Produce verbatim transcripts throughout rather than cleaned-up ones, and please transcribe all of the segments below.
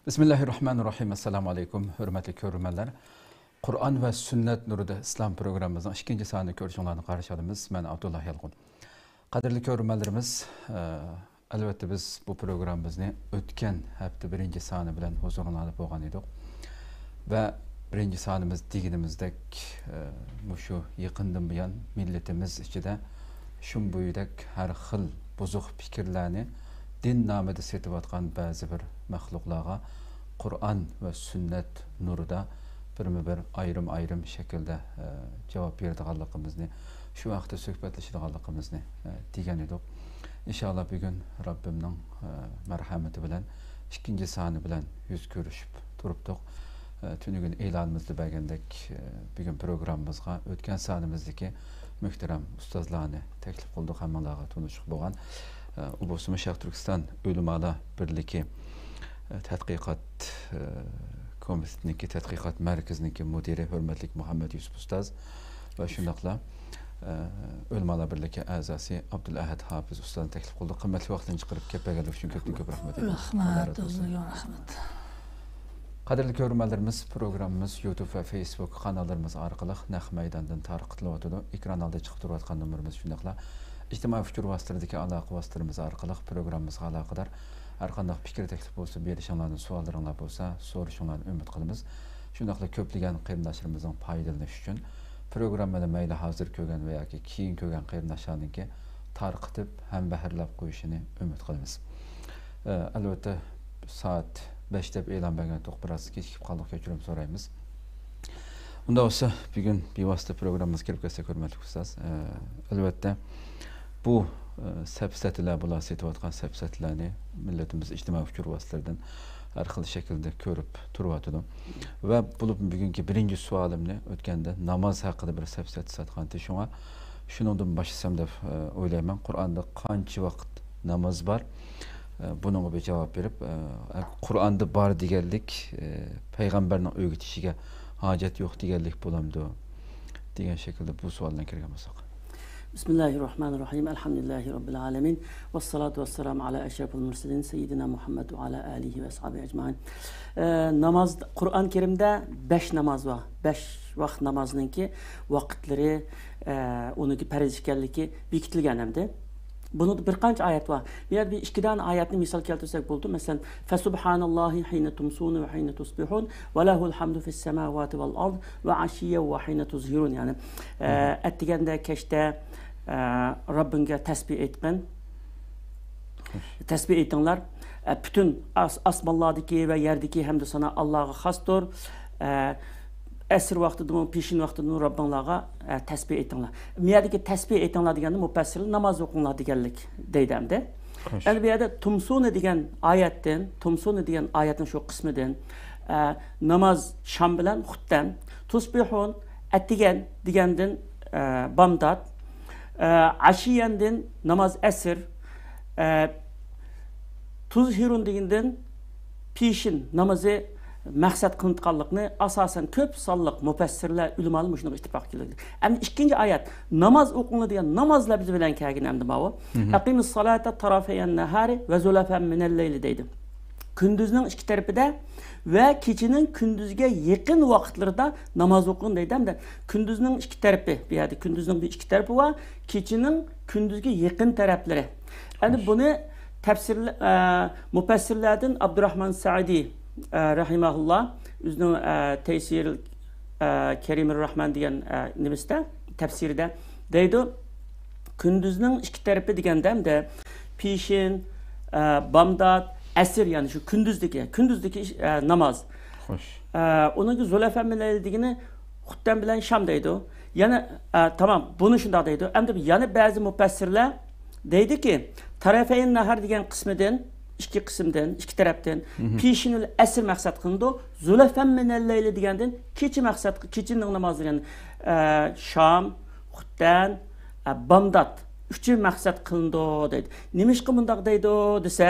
بىسمىللاھىررەھمانىررەھىم. ئەسسالامۇئەلەيكۇم، ھۆرمەتلىك كۆرۈرمەنلەر. قۇرئان ۋە سۈننەت نۇرىدا ئىسلام پروگراممىمىزنىڭ ئىككىنچى سانىنى كۆرۈشۈڭلارنى قارشى ئالىمىز. مەن ئابدۇللا يالقۇن. قەدىرلىك كۆرۈرمەنلىرىمىز، ئە، ئەلۋەتتە بىز بۇ پروگراممىمىزنى ئۆتكەن ھەپتە بىرىنچى سانى بىلەن ھۇزۇرۇڭلاردا بولغان ئىدۇق. ۋە بىرىنچى سانىمىز دېگىنىمىزدەك، ئە، مۇشۇ يېقىندىن بۇيان مىللىتىمىز ئىچىدە شۇم بويىدەك ھەر خىل بۇزۇق پىكىرلەرنى دىن نامىدا سېتىۋاتقان بەزى بىر مەخلۇقلارغا قۇرئان ۋە سۈننەت نۇرىدا بىرمۇ بىر ئايرىم-ئايرىم شەكىلدە، ئە، جاۋاب بېرىدىغانلىقىمىزنى، شۇ ھەقتە سۆھبەتلىشىدىغانلىقىمىزنى، ئە، دېگەن ئىدۇق. ئىنشائاللا، بۈگۈن رەببىمنىڭ، ئە، مەرھەمىتى بىلەن ئىككىنچى سانى بىلەن يۈز كۆرۈشۈپ تۇرۇپتۇق. ئە، تۈنۈگۈن ئېلانىمىزدا بەرگەندەك، ئە، بۈگۈن پروگراممىمىزغا ئۆتكەن سانىمىزدىكى مۆھتەرەم ئۇستازلارنى تەكلىپ قىلدۇق، ھەممىڭلارغا تونۇشلۇق بولغان. ئە، ئۇ بولسىمۇ شەرق تۈركىستان ئۆلىمالار بىرلىكى، ئە، تەتقىقات، ئە، كومىتېتىنىڭكى تەتقىقات مەركىزىنىڭكى مۇدىرى ھۆرمەتلىك مۇھەممەد يۈسۈپ ئۇستاز ۋە شۇنداقلا، ئە، ئۆلىمالار بىرلىكى ئەزاسى ئابدۇلئەھەد ھاپىز ئۇستازنى تەكلىپ قىلدۇق. قىممەتلىك ۋاقتىنى چىقىرىپ كەپ بەرگەنلىكى ئۈچۈن كۆپتىن كۆپ رەھمەت ئېيتىمىز. رەھمەت، ئاللا رازى بولسۇن. ئۆزىڭىزگە رەھمەت. قەدىرلىك كۆرۈرمەنلىرىمىز، پروگراممىمىز يۇتۇب ۋە فېيسبۇك قاناللىرىمىز ئارقىلىق نەق مەيداندىن تارقىتىلىۋاتىدۇ. ئېكران ئالدىدا چىقىپ تۇرۇۋاتقان نومۇرىمىز، شۇنداقلا ئىجتىمائىي ئۇچۇر ۋاسىتىلىرىدىكى ئالاقە ۋاسىتىلىرىمىز ئارقىلىق پروگراممىمىزغا ئالاقىدار ھەر قانداق پىكىر، تەكلىپ بولسا، بېرىشىڭلارنى، سوئاللىرىڭلار بولسا، سورىشىڭلارنى ئۈمىد قىلىمىز. شۇنداقلا كۆپلىگەن قېرىنداشلىرىمىزنىڭ پايدىلىنىشى ئۈچۈن پروگراممىنى مەيلى ھازىر كۆرگەن ۋە ياكى كېيىن كۆرگەن قېرىنداشلارنىڭكى تارقىتىپ ھەمبەھىرلەپ قويۇشىنى ئۈمىد قىلىمىز. ئە، ئەلۋەتتە، سائەت بەش دەپ ئېلان بەرگەن ئىدۇق، بىراز كېچىكىپ قالدۇق، كەچۈرۈم سورايمىز. ئۇنداق بولسا، بۈگۈن بىۋاسىتە پروگراممىمىزغا كىرىپ كەتسەك، ھۆرمەتلىك ئۇستاز، ئە، ئەلۋەتتە، بۇ، ئە، سەپسەتىلەر، بۇلار سېتىۋاتقان سەپسەتىلەرنى مىللىتىمىز ئىجتىمائىي ئۇچۇر ۋاسىتىلىرىدىن ھەر خىل شەكىلدە كۆرۈپ تۇرۇۋاتىدۇ. ۋە بولۇپمۇ بۈگۈنكى بىرىنچى سوئالىمنى ئۆتكەندە ناماز ھەققىدە بىر سەپسەتە ساتقانتى، شۇڭا شۇنىڭدىن باشلىسام دەپ، ئە، ئويلايمەن. قۇرئاندا قانچە ۋاقىت ناماز بار؟ ئە، بۇنىڭغا بىر جاۋاب بېرىپ، ئە، قۇرئاندا بار دېگەنلىك، ئە، پەيغەمبەرنىڭ ئۆگىتىشىگە ھاجەت يوق دېگەنلىك بولامدۇ؟ دېگەن شەكىلدە بۇ سوئال بىلەن كىرگەن بولساق. بىسمىللاھىررەھمانىررەھىم. ئەلھەمدۇلىللاھى رەببىل ئالەمىن. ۋەسسالاتۇ ۋەسسالامۇ ئەلا ئەشرەفىل مۇرسەلىن سەييىدىنا مۇھەممەد ۋە ئەلا ئالىھى ۋە ئەسھابىھى ئەجمەئىن. ئە، ناماز، قۇرئان كەرىمدە بەش ناماز بار. بەش ۋاقىت نامازنىڭكى ۋاقىتلىرى، ئە، ئۇنىڭكى پەرز ئىكەنلىكى بېكىتىلگەن ئەمدى. بۇنىڭدا بىر قانچە ئايەت بار. بۇ يەردە بىر ئىككى دانە ئايەتنى مىسال كەلتۈرسەك بولىدۇ. مەسىلەن، فەسۇبھاناللاھى ھىينە تۇمسۇنە ۋە ھىينە تۇسبىھۇن ۋە لەھۇل ھەمدۇ فىسسەماۋاتى ۋەل ئەرز ۋە ئەشىييەن ۋە ھىينە تۇزھىرۇن. يەنى، ئە، ئەتىگەندە، كەچتە، ئە، رەببىڭگە تەسبىھ ئېيتقىن. تەسبىھ ئېيتىڭلار. ئە، پۈتۈن ئاس-، ئاسمانلاردىكى ۋە يەردىكى ھەمدۇ سانا ئاللاغا خاستۇر. ئە، ئەسىر ۋاقتىدىمۇ، پېشىن ۋاقتىدىمۇ رەببىڭلارغا، ئە، تەسبىھ ئېيتىڭلار. بۇ يەردىكى تەسبىھ ئېيتىڭلار دېگەندە مۇپەسسىرلەر ناماز ئوقۇڭلار دېگەنلىك دەيدۇ ئەمدى. خوش. ئەمدى بۇ يەردە تۇمسۇنە دېگەن ئايەتتىن، تۇمسۇنە دېگەن ئايەتنىڭ شۇ قىسمىدىن، ئە، ناماز شام بىلەن خۇتتەن، تۇسبىھۇن ئەتىگەن دېگەندىن، ئە، بامدات، ئە، ئەشىيەندىن ناماز ئەسىر، ئە، تۇزھىرۇن دېگەندىن پېشىن نامىزى مەقسەت قىلىنىدىغانلىقىنى ئاساسەن كۆپ سانلىق مۇپەسسىرلەر، ئۆلىمالار مۇشۇنىڭغا ئىتتىپاق كېلىدۇ. ئەمدى ئىككىنچى ئايەت، ناماز ئوقۇڭلار دېگەن ناماز لەپزى بىلەن كەلگەن ئەمدى ماۋۇ. مھم. ئەقىمىس سالاتا تارافەيەن نەھارى ۋە زۇلەفەن مىنەل لەيلى دەيدۇ. كۈندۈزنىڭ ئىككى تەرىپىدە ۋە كېچىنىڭ كۈندۈزگە يېقىن ۋاقىتلىرىدا ناماز ئوقۇڭ دەيدۇ. ھەمدە كۈندۈزنىڭ ئىككى تەرىپى، بۇ يەردە كۈندۈزنىڭ بىر ئىككى تەرىپى بار، كېچىنىڭ كۈندۈزگە يېقىن تەرەپلىرى. ئەمدى خوش. بۇنى تەپسىرلە-، ئە، مۇپەسسىرلەردىن ئابدۇراخمان سەئدى، ئە، رەھىمەھۇللا ئۆزىنىڭ، ئە، تەيسىر، ئە، كەرىمىر رەھمان دېگەن، ئە، نېمىسىدە، تەپسىرىدە دەيدۇ، كۈندۈزنىڭ ئىككى تەرىپى دېگەندە ئەمدى پېشىن، ئە، بامدات، ئەسىر، يەنى شۇ كۈندۈزدىكى، كۈندۈزدىكى، ئە، ناماز. خوش. ئە، ئۇنىڭكى زۇلەفەن مىنەل لەيل دېگىنى خۇتتەن بىلەن شام دەيدۇ. يەنە، ئە، تامام، بۇنى شۇنداق دەيدۇ. ئەمدى يەنە بەزى مۇپەسسىرلەر دەيدۇكى، تەرەفەيىن نەھار دېگەن قىسمىدىن، ئىككى قىسىمدىن، ئىككى تەرەپتىن، مھم. پېشىنۇل ئەسر مەقسەت قىلىنىدۇ. زۇلەفەن مىنەل لەيلى دېگەندىن كېچە مەقسەت، كېچىنىڭ نامازى، يەنى، ئە، شام، خۇتتەن، ئە، بامدات. ئۈچى مەقسەت قىلىنىدۇ دەيدۇ. نېمىشقا مۇنداق دەيدۇ دېسە،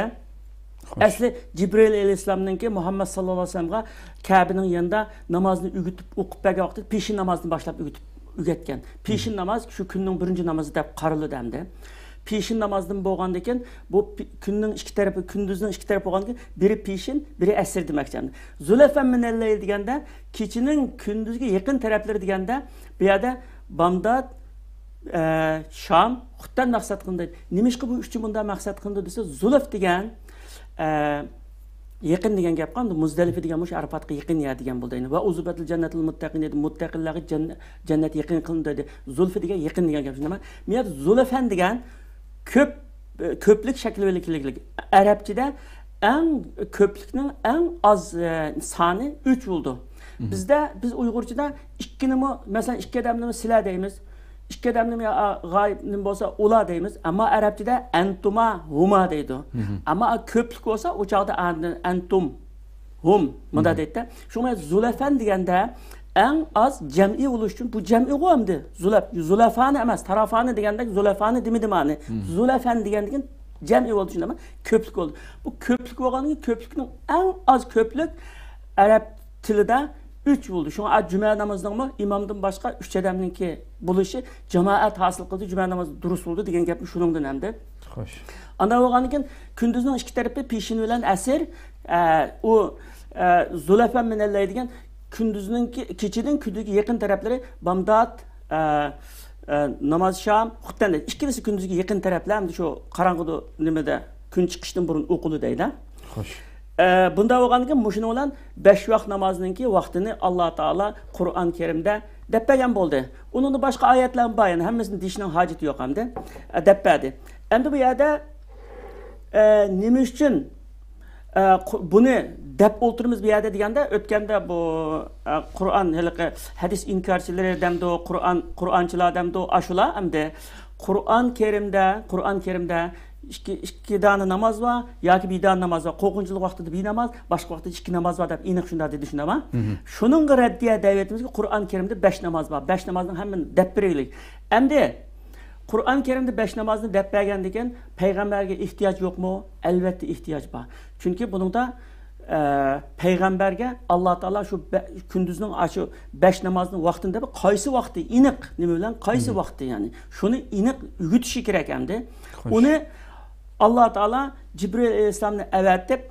ئەسلى جىبرىئىل ئەلەيھىسسالامنىڭكى مۇھەممەد ساللاللاھۇ ئەلەيھى ۋەسەللەمغا كەبىنىڭ يېنىدا نامازنى ئۆگىتىپ ئوقۇپ بەرگەن ۋاقتىدا پېشىن نامازدىن باشلاپ ئۆگىتىپ ئۆگەتكەن. پېشىن ناماز شۇ كۈننىڭ بىرىنچى نامىزى دەپ قارىلىدۇ ئەمدى. پېشىن نامازدىن بولغاندىن كېيىن بۇ پې-، كۈننىڭ ئىككى تەرىپى، كۈندۈزنىڭ ئىككى تەرىپى بولغاندىن كېيىن بىرى پېشىن، بىرى ئەسىر دېمەكچى ئەمدى. زۇلەفەن مىنەللەيل دېگەندە كېچىنىڭ كۈندۈزگە يېقىن تەرەپلىرى دېگەندە بۇ يەردە بامدات، ئە، شام، خۇتتەن مەقسەت قىلىندى. نېمىشقا بۇ ئۈچى مۇنداق مەقسەت قىلىندى دېسە، زۇلۇف دېگەن، ئە، يېقىن دېگەن گەپ قىلىندى. مۇزدەلىفە دېگەن مۇشۇ ئارىپاتقا يېقىن يەر دېگەن بولدى. ۋە ئۇزلىفەتىل جەننەتۇ لىل مۇتتەقىن دېدى. مۇتتەقىنلەرگە جەننەت، جەننەت يېقىن قىلىندى دېدى. زۇلفى دېگەن يېقىن دېگەن گەپ. شۇنداقمۇ؟ بۇ يەردە زۇلەفەن دېگەن كۆپ، كۆپلۈك شەكىل بىلەن كېلىدۇ. ئەرەبچىدە ئەڭ كۆپلۈكنىڭ ئەڭ ئاز، ئە، سانى ئۈچ بولىدۇ. بىزدە، بىز ئۇيغۇرچىدا ئىككىنىمۇ، مەسىلەن، ئىككى ئادەمنىمۇ سىلەر دەيمىز. ئىككى ئادەمنىمۇ يا، ئا، غايىب نېمە بولسا ئۇلار دەيمىز. ئەمما ئەرەبچىدە ئەنتۇما ھۇما دەيدۇ. ئەمما كۆپلۈك بولسا ئۇ چاغدا ئەن-، ئەنتۇم ھۇم مۇنداق دەيدۇ. شۇڭا زۇلەفەن دېگەندە ئەڭ ئاز جەمئىي بولۇش ئۈچۈن، بۇ جەمئىيغۇ ئەمدى. زۇلەپ، زۇلەفانى ئەمەس، تاрафانى دېگەندەك زۇلەفانى دېمىدىم ئانى. زۇلەفەن دېگەندىكىن جەمئىي بولدى، شۇنداقمۇ؟ كۆپلۈك بولدى. بۇ كۆپلۈك بولغاندىن كېيىن كۆپلۈكنىڭ ئەڭ ئاز كۆپلۈك ئەرەب تىلىدا ئۈچ بولدى. شۇڭا جۈمە نامىزىنىڭمۇ ئىمامدىن باشقا ئۈچ ئادەمنىڭكى بولۇشى جامائەت ھاسىل قىلدى، جۈمە نامىزى دۇرۇس بولدى دېگەن گەپمۇ شۇنىڭدىن ئەمدى. خوش. ئانداق بولغاندىن كېيىن كۈندۈزنىڭ ئىككى تەرىپى پېشىن بىلەن ئەسىر، ئە، ئۇ، ئە، زۇلەفەن مىنەللەيل دېگەن كۈندۈزنىڭكى، كېچىنىڭ كۈندۈزگە يېقىن تەرەپلىرى بامدات، ئە، ئە، ناماز شام، خۇتتەن دەيدۇ. ئىككىلىسى كۈندۈزگە يېقىن تەرەپلەر، ئەمدى شۇ قاراڭغۇدا نېمىدە، كۈن چىقىشتىن بۇرۇن ئوقۇلىدۇ دەيدۇ. خوش. ئە، بۇنداق بولغاندىن كېيىن مۇشۇنىڭ بىلەن بەش ۋاق نامازنىڭكى ۋاقتىنى ئاللا تائالا قۇرئان كەرىمدە دەپ بەرگەن بولدى. ئۇنىڭدا باشقا ئايەتلەر بار، يەنە ھەممىسىنى دېيىشنىڭ ھاجىتى يوق ئەمدى. ئە، دەپ بەردى. ئەمدى بۇ يەردە، ئە، نېمە ئۈچۈن، ئە، قۇ-، بۇنى دەپ ئولتۇرىمىز بۇ يەردە دېگەندە، ئۆتكەندە بۇ، ئە، قۇرئان ھېلىقى ھەدىس ئىنكارچىلىرى دەمدۇ، قۇرئان، قۇرئانچىلار دەمدۇ، ئاشۇلار ئەمدى قۇرئان كەرىمدە، قۇرئان كەرىمدە ئىككى، ئىككى دانە ناماز بار ياكى بىر دانە ناماز بار. قورقۇنچلۇق ۋاقتىدا بىر ناماز، باشقا ۋاقتىدا ئىككى ناماز بار دەپ ئېنىق شۇنداق دېدى، شۇنداقمۇ؟ شۇنىڭغا رەددىيە دەۋېتىمىزكى، قۇرئان كەرىمدە بەش ناماز بار. بەش نامازنىڭ ھەممىنى دەپ بېرەيلى. ئەمدى قۇرئان كەرىمدە بەش نامازنى دەپ بەرگەندىكىن، پەيغەمبەرگە ئېھتىياج يوقمۇ؟ ئەلۋەتتە ئېھتىياج بار. چۈنكى بۇنىڭدا، ئە، پەيغەمبەرگە ئاللا تائالا شۇ بە-، كۈندۈزنىڭ ئاشۇ بەش نامازنىڭ ۋاقتىنى دەپ، قايسى ۋاقتى ئېنىق، نېمە بىلەن قايسى ۋاقتى، يەنى شۇنى ئېنىق ئۆگىتىشى كېرەك ئەمدى. خوش. ئۇنى ئاللا تائالا جىبرىئىل ئەلەيھىسسالامنى ئەۋەتىپ،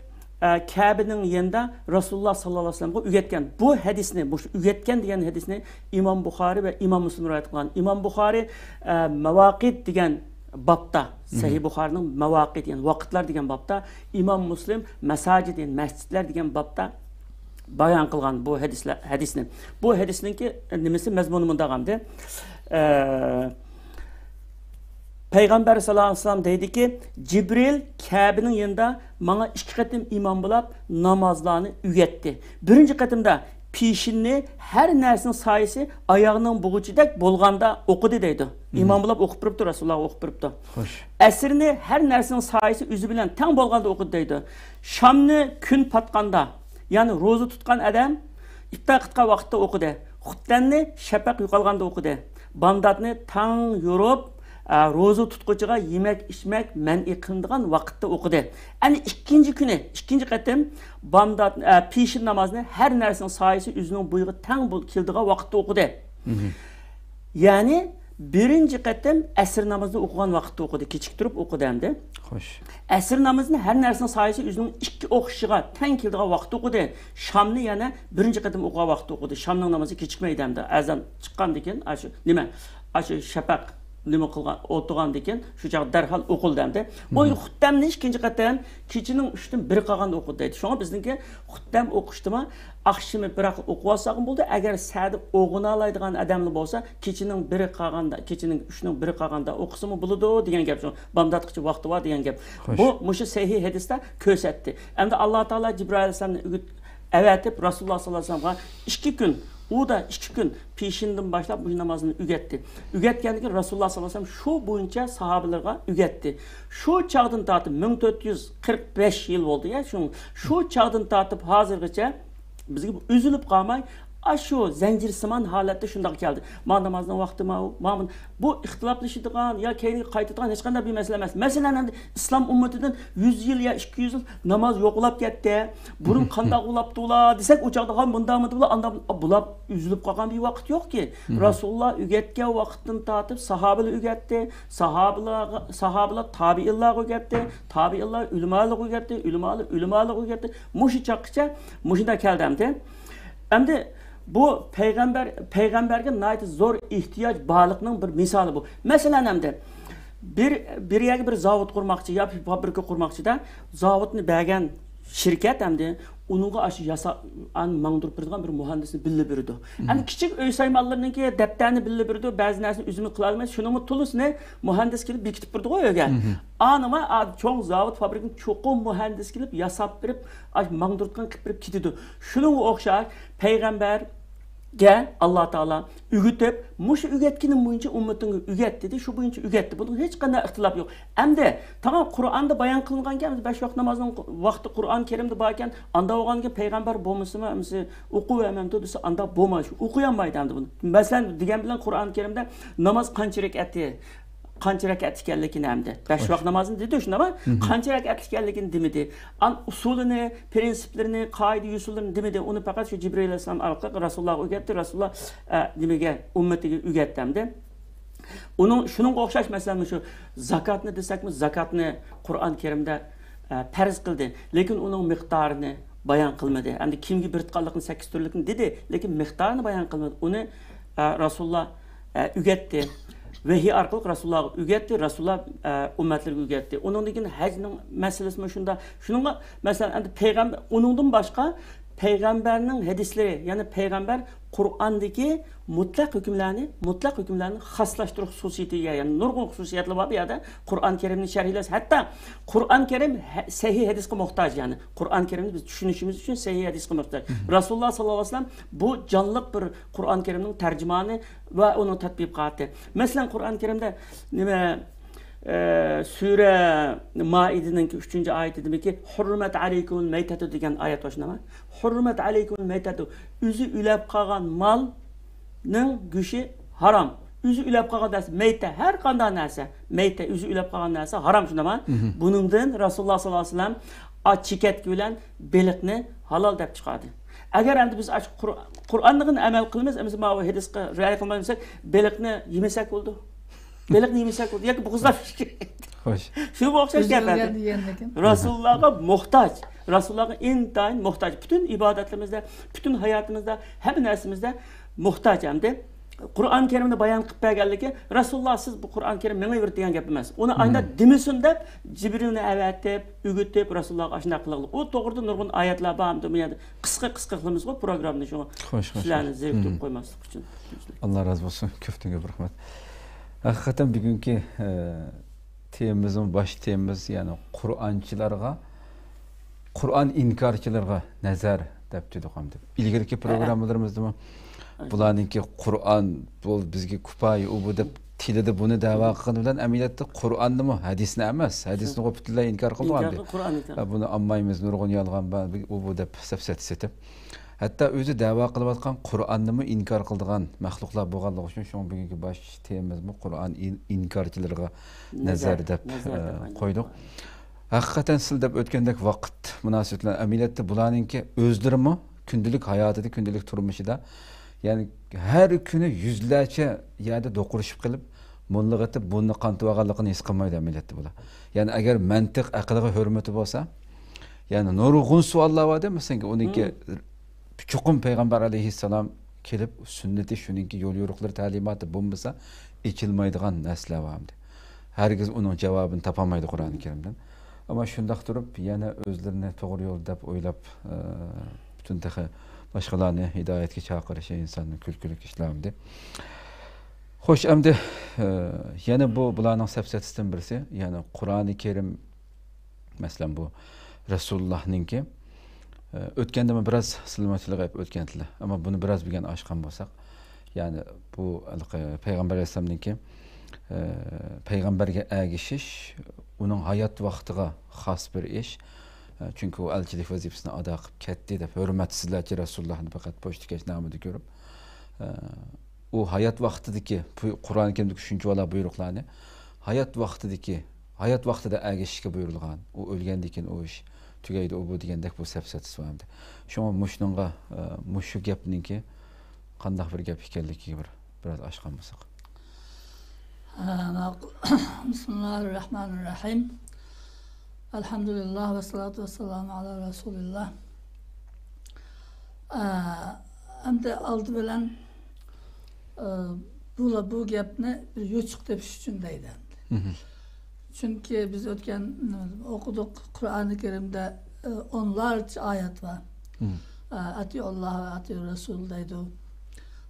ئە، كەبىنىڭ يېنىدا رەسۇلۇللا ساللاللاھۇ ئەلەيھى ۋەسەللەمگە ئۆگەتكەن. بۇ ھەدىسنى، مۇشۇ ئۆگەتكەن دېگەن ھەدىسنى ئىمام بۇخارى ۋە ئىمام مۇسلىم رىۋايەت قىلغان. ئىمام بۇخارى، ئە، ماۋاقىت دېگەن بابتا، سەھىھ بۇخارىنىڭ ماۋاقىت، يەنى ۋاقىتلار دېگەن بابتا، ئىمام مۇسلىم مەساجىد، يەنى مەسچىتلەر دېگەن بابتا بايان قىلغان بۇ ھەدىسلەر، ھەدىسنى. بۇ ھەدىسنىڭكى نېمىسى، مەزمۇنى مۇنداق ئەمدى. ئە، پەيغەمبەر ساللاللاھۇ ئەلەيھى ۋەسەللەم دەيدىكى، جىبرىل كەبىنىڭ يېنىدا ماڭا ئىككى قېتىم ئىمام بولاپ نامازلارنى ئۆگەتتى. بىرىنچى قېتىمدا پېشىننى ھەر نەرسىنىڭ سايىسى ئاياغنىڭ بۇغىچىدەك بولغاندا ئوقۇدى دەيدۇ. ئىمام بولاپ ئوقۇپ بېرىپتۇ، رەسۇلۇللاغا ئوقۇپ بېرىپتۇ. خوش. ئەسىرنى ھەر نەرسىنىڭ سايىسى ئۆزى بىلەن تەڭ بولغاندا ئوقۇدى دەيدۇ. شامنى كۈن پاتقاندا، يەنى روزا تۇتقان ئادەم ئىپتار قىلىدىغان ۋاقىتتا ئوقۇدى. خۇتتەننى شەپەق يوقالغاندا ئوقۇدى. بامداتنى تاڭ يورۇپ، ئە، روزا تۇتقۇچىغا يېمەك ئىچمەك مەنئى قىلىنىدىغان ۋاقىتتا ئوقۇدى. ئەنە ئىككىنچى كۈنى، ئىككىنچى قېتىم بامدات، ئە، پېشىن نامازىنى ھەر نەرسىنىڭ سايىسى ئۆزىنىڭ بويىغا تەڭ بول-، كېلىدىغان ۋاقىتتا ئوقۇدى. يەنى بىرىنچى قېتىم ئەسىر نامىزىنى ئوقۇغان ۋاقىتتا ئوقۇدى، كېچىكتۈرۈپ ئوقۇدى ئەمدى. خوش. ئەسىر نامىزىنى ھەر نەرسىنىڭ سايىسى ئۆزىنىڭ ئىككى ئوخشىشىغا تەڭ كېلىدىغان ۋاقىتتا ئوقۇدى. شامنى يەنە بىرىنچى قېتىم ئوقۇغان ۋاقىتتا ئوقۇدى. شامنىڭ نامىزى كېچىكمەيدۇ ئەمدى. ئەزان چىققاندىن كېيىن، ئاشۇ نېمە، ئاشۇ شەپەق نېمە قىلغان، ئولتۇرغاندىن كېيىن شۇ چاغدا دەرھال ئوقۇلدى ئەمدى. ئۇ خۇتتەمنى ئىككىنچى قېتىم كېچىنىڭ ئۈچتىن بىرى قالغاندا ئوقۇدى دەيدۇ. شۇڭا بىزنىڭكى خۇتتەم ئوقۇشتىمۇ ئاخشىمى بىراق ئوقۇۋالساقمۇ بولىدۇ. ئەگەر سەھەردە ئويغىنالايدىغان ئادەملەر بولسا، كېچىنىڭ بىرى قالغاندا، كېچىنىڭ ئۈچنىڭ بىرى قالغاندا ئوقۇسىمۇ بولىدۇ دېگەن گەپ. شۇ بامداتقىچە ۋاقتى بار دېگەن گەپ. خوش. بۇ مۇشۇ سەھىھ ھەدىستە كۆرسەتتى. ئەمدى ئاللا تائالا جىبرىئىل ئەلەيھىسسالامنى ئۆگۈت-، ئەۋەتىپ، رەسۇلۇللا ساللاللاھۇ ئەلەيھى ۋەسەللەمغا ئىككى كۈن، ئۇدا ئىككى كۈن پېشىندىن باشلاپ مۇشۇ نامازنى ئۆگەتتى. ئۆگەتكەندىن كېيىن رەسۇلۇللا ساللاللاھۇ ئەلەيھى ۋەسەللەم شۇ بويىچە ساھابىلىرىغا ئۆگەتتى. شۇ چاغدىن تارتىپ مىڭ تۆت يۈز قىرىق بەش يىل بولدى، يا، شۇ، شۇ چاغدىن تارتىپ ھازىرغىچە بىزگە ئۈزۈلۈپ قالماي، ئاشۇ زەنجىرسىمان ھالەتتە شۇنداق كەلدى. ما نامازنىڭ ۋاقتى ماۋۇ، ما بۇ. بۇ ئىختىلاپلىشىدىغان يا كەينىگە قايتىدىغان ھېچقانداق بىر مەسىلە ئەمەس. مەسىلەن، ئەمدى ئىسلام ئۈممىتىدىن يۈز يىل يا ئىككى يۈز يىل ناماز يوقىلاپ كەتتى. بۇرۇن قانداق بولاپتۇ ئۇلار دېسەك، ئۇ چاغدا ھا مۇنداق مۇنداق بۇلار ئانداق بۇلاپ ئۈزۈلۈپ قالغان بىر ۋاقىت يوقكى. رەسۇلۇللا ئۆگەتكەن ۋاقىتتىن تارتىپ ساھابىلەر ئۆگەتتى، ساھابىلارغا، ساھابىلار تابىئىنلارغا ئۆگەتتى، تابىئىنلار ئۆلىمالارغا ئۆگەتتى، ئۆلىمالار ئۆلىمالارغا ئۆگەتتى. مۇشۇ چاغقىچە مۇشۇنداق كەلدى ئەمدى. ئەمدى بۇ پەيغەمبەر، پەيغەمبەرگە ناھايىتى زور ئېھتىياج بارلىقنىڭ بىر مىسالى بۇ. مەسىلەن، ئەمدى بىر، بىر يەرگە بىر زاۋۇت قۇرماقچى يا فابرىكا قۇرماقچىدا، زاۋۇتنى بەرگەن شىركەت ئەمدى ئۇنىڭغا ئاشۇ ياسا-، ئان ماڭدۇرۇپ بېرىدىغان بىر مۇھەندىسنى بىللە بېرىدۇ. ئەمدى كىچىك ئۆي سايمانلىرىنىڭكى دەپتەرنى بىللە بېرىدۇ، بەزى نەرسىنى ئۆزىمىز قىلالمايسىز، شۇنىڭمۇ تولىسىنى مۇھەندىس كېلىپ بېكىتىپ بېرىدىغۇ ئۆيگە. ئانىما چوڭ زاۋۇت، فابرىكىنى چوقۇم مۇھەندىس كېلىپ ياساپ بېرىپ، ئاش ماڭدۇرتقان قىلىپ بېرىپ كېتىدۇ. شۇنىڭغا ئوخشاش پەيغەمبەرگە ئاللا تائالا ئۆگىتىپ، مۇشۇ ئۆگەتكىنىم بويىچە ئۈممىتىڭگە ئۆگەت دېدى، شۇ بويىچە ئۆگەتتى. بۇنىڭ ھېچقانداق ئىختىلاپ يوق. ئەمدى تامام قۇرئاندا بايان قىلىنغانكەن، بىز بەش ۋاق نامازنىڭ ۋاقتى قۇرئان كەرىمدە باركەن، ئاندا بولغاندىكىن پەيغەمبەر بولمىسىمۇ، ئەمىسى ئوقۇۋەرمەمدۇ دېسە، ئاندا بولمايدۇ، ئوقۇيالمايدۇ ئەمدى بۇنى. مەسىلەن، دېگەن بىلەن قۇرئان كەرىمدە ناماز قانچە رەكەتتى؟ قانچە رەكەت ئىكەنلىكىنى ئەمدى. بەش ۋاق نامازنى دېدى شۇنداقمۇ؟ قانچە رەكەت ئىكەنلىكىنى دېمىدى. ئان ئۇسۇلىنى، پرىنسىپلىرىنى، قائىدە يوسۇنلىرىنى دېمىدى. ئۇنى پەقەت شۇ جىبرىئىل ئەلەيھىسسالام ئارقىلىق رەسۇلۇللاغا ئۆگەتتى. رەسۇلۇللا، ئە، نېمىگە، ئۈممىتىگە ئۆگەتتى ئەمدى. ئۇنىڭ، شۇنىڭغا ئوخشاش، مەسىلەن، مۇشۇ زاكاتنى دېسەكمۇ، زاكاتنى قۇرئان كەرىمدە، ئە، پەرز قىلدى. لېكىن ئۇنىڭ مىقدارىنى بايان قىلمىدى. ئەمدى كىمگە بېرىدىغانلىقىنى سەككىز تۈرلۈكنى دېدى، لېكىن مىقدارىنى بايان قىلمىدى. ئۇنى، ئە، رەسۇلۇللا، ئە، ئۆگەتتى. ۋەھىي ئارقىلىق رەسۇلۇللاغا ئۆگەتتى، رەسۇلۇللا، ئە، ئۈممەتلىرىگە ئۆگەتتى. ئۇنىڭدىن كېيىن ھەجنىڭ مەسىلىسىمۇ شۇنداق. شۇنىڭغا، مەسىلەن، ئەمدى پەيغەمبەر، ئۇنىڭدىن باشقا پەيغەمبەرنىڭ ھەدىسلىرى، يەنى پەيغەمبەر قۇرئاندىكى مۇتلەق ھۆكۈملەرنى، مۇتلەق ھۆكۈملەرنى خاسلاشتۇرۇش خۇسۇسىيىتىگە ئىگە. يەنى نۇرغۇن خۇسۇسىيەتلەر بار بۇ يەردە. قۇرئان كەرىمنى شەرھلەش، ھەتتا قۇرئان كەرىم ھە-، سەھىھ ھەدىسكە موھتاج، يەنى قۇرئان كەرىمنى بىز چۈشىنىشىمىز ئۈچۈن سەھىھ ھەدىسكە موھتاج. رەسۇلۇللا ساللاللاھۇ ئەلەيھى ۋەسەللەم بۇ جانلىق بىر قۇرئان كەرىمنىڭ تەرجىمانى ۋە ئۇنىڭ تەتبىقاتى. مەسىلەن، قۇرئان كەرىمدە نېمە، ئە، سۈرە مائىدىنىڭكى ئۈچىنچى ئايىتىدىمىكى، «حرمت عليكم الميتة» دېگەن ئايەت بار شۇنداقمۇ؟ «حرمت عليكم الميتة»، ئۆزى ئۆلەپ قالغان مالنىڭ گۆشى ھارام. ئۆزى ئۆلەپ قالغان نەرسە، مەيتە، ھەر قانداق نەرسە، مەيتە، ئۆزى ئۆلەپ قالغان نەرسە ھارام شۇنداقمۇ؟ بۇنىڭدىن رەسۇلۇللا ساللاللاھۇ ئەلەيھى ۋەسەللەم ئاچ چېكەتكە بىلەن بېلىقنى ھالال دەپ چىقاردى. ئەگەر ئەمدى بىز ئاشۇ قۇر-، قۇرئاننىڭ ئەمەل قىلىمىز، ئەمىسە ماۋۇ ھەدىسقا رىئايە قىلمايمىز دېسەك، بېلىقنى يېمىسەك بولىدۇ. بېلىقنى يېمىسەك بولىدۇ ياكى بوغۇزلاپ يېسەك. خوش. شۇنىڭغا ئوخشاش گەپ ئەمدى. رەسۇلۇللاغا موھتاج. رەسۇلۇللاغا ئىنتايىن موھتاج. پۈتۈن ئىبادەتلىرىمىزدە، پۈتۈن ھاياتىمىزدا، ھەممە نەرسىمىزدە موھتاج ئەمدى. قۇرئان كەرىمدە بايان قىلىپ بەرگەنلىكى، رەسۇلۇللا سىز بۇ قۇرئان كەرىم مېڭىۋېرىدۇ دېگەن گەپ ئەمەس. ئۇنى ئاينا دېمىسۇن دەپ، جىبرىلنى ئەۋەتىپ، ئۆگىتىپ، رەسۇلۇللاغا ئاشۇنداق قىلغىلى. ئۇ توغرىدا نۇرغۇن ئايەتلەر بار، ئەمدى بۇ يەردە قىسقا، قىسقا قىلىمىزغۇ پروگراممىنى، شۇڭا خوش، خوش، سىلەرنى خوش. زېرىكتۈرۈپ قويماسلىق ئۈچۈن. ئاللا رازى بولسۇن، كۆپتىن كۆپ رەھمەت. ھەقىقەتەن بۈگۈنكى، ئە، تېمىمىزمۇ، باش تېمىمىز، يەنى قۇرئانچىلارغا، قۇرئان ئىنكارچىلىرىغا نەزەر دەپ تۇردۇق ئەمدى. ئىلگىرىكى پروگراممىلىرىمىزدىمۇ بۇلارنىڭكى قۇرئان، بۇ بىزگە كۇپايە، ئۇ بۇ دەپ تىلىدا بۇنى دەۋا قىلغىنى بىلەن ئەمەلىيەتتە قۇرئاننىمۇ، ھەدىسنى ئەمەس، ھەدىسنىغۇ پۈتۈنلەي ئىنكار قىلدۇق ئەمدى. ھە، بۇنى ئالمايمىز، نۇرغۇن يالغان بار، ئۇ بۇ دەپ سەپسەتە سېتىپ. ھەتتا ئۆزى دەۋا قىلىۋاتقان قۇرئاننىمۇ ئىنكار قىلىدىغان مەخلۇقلار بولغانلىقى ئۈچۈن، شۇڭا بۈگۈنكى باش تېمىمىزمۇ قۇرئان ئىن-، ئىنكارچىلىرىغا نەزەر دەپ، ئە، قويدۇق. ھەقىقەتەن سىز دەپ ئۆتكەندەك ۋاقىت مۇناسىۋىتى بىلەن ئەمەلىيەتتە بۇلارنىڭكى ئۆزلىرىمۇ كۈندىلىك ھاياتىدا، كۈندىلىك تۇرمۇشىدا، يەنى ھەر كۈنى يۈزلەرچە يەردە دوقۇرۇشۇپ قېلىپ، موللىغا ئېيتىپ بۇرنىنى قانىتىۋالغانلىقىنى ھېس قىلمايدۇ ئەمەلىيەتتە بۇلار. يەنى ئەگەر مەنتىق، ئەقىلگە ھۆرمىتى بولسا، يەنى نۇرغۇن سوئاللار بار دە، مەسىلەن، ئۇنىڭكى چوقۇم پەيغەمبەر ئەلەيھىسسالام كېلىپ سۈننىتى، شۇنىڭكى يول يورۇقلىرى، تەلىماتى بولمىسا ئېچىلمايدىغان نەرسىلەر بار ئەمدى. ھەرگىز ئۇنىڭ جاۋابىنى تاپالمايدۇ قۇرئان كەرىمدىن. ئەمما شۇنداق تۇرۇپ يەنە ئۆزلىرىنى توغرا يول دەپ ئويلاپ، ئە، پۈتۈن تېخى باشقىلارنى ھىدايەتكە چاقىرىشى ئىنساننىڭ كۈلكىلىك ئىشلار ئەمدى. خوش، ئەمدى، ئە، يەنە بۇ بۇلارنىڭ سەپسەتىسىدىن بىرسى، يەنى قۇرئانى كەرىم، مەسىلەن، بۇ رەسۇلۇللاھنىڭكى، ئە، ئۆتكەندىمۇ بىراز سىلىمۇ تىلغا ئېلىپ ئۆتكەنتىلە. ئەمما بۇنى بىراز بۈگۈن ئاچقان بولساق، يەنى بۇ ھېلىقى پەيغەمبەر ئەلەيھىسسالامنىڭكى، ئە، پەيغەمبەرگە ئەگىشىش، ئۇنىڭ ھايات ۋاقتىغا خاس بىر ئىش. ئە، چۈنكى ئۇ ئەلچىلىك ۋەزىپىسىنى ئادا قىلىپ كەتتى دەپ، ھۆرمەتسىزلەرچە رەسۇلۇللاھنى پەقەت پوچتىكەچنامىدا كۆرۈپ، ئە، ئۇ ھايات ۋاقتىدىكى بۇ قۇرئان كەرىمدىكى شۇنچىۋالا بۇيرۇقلارنى ھايات ۋاقتىدىكى، ھايات ۋاقتىدا ئەگىشىشكە بۇيرۇلغان، ئۇ ئۆلگەندىن كېيىن ئۇ ئىش تۈگەيدۇ، ئۇ بۇ دېگەندەك بۇ سەپسەتىسى بار ئەمدى. شۇڭا مۇشۇنىڭغا، ئە، مۇشۇ گەپنىڭكى قانداق بىر گەپ ئىكەنلىكىگە بىر، بىراز ئاچقان بولساق. ھە، ماقۇل. بىسمىللاھىررەھمانىررەھىم. ئەلھەمدۇلىللاھ ۋەسسالاتۇ ۋەسسالامۇ ئالا رەسۇلىللاھ. ئە، ئەمدى ئالدى بىلەن، ئە، بۇلا-، بۇ گەپنى بىر يوچۇق تېپىش ئۈچۈن دەيدۇ ئەمدى. مھم. چۈنكى بىز ئۆتكەن، ئوقۇدۇق، قۇرئانى كەرىمدە، ئە، ئونلارچە ئايەت بار. مم. ئە، «ئەتىئۇللاھ ۋە ئەتىئۇر رەسۇل» دەيدۇ.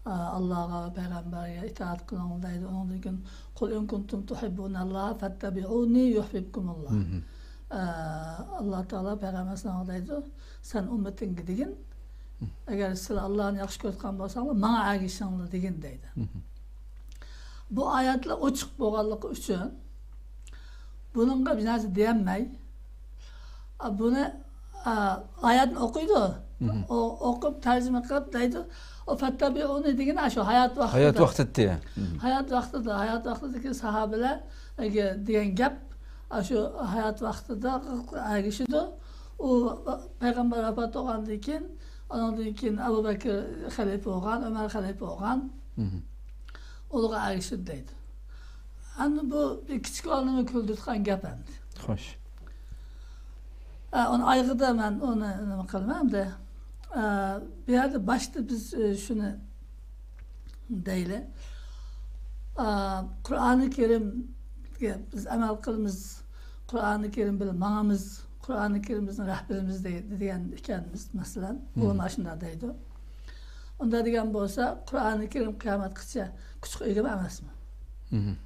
ئە، «ئاللاغا ۋە پەيغەمبەرگە ئىتائەت قىلىڭ» دەيدۇ. ئۇنىڭدىن كېيىن «قۇل ئىن كۇنتۇم تۇھىببۇنەللاھ فەتتەبىئۇنى يۇھبىبكۇمۇللاھ». مم. ئە، ئاللا تائالا پەيغەمبەر ساڭا دەيدۇ، «سەن ئۈممىتىڭگە دېگىن، مم. ئەگەر سىلەر ئاللانى ياخشى كۆرىدىغان بولساڭلار، ماڭا ئەگىشىڭلار» دېگىن دەيدۇ. مم. بۇ ئايەتلەر ئوچۇق بولغانلىقى ئۈچۈن، بۇنىڭغا بىر نەرسە دېيەلمەي، ئا، بۇنى، ئا، ئايەتنى ئوقۇيدۇ. مم. ئو-، ئوقۇپ، تەرجىمە قىلىپ دەيدۇ. ئۇ «فەتتەبىئۇنى» دېگىنى ئاشۇ ھايات ۋاقتىدا. ھايات ۋاقتىدا. مم. ھايات ۋاقتىدا، ھايات ۋاقتىدىكى ساھابىلەر دېگەن گەپ، ئاشۇ ھايات ۋاقتىدا ئەگىشىدۇ. ئۇ پەيغەمبەر ۋاپات بولغاندىن كېيىن، ئۇنىڭدىن كېيىن ئەبۇ بەكرى خەلىپە بولغان، ئۆمەر خەلىپە بولغان. مم. ئۇلارغا ئەگىشىپ دەيدۇ. ئەمدى بۇ بىر كىچىك بالىنىمۇ كۈلدۈرىدىغان گەپ ئەمدى. خوش. ئە، ئۇنى ئايىغىدا مەن ئۇنى نېمە قىلىمەن ئەمدى. ئە، بۇ يەردە باشتا بىز، ئە، شۇنى دەيلى. ئە، قۇرئانى كەرىمگە بىز ئەمەل قىلىمىز، قۇرئانى كەرىم بىلەن ماڭىمىز، قۇرئانى كەرىم بىزنىڭ رەھبىرىمىز دەي-، دېگەن ئىكەنمىز، مەسىلەن. مم. ئۇلار مانا شۇنداق دەيدۇ. ئۇنداق دېگەن بولسا، قۇرئانى كەرىم قىيامەتكىچە كۈچكە ئىگىمۇ ئەمەسمۇ؟ مم.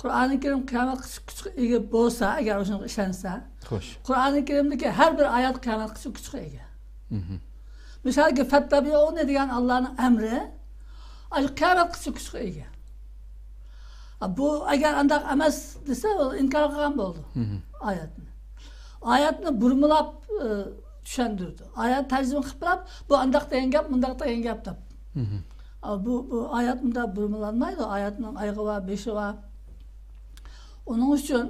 قۇرئانى كەرىم قىيامەتكىچە كۈچكە ئىگە بولسا، ئەگەر ئۇنىڭغا ئىشەنسە، خوش. قۇرئانى كەرىمدىكى ھەر بىر ئايەت قىيامەتكىچە كۈچكە ئىگە. مم. مىسالغا، «فەتتەبىئۇنى» دېگەن ئاللانىڭ ئەمرى، ئاشۇ قىيامەتكىچە كۈچكە ئىگە. بۇ ئەگەر ئانداق ئەمەس دېسە، ئۇ ئىنكار قىلغان بولىدۇ، مم، ئايەتنى. ئايەتنى بۇرمىلاپ، ئى، چۈشەندۈرىدۇ. ئايەت تەرجىمە قىلىپ بېرىپ، بۇ ئانداق دېگەن گەپ، مۇنداق دېگەن گەپ دەپ. مم. ئا، بۇ، بۇ ئايەت مۇنداق بۇرمىلانمايدۇ. ئايەتنىڭ ئايىغى بار، بېشى بار. ئۇنىڭ ئۈچۈن،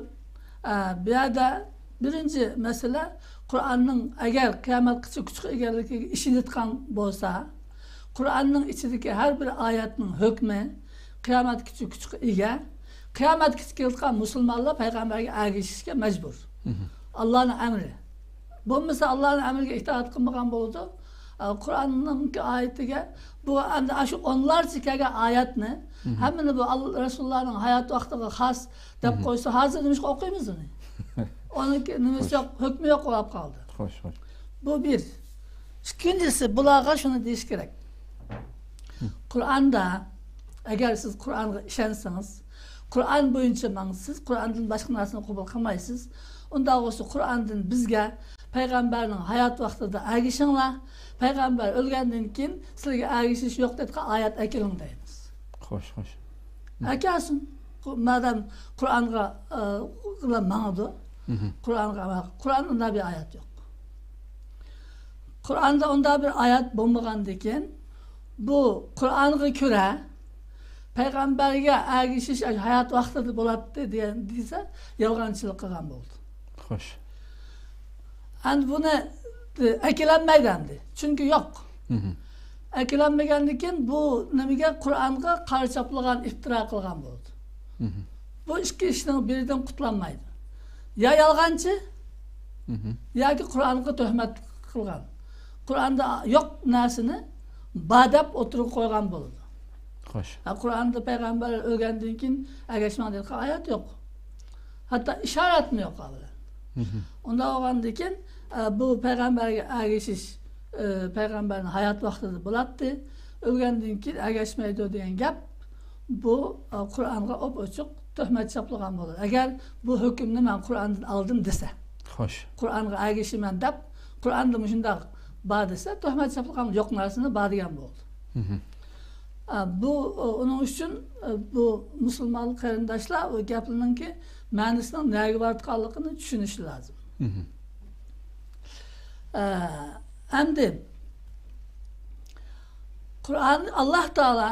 ئە، بۇ يەردە بىرىنچى مەسىلە، قۇرئاننىڭ ئەگەر قىيامەتكىچە كۈچكە ئىگىلىكىگە ئىشىنىدىغان بولسا، قۇرئاننىڭ ئىچىدىكى ھەر بىر ئايەتنىڭ ھۆكمى قىيامەتكىچە كۈچكە ئىگە. قىيامەتكىچە كېلىدىغان مۇسۇلمانلار پەيغەمبەرگە ئەگىشىشكە مەجبۇر. مم. ئاللانىڭ ئەمرى. بولمىسا، ئاللانىڭ ئەمرىگە ئىتائەت قىلمىغان بولىدۇ. ئە، قۇرئاننىڭكى ئايىتىگە، بۇ ئەمدى ئاشۇ ئونلارچە كەلگەن ئايەتنى، مم، ھەممىنى بۇ ئال-، رەسۇلۇللانىڭ ھايات ۋاقتىغا خاس دەپ، مم، قويسا، ھازىر نېمىشقا ئوقۇيمىز ئۇنى؟ ئۇنىڭكى نېمىسى، خوش، يوق، ھۆكمى يوق بولۇپ قالدى. خوش، خوش. بۇ بىر. ئىككىنچىسى، بۇلارغا شۇنى دېيىش كېرەك. مم. قۇرئاندا، ئەگەر سىز قۇرئانغا ئىشەنسىڭىز، قۇرئان بويىچە ماڭسىز، قۇرئاندىن باشقا نەرسىنى قوبۇل قىلمايسىز، ئۇنداق بولسا قۇرئاندىن بىزگە پەيغەمبەرنىڭ ھايات ۋاقتىدا ئەگىشىڭلار، پەيغەمبەر ئۆلگەندىن كېيىن سىلەرگە ئەگىشىش يوق دەيدىغان ئايەت ئەكېلىڭ دەيمىز. خوش، خوش. ئەكەلسۇن. قۇ-، مادام قۇرئانغا، ئە، ماڭىدۇ، مم، قۇرئانغا، قۇرئاندا ئۇنداق بىر ئايەت يوق. قۇرئاندا ئۇنداق بىر ئايەت بولمىغاندىكىن، بۇ قۇرئانغا كۆرە پەيغەمبەرگە ئەگىشىش ھايات ۋاقتىدا بولاتتى دېگەن، دېسە، يالغانچىلىق قىلغان بولدى. خوش. ئەمدى بۇنى ئەكېلەلمەيدۇ ئەمدى. چۈنكى يوق. مم. ئەكېلەلمىگەندىكىن بۇ نېمىگە، قۇرئانغا قارا چاپلىغان، ئىپتىرا قىلغان بولدى. مم. بۇ ئىككى ئىشنىڭ بىرىدىن قۇتۇلالمايدۇ. يا يالغانچى، مم، ياكى قۇرئانغا تۆھمەت قىلغان. قۇرئاندا يوق نەرسىنى بار دەپ ئوتتۇرىغا قويغان بولىدۇ. خوش. ھە، قۇرئاندا پەيغەمبەر ئۆلگەندىن كېيىن ئەگەشمەڭ دەيدىغان ئايەت يوق. ھەتتا ئىشارەتمۇ يوق ھە بىلەن. مم. ئۇنداق بولغاندىكىن، ئە، بۇ پەيغەمبەرگە ئەگىشىش، ئە، پەيغەمبەرنىڭ ھايات ۋاقتىدا بولاتتى. ئۆلگەندىن كېيىن ئەگەشمەيدۇ دېگەن گەپ، بۇ، ئە، قۇرئانغا ئوپئوچۇق تۆھمەت چاپلىغان بولىدۇ. ئەگەر بۇ ھۆكۈمنى مەن قۇرئاندىن ئالدىم دېسە، خوش، قۇرئانغا ئەگىشىمەن دەپ، قۇرئاندا مۇشۇنداق بار دېسە، تۆھمەت چاپلىغان، يوق نەرسىنى بار دېگەن بولدى. مم. ئە، بۇ، ئۇنىڭ ئۈچۈن، ئە، بۇ مۇسۇلمان قېرىنداشلار ئۇ گەپلىرىنىڭكى مەنىسىنىڭ نەگە بارىدىغانلىقىنى چۈشىنىشى لازىم. مم. ئە، ئەمدى قۇرئان، ئاللاھ تائالا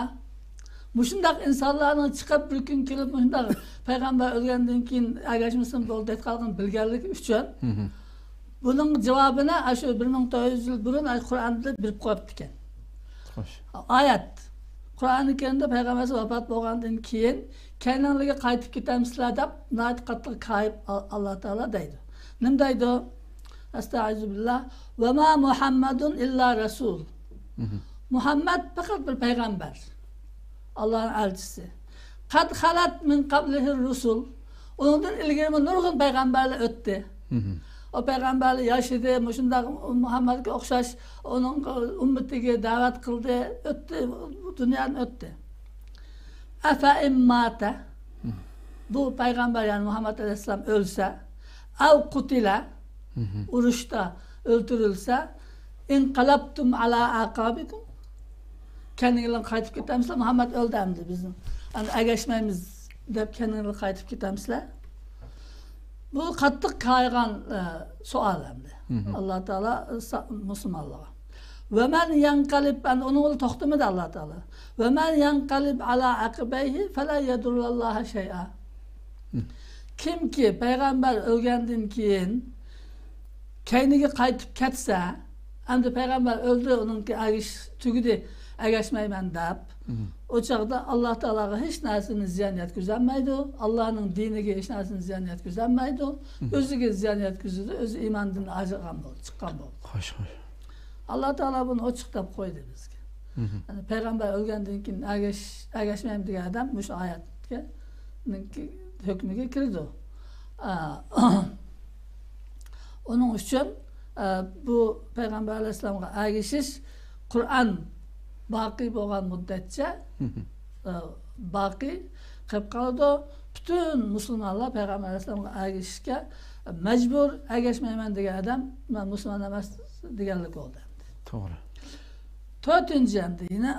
مۇشۇنداق ئىنسانلارنىڭ چىقىپ، بىر كۈن كېلىپ، مۇشۇنداق پەيغەمبەر ئۆلگەندىن كېيىن ئەگەشمىسىمۇ بولدى دەپ قالغان بىلگەنلىكى ئۈچۈن، بۇنىڭ جاۋابىنى ئاشۇ بىر مىڭ تۆت يۈز يىل بۇرۇن ئاشۇ قۇرئاندا بېرىپ قويۇپتىكەن. خوش. ئايەت. قۇرئانى كەرىمدە پەيغەمبەرىمىز ۋاپات بولغاندىن كېيىن، كەينىڭلىگە قايتىپ كېتەمسىلەر دەپ ناھايىتى قاتتىق كايىپ ئال-، ئاللاھ تائالا دەيدۇ. نېمە دەيدۇ؟ ئەستەئىزۇبىللاھ. ۋەما مۇھەممەدۇن ئىللا رەسۇل. مۇھەممەد پەقەت بىر پەيغەمبەر. ئاللاھنىڭ ئەلچىسى. قەد خەلەت مىن قەبلىھىر رۇسۇل. ئۇنىڭدىن ئىلگىرىمۇ نۇرغۇن پەيغەمبەرلەر ئۆتتى. ئۇ پەيغەمبەرلەر ياشىدى، مۇشۇنداق مۇھەممەدكە ئوخشاش ئۇنىڭ ئۈممىتىگە دەۋەت قىلدى، ئۆتتى، بۇ دۇنيادىن ئۆتتى. ئەفە ئىن ماتە، بۇ پەيغەمبەر، يەنى مۇھەممەد ئەلەيھىسسالام ئۆلسە، ئەۋ قۇتىلە، ئۇرۇشتا ئۆلتۈرۈلسە، ئىنقەلەبتۇم ئەلا ئەقابىكۇم، كەينىڭلارغا قايتىپ كېتەمسىلەر؟ مۇھەممەد ئۆلدى ئەمدى، بىزنىڭ ئەگەشمەيمىز دەپ كەينىڭلارغا قايتىپ كېتەمسىلەر؟ بۇ قاتتىق كايىغان، ئە، سوئال ئەمدى. ئاللاھ تائالا سا-، مۇسۇلمانلارغا. ۋەمەن يەنقەلىب، ئەمدى ئۇنىڭ بىلەن توختىمىدى ئاللاھ تائالا. ۋەمەن يەنقەلىب ئەلا ئەقىبەيھى فەلەن يەدۇررەللاھە شەيئا. كىمكى پەيغەمبەر ئۆلگەندىن كېيىن كەينىگە قايتىپ كەتسە، ئەمدى پەيغەمبەر ئۆلدى، ئۇنىڭكى ئەگىشىش تۈگىدى، ئەگەشمەيمەن دەپ، ئۇ چاغدا ئاللاھ تائالاغا ھېچ نەرسىنى زىيان يەتكۈزەلمەيدۇ، ئاللاھنىڭ دىنىگە ھېچ نەرسىنى زىيان يەتكۈزەلمەيدۇ، ئۆزىگە زىيان يەتكۈزىدۇ، ئۆزى ئىماندىن ئاجرىغان بولدى، چىققان بولدى. خوش، خوش. ئاللاھ تائالا بۇنى ئوچۇق دەپ قويدى بىزگە. يەنى پەيغەمبەر ئۆلگەندىن كېيىن ئەگەش-، ئەگەشمەيمەن دېگەن ئادەم مۇشۇ ئايەتكە، ھۆكمىگە كىرىدۇ. ئا، ئۇنىڭ ئۈچۈن، ئا، بۇ پەيغەمبەر ئەلەيھىسسالامغا ئەگىشىش قۇرئان باقىي بولغان مۇددەتچە، ئا، باقىي قېلىپ قالىدۇ. پۈتۈن مۇسۇلمانلار پەيغەمبەر ئەلەيھىسسالامغا ئەگىشىشكە مەجبۇر، ئەگەشمەيمەن دېگەن ئادەم، مەن مۇسۇلمان ئەمەس دېگەنلىك بولدى ئەمدى. توغرا. تۆتىنچى ئەمدى يەنە،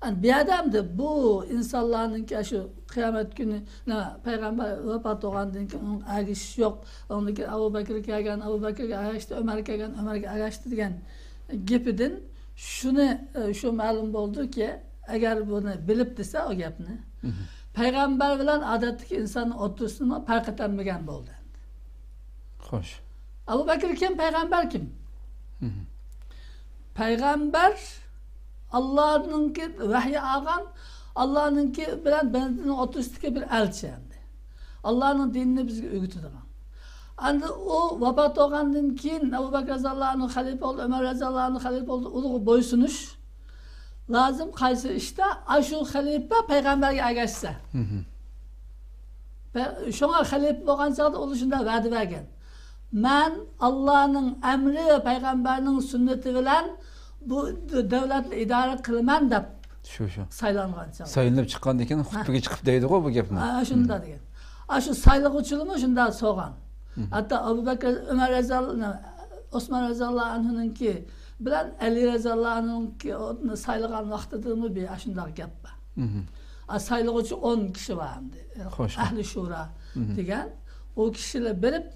ئەمدى بۇ يەردە ئەمدى بۇ ئىنسانلارنىڭكى شۇ قىيامەت كۈنى، نە، پەيغەمبەر ۋاپات بولغاندىن كېيىن ئۇنىڭغا ئەگىشىش يوق. ئۇنىڭدىن كېيىن ئەبۇ بەكرى كەلگەن، ئەبۇ بەكرىگە ئەگەشتى، ئۆمەرگە كەلگەن، ئۆمەرگە ئەگەشتى دېگەن گېپىدىن شۇنى، ئە، شۇ مەلۇم بولدىكى، ئەگەر بۇنى بىلىپ دېسە ئۇ گەپنى، پەيغەمبەر بىلەن ئادەتتىكى ئىنساننىڭ ئوتتۇرىسىنىمۇ پەرق ئېتەلمىگەن بولدى. خوش. ئەبۇ بەكرى كىم؟ پەيغەمبەر كىم؟ پەيغەمبەر ئاللانىڭكى ۋەھيى ئالغان، ئاللانىڭكى بىلەن بەندىنىڭ ئوتتۇرىسىدىكى بىر ئەلچى ئەمدى. ئاللانىڭ دىنىنى بىزگە ئۆگىتىدىغان. ئەمدى ئۇ ۋاپات بولغاندىن كېيىن ئەبۇ بەكرى رەزىياللاھۇ ئەنھۇ خەلىپە بولدى، ئۆمەر رەزىياللاھۇ ئەنھۇ خەلىپە بولدى، ئۇلارغا بويسۇنۇش لازىم. قايسى ئىشتا؟ ئاشۇ خەلىپە پەيغەمبەرگە ئەگەشسە. پە-، شۇڭا خەلىپە بولغان چاغدا ئۇلار شۇنداق ۋەدە بەرگەن. مەن ئاللانىڭ ئەمرى ۋە پەيغەمبەرنىڭ سۈننىتى بىلەن بۇ د-، دۆلەتنى ئىدارە قىلىمەن دەپ شۇ، شۇ. سايلانغان چاغدا. سايلىنىپ چىققاندىن كېيىن خۇتبىگە چىقىپ دەيدىغۇ بۇ گەپنى. ھە، شۇنداق دېگەن. ئاشۇ سايلىغۇچىلىرىمۇ شۇنداق سورىغان. ھەتتا ئەبۇ بەكرى، ئۆمەر رەزىياللا-، ئوسمان رەزىياللاھۇ ئەنھۇنىڭكى بىلەن ئەلى رەزىياللاھۇ ئەنھۇنىڭكى ئوتنى سايلىغان ۋاقتىدىمۇ بىر ئاشۇنداق گەپ بار. ئا، سايلىغۇچى ئون كىشى بار ئەمدى. خوش. ئەھلى شۇرا دېگەن. ئۇ كىشىلەر بېرىپ،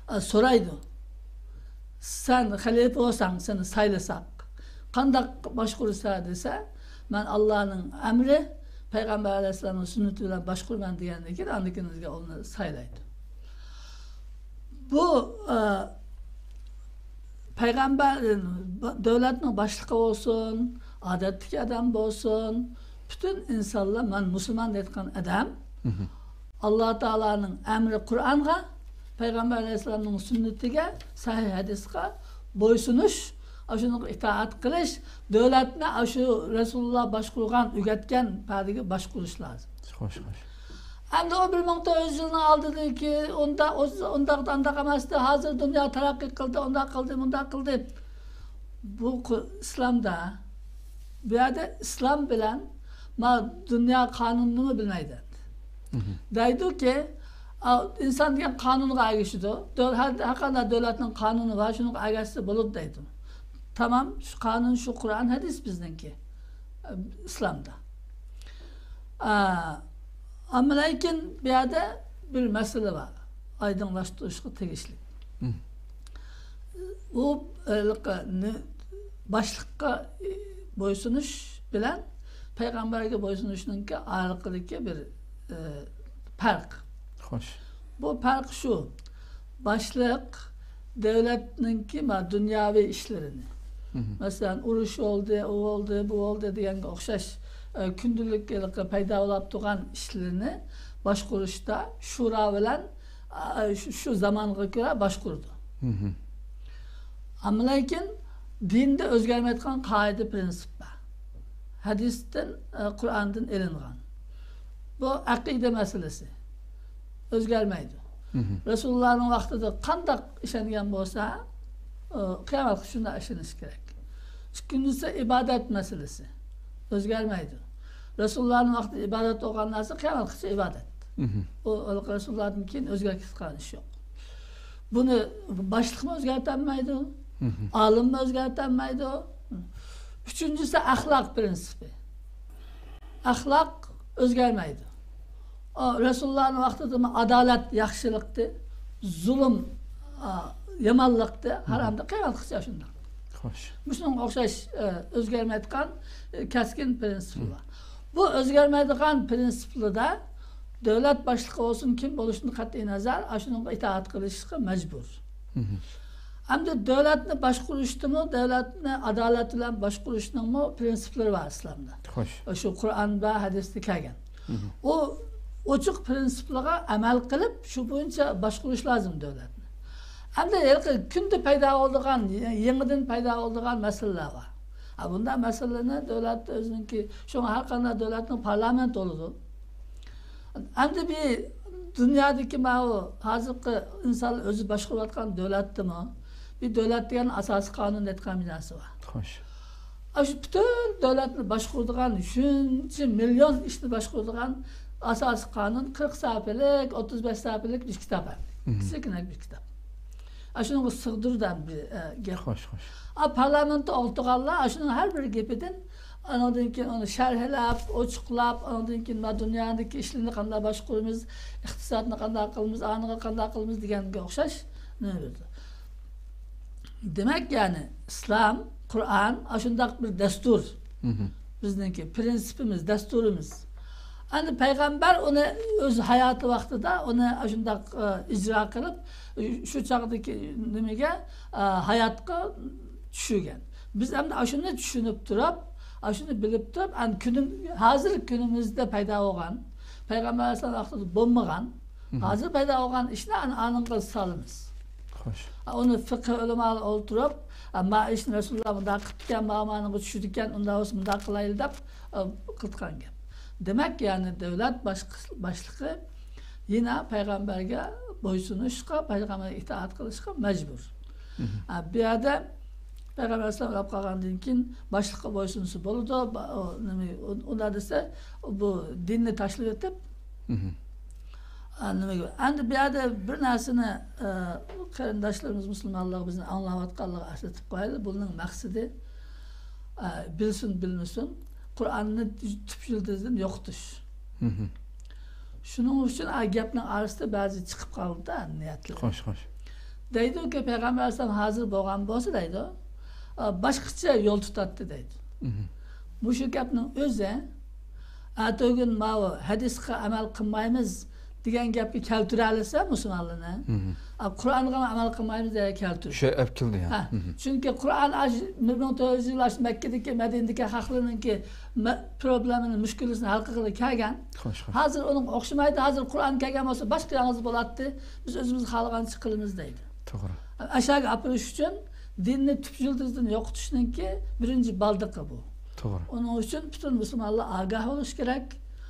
ئا، سورايدۇ. سەن خەلىپە بولساڭ، سېنى سايلىساق، قانداق باشقۇرىسەن دېسە، مەن ئاللانىڭ ئەمرى، پەيغەمبەر ئەلەيھىسسالامنىڭ سۈننىتى بىلەن باشقۇرىمەن دېگەندىن كېيىن، ئاندىن كېيىن ئۇنى سايلايدۇ. بۇ، ئە، پەيغەمبەر، دۆلەتنىڭ باشلىقى بولسۇن، ئادەتتىكى ئادەم بولسۇن، پۈتۈن ئىنسانلار، مەن مۇسۇلمان دەيدىغان ئادەم، ئاللا تائالانىڭ ئەمرى قۇرئانغا، پەيغەمبەر ئەلەيھىسسالامنىڭ سۈننىتىگە، سەھىھ ھەدىسقا بويسۇنۇش، ئاشۇنىڭغا ئىتائەت قىلىش، دۆلەتنى ئاشۇ رەسۇلۇللا باشقۇرغان، ئۆگەتكەن پەدىگە باشقۇرۇش لازىم. خوش، خوش. ئەمدى ئۇ بىر مىڭ تۆت يۈز يىلنىڭ ئالدىدىكى ئۇنداق، ئۇنداق، ئۇنداق ئەمەستى. ھازىر دۇنيا تەرەققىي قىلدى، ئۇنداق قىلدى، مۇنداق قىلدى. بۇ قۇ-، ئىسلامدا، بۇ يەردە ئىسلام بىلەن ما دۇنيا قانۇنىنىمۇ بىلمەيدۇ. دەيدۇكى، ئا، ئىنسان دېگەن قانۇنغا ئەگىشىدۇ. دۆل-، ھەر، ھەر قانداق دۆلەتنىڭ قانۇنى بار، شۇنىڭغا ئەگەشسە بولىدۇ دەيدۇ. تامام، شۇ قانۇن، شۇ قۇرئان، ھەدىس بىزنىڭكى، ئە، ئىسلامدا. ئا، ئەمما لېكىن بۇ يەردە بىر مەسىلە بار، ئايدىڭلاشتۇرۇشقا تېگىشلىك. مم. ئۇ، ئە، باشلىققا بويسۇنۇش بىلەن پەيغەمبەرگە بويسۇنۇشنىڭكى ئارىلىقىدىكى بىر، ئە، پەرق. خوش. بۇ پەرق شۇ. باشلىق دۆلەتنىڭكى ما-، دۇنياۋى ئىشلىرىنى، مم. مەسىلەن، ئۇرۇش بولدى، ئۇ بولدى، بۇ بولدى دېگەنگە ئوخشاش، ئە، كۈندىلىك ھېلىقى پەيدا بولۇپ تۇرغان ئىشلىرىنى باشقۇرۇشتا شورا بىلەن، ئە، شۇ، شۇ زامانغا كۆرە باشقۇرىدۇ. مم. ئەمما لېكىن دىندا ئۆزگەرمەيدىغان قائىدە، پرىنسىپ بار. ھەدىستىن، ئە، قۇرئاندىن ئېلىنغان. بۇ ئەقىدە مەسىلىسى. ئۆزگەرمەيدۇ. مم. رەسۇلۇللانىڭ ۋاقتىدا قانداق ئىشەنگەن بولسا، ئۇ قىيامەتكىچە شۇنداق ئىشىنىش كېرەك. ئىككىنچىسى ئىبادەت مەسىلىسى. ئۆزگەرمەيدۇ. رەسۇلۇللانىڭ ۋاقتىدا ئىبادەت بولغان نەرسە قىيامەتكىچە ئىبادەت. مم. ئۇ، ئۇ رەسۇلۇللادىن كېيىن ئۆزگەرتىپ كېتىدىغان ئىش يوق. بۇنى باشلىقمۇ ئۆزگەرتەلمەيدۇ، مم. ئالىممۇ ئۆزگەرتەلمەيدۇ. ئۈچىنچىسى ئەخلاق پرىنسىپى. ئەخلاق ئۆزگەرمەيدۇ. ئا، رەسۇلۇللانىڭ ۋاقتىدىمۇ ئادالەت ياخشىلىقتى، زۇلۇم، ئا، يامانلىقتى، مم. ھارامدى، قىيامەتكىچە شۇنداق. خوش. مۇشۇنىڭغا ئوخشاش، ئە، ئۆزگەرمەيدىغان، ئە، كەسكىن پرىنسىپلار. مم. بۇ ئۆزگەرمەيدىغان پرىنسىپلاردا دۆلەت باشلىقى بولسۇن، كىم بولۇشىدىن قەتئىينەزەر، ئاشۇنىڭغا ئىتائەت قىلىشقا مەجبۇر. مم. ئەمدى دۆلەتنى باشقۇرۇشتىمۇ، دۆلەتنى ئادالەت بىلەن باشقۇرۇشنىڭمۇ پرىنسىپلىرى بار ئىسلامدا. خوش. شۇ قۇرئاندا، ھەدىستە كەلگەن. مم. ئۇ ئوچۇق پرىنسىپلارغا ئەمەل قىلىپ، شۇ بويىچە باشقۇرۇش لازىم دۆلەتنى. ئەمدى ھېلىقى كۈندە پەيدا بولىدىغان، يېڭىدىن پەيدا بولىدىغان مەسىلىلەر بار. ھە، بۇنداق مەسىلىلەرنى دۆلەتتە ئۆزىنىڭكى، شۇڭا ھەر قانداق دۆلەتنىڭ پارلامېنتى بولىدۇ. ئەمدى بىر دۇنيادىكى ماۋۇ ھازىرقى ئىنسانلار ئۆزى باشقۇرۇۋاتقان دۆلەتتىمۇ بىر دۆلەت دېگەن ئاساسىي قانۇن دەيدىغان بىر نەرسە بار. خوش. ئاشۇ پۈتۈن دۆلەتنى باشقۇرىدىغان، شۇنچە مىليون ئىشنى باشقۇرىدىغان ئاساسىي قانۇن قىرىق سەھىپىلىك، ئوتتۇز بەش سەھىپىلىك بىر كىتاب. مم. كىچىككىنە بىر كىتاب. ئاشۇنىڭغا سىغدۇرىدىغان بىر، ئە، گەپ. خوش، خوش. ئا، پارلامېنتتا ئولتۇرغانلار ئاشۇنىڭ ھەر بىر گېپىدىن، ئانىڭدىن كېيىن ئۇنى شەرھلەپ، ئوچۇقلاپ، ئانىڭدىن كېيىن ما دۇنيادىكى ئىشلارنى قانداق باشقۇرىمىز، ئىقتىسادنى قانداق قىلىمىز، ئانىغا قانداق قىلىمىز دېگەنگە ئوخشاش نېمە بېرىدۇ. دېمەك، يەنى ئىسلام، قۇرئان ئاشۇنداق بىر دەستۇر. مم. بىزنىڭكى پرىنسىپىمىز، دەستۇرىمىز. ئەمدى پەيغەمبەر ئۇنى ئۆز ھاياتى ۋاقتىدا ئۇنى ئاشۇنداق، ئە، ئىجرا قىلىپ، شۇ چاغدىكى نېمىگە، ئە، ھاياتقا چۈشۈرگەن. بىز ئەمدى ئاشۇنى چۈشىنىپ تۇرۇپ، ئاشۇنى بىلىپ تۇرۇپ، ئەمدى كۈنۈم-، ھازىر كۈنىمىزدە پەيدا بولغان، پەيغەمبەر ئەلەيھىسسالام ۋاقتىدا بولمىغان، مم. ھازىر پەيدا بولغان ئىشنى ئەن-، ئانىڭغا سالىمىز. خوش. ئۇنى فىقھى ئۆلىمالار ئولتۇرۇپ، ما ئىشنى رەسۇلۇللا مۇنداق قىپتىكەن، ما مانىغا چۈشىدىكەن، ئۇنداق بولسا مۇنداق قىلايلى دەپ، قىلىدىغان گەپ. دېمەك، يەنى دۆلەت باشقى-، باشلىقى يەنە پەيغەمبەرگە بويسۇنۇشقا، پەيغەمبەرگە ئىتائەت قىلىشقا مەجبۇر. مم. ئە، بۇ يەردە پەيغەمبەر ئەلەيھىسسالام ئۆلۈپ قالغاندىن كېيىن باشلىققا بويسۇنسا بولىدۇ، با-، ئۇ، نېمە، ئۇ، ئۇنداق دېسە، بۇ دىننى تاشلىۋېتىپ، مم. ئە، نېمە، ئەمدى بۇ يەردە بىر نەرسىنى، ئە، قېرىنداشلىرىمىز مۇسۇلمانلارغا، بىزنى ئاڭلاۋاتقانلارغا ئەسلىتىپ قويايلى. بۇنىڭ مەقسىتى، ئە، بىلسۇن، بىلمىسۇن، قۇرئاننى تۈپ يىلتىزىدىن يوقىتىش. مم. شۇنىڭ ئۈچۈن ئا گەپنىڭ ئارىسىدا بەزى چىقىپ قالدى-دە نىيەتلىرى. خوش، خوش. دەيدۇكى، پەيغەمبەر ئەلەيھىسسالام ھازىر بولغان بولسا دەيدۇ، ئا، باشقىچە يول تۇتاتتى دەيدۇ. مم. مۇشۇ گەپنىڭ ئۆزى، ئەتىگۈن ماۋۇ ھەدىسقا ئەمەل قىلمايمىز دېگەن گەپكە كەلتۈرەلىسە مۇسۇلمانلارنى، مم. ئا، قۇرئانغا ئەمەل قىلمايمىز دېگەن كەلتۈر. شۇ ئەپ كېلىدۇ يا. ھە، مم. چۈنكى قۇرئان ئاش-، بىر مىڭ تۆت يۈز يىل ئاش-، مەككىدىكى، مەدىنىدىكى خەقلەرنىڭكى مە-، پروبلېمىنى، مۈشكۈلىسىنى ھەل قىلغىلى كەلگەن. خوش، خوش. ھازىر ئۇنىڭغا ئوخشىمايدۇ. ھازىر قۇرئان كەلگەن بولسا، باشقا ياڭزا بولاتتى. بىز ئۆزىمىز خالىغانچە قىلىمىز دەيدۇ. توغرا. ئەشەگە ئاپىرىش ئۈچۈن دىننى تۈپ يىلتىزىدىن يوقىتىشنىڭكى بىرىنچى بالدىقى بۇ. توغرا. ئۇنىڭ ئۈچۈن پۈتۈن مۇسۇلمانلار ئاگاھ بولۇشى كېرەك.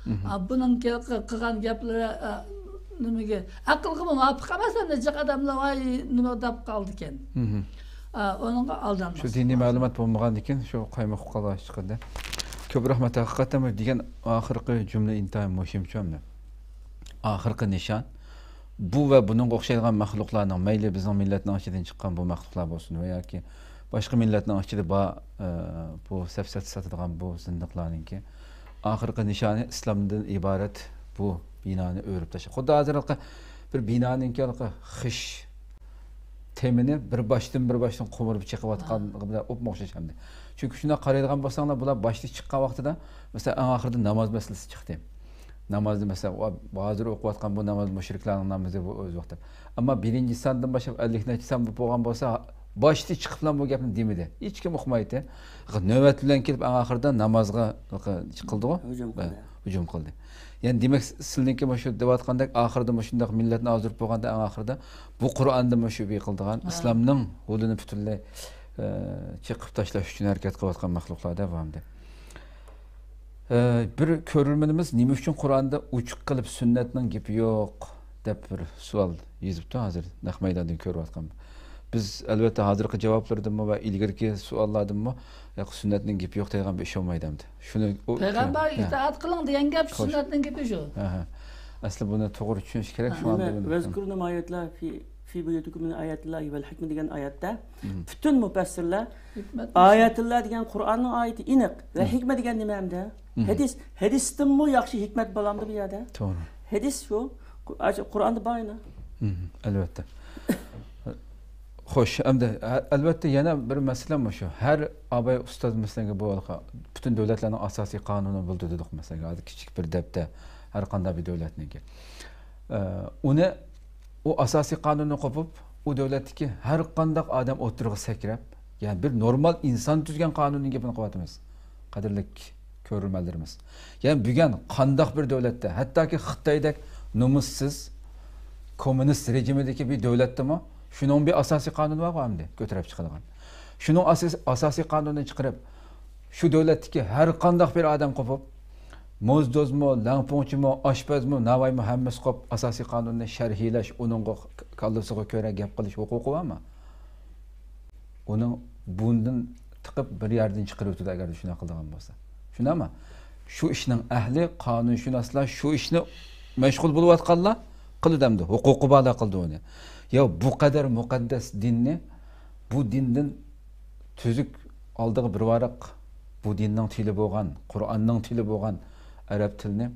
مم. ئا، بۇنىڭ كە-، قىلغان گەپلىرى، ئا، نېمىگە، ئەقىلگىمۇ مۇۋاپىق ئەمەس، ئەمدى جىق ئادەملەر، ۋاي، نېمە دەپ قالدىكەن. مم. ئا، ئۇنىڭغا ئالدانماسلىق شۇ دىنىي لازىم. مەلۇمات بولمىغاندىكىن شۇ قايمۇقۇپ قالغان چىقىدۇ. كۆپ رەھمەت، ھەقىقەتەن بۇ دېگەن ئاخىرقى جۈملە ئىنتايىن مۇھىمچۇ ئەمدى. ئاخىرقى نىشان. بۇ ۋە بۇنىڭغا ئوخشايدىغان مەخلۇقلارنىڭ، مەيلى بىزنىڭ مىللەتنىڭ ئىچىدىن چىققان بۇ مەخلۇقلار بولسۇن ۋە ياكى باشقا مىللەتنىڭ ئىچىدە بار، ئە، بۇ سەپسەتە ساتىدىغان بۇ زىندىقلارنىڭكى ئاخىرقى نىشانى ئىسلامدىن ئىبارەت بۇ بىنانى ئۆرۈپ تاشلاش. خۇددى ھازىر ھېلىقى بىر بىنانىڭكى ھېلىقى خىش تېمىنى بىر باشتىن بىر باشتىن قومۇرۇپ چېقىۋاتقانغا بىلەن ئوپمۇ ئوخشاش ئەمدى. چۈنكى شۇنداق قارايدىغان بولساڭلار، بۇلار باشتا چىققان ۋاقتىدا، مەسىلەن، ئەڭ ئاخىرىدا ناماز مەسىلىسى چىقتى. نامازنى، مەسىلەن، ۋا-، ھازىر ئوقۇۋاتقان بۇ ناماز مۇشرىكلارنىڭ نامىزى بۇ ئۆز ۋاقتىدا. ئەمما بىرىنچى ساندىن باشلاپ ئەللىك نەچچە سان بولۇپ بولغان بولسا، باشتا چىقىپلا بۇ گەپنى دېمىدى. ھېچكىم ئۇقمايتتى. نۆۋەتلەر بىلەن كېلىپ ئەڭ ئاخىرىدا نامازغا قىلدىغۇ؟ ھۇجۇم قىلدى. ھە، ھۇجۇم قىلدى. يەنى دېمەك، سىلىنىڭكى مۇشۇ دەۋاتقاندەك ئاخىرىدا مۇشۇنداق مىللەتنى ئازدۇرۇپ بولغاندا ئەڭ ئاخىرىدا بۇ قۇرئاندىن مۇشۇ بىر قىلىدىغان، ھە، ئىسلامنىڭ يولىنى پۈتۈنلەي، ئە، چېقىپ تاشلاش ئۈچۈن ھەرىكەت قىلىۋاتقان مەخلۇقلار دەۋامىدە. ئە، بىر كۆرۈرمىنىمىز نېمە ئۈچۈن قۇرئاندا ئوچۇق قىلىپ سۈننەتنىڭ گېپى يوق دەپ بىر سوئال يېزىپتۇ، ھازىر نەق مەيداندىن كۆرۈۋاتقان. بىز، ئەلۋەتتە، ھازىرقى جاۋابلىرىدىنمۇ ۋە ئىلگىرىكى سوئاللاردىنمۇ، ياق، سۈننەتنىڭ گېپى يوق دەيدىغان بىر ئىش بولمايدۇ ئەمدى. شۇنى ئۇ پەيغەمبەرگە، ھە، ئىتائەت قىلىڭ دېگەن گەپ، خوش، سۈننەتنىڭ گېپى شۇ. ھە، ھە. ئەسلى بۇنى توغرا چۈشىنىش كېرەك، شۇڭا نېمە، بۇنى، ۋەزكۇرۇ ما ئايەتلەر في، في بيوتكم من آيات الله والحكمة دېگەن ئايەتتە، مم، پۈتۈن مۇپەسسىرلەر، ھېكمەت، ئايەتۇللا دېگەن قۇرئاننىڭ ئايىتى ئېنىق ۋە، مم، ھېكمە دېگەن نېمە ئەمدى؟ مم. ھەدىس، ھەدىستىنمۇ ياخشى ھېكمەت بولامدۇ بۇ يەردە؟ توغرا. ھەدىس شۇ، قۇ-، ئاشۇ قۇرئاندا بار يەنە. مم، ئەلۋەتتە. خوش، ئەمدى، ئە-، ئەلۋەتتە، يەنە بىر مەسىلە مۇشۇ. ھەر ئاباي ئۇستاز، مەسىلەن، بۇ ھېلىقى پۈتۈن دۆلەتلەرنىڭ ئاساسىي قانۇنى بولىدۇ دېدۇق، مەسىلەن، ھازىر كىچىك بىر دەپتەر، ھەر قانداق بىر دۆلەتنىڭكى. ئە، ئۇنى، ئۇ ئاساسىي قانۇننى قوپۇپ، ئۇ دۆلەتتىكى ھەر قانداق ئادەم ئوتتۇرىغا سەكرەپ، يەنى بىر نورمال ئىنسان تۈزگەن قانۇننىڭ گېپىنى قىلىۋاتىمىز، قەدىرلىك كۆرۈرمەنلىرىمىز. يەنى بۈگۈن قانداق بىر دۆلەتتە، ھەتتاكى خىتايدەك نومۇسسىز، كوممۇنىست رېجىمىدىكى بىر دۆلەتتىمۇ شۇنىڭ بىر ئاساسىي قانۇنى بارغۇ ئەمدى كۆتۈرۈپ چىقىدىغان. شۇنىڭ ئاساس-، ئاساسىي قانۇنىنى چىقىرىپ، شۇ دۆلەتتىكى ھەر قانداق بىر ئادەم قوپۇپ، موزدوزمۇ، لەڭپۇڭچىمۇ، ئاشپەزمۇ، ناۋايمۇ، ھەممىسى قوپ، ئاساسىي قانۇننى شەرھلەش، ئۇنىڭغا ك-، كاللىسىغا كۆرە گەپ قىلىش ھوقۇقى بارمۇ؟ ئۇنىڭ بۇندىن تىقىپ بىر يەردىن چىقىرىۋېتىدۇ، ئەگەر شۇنداق قىلىدىغان بولسا. شۇنداقمۇ؟ شۇ ئىشنىڭ ئەھلى، قانۇنشۇناسلار شۇ ئىشنى مەشغۇل بولۇۋاتقانلار قىلىدۇ ئەمدى. ھوقۇقى بارلار قىلىدۇ ئۇنى. يا بۇ قەدەر مۇقەددەس دىننى، بۇ دىندىن تۈزۈك ئالدىغا بىر ۋاراق بۇ دىننىڭ تىلى بولغان، قۇرئاننىڭ تىلى بولغان ئەرەب تىلىنى،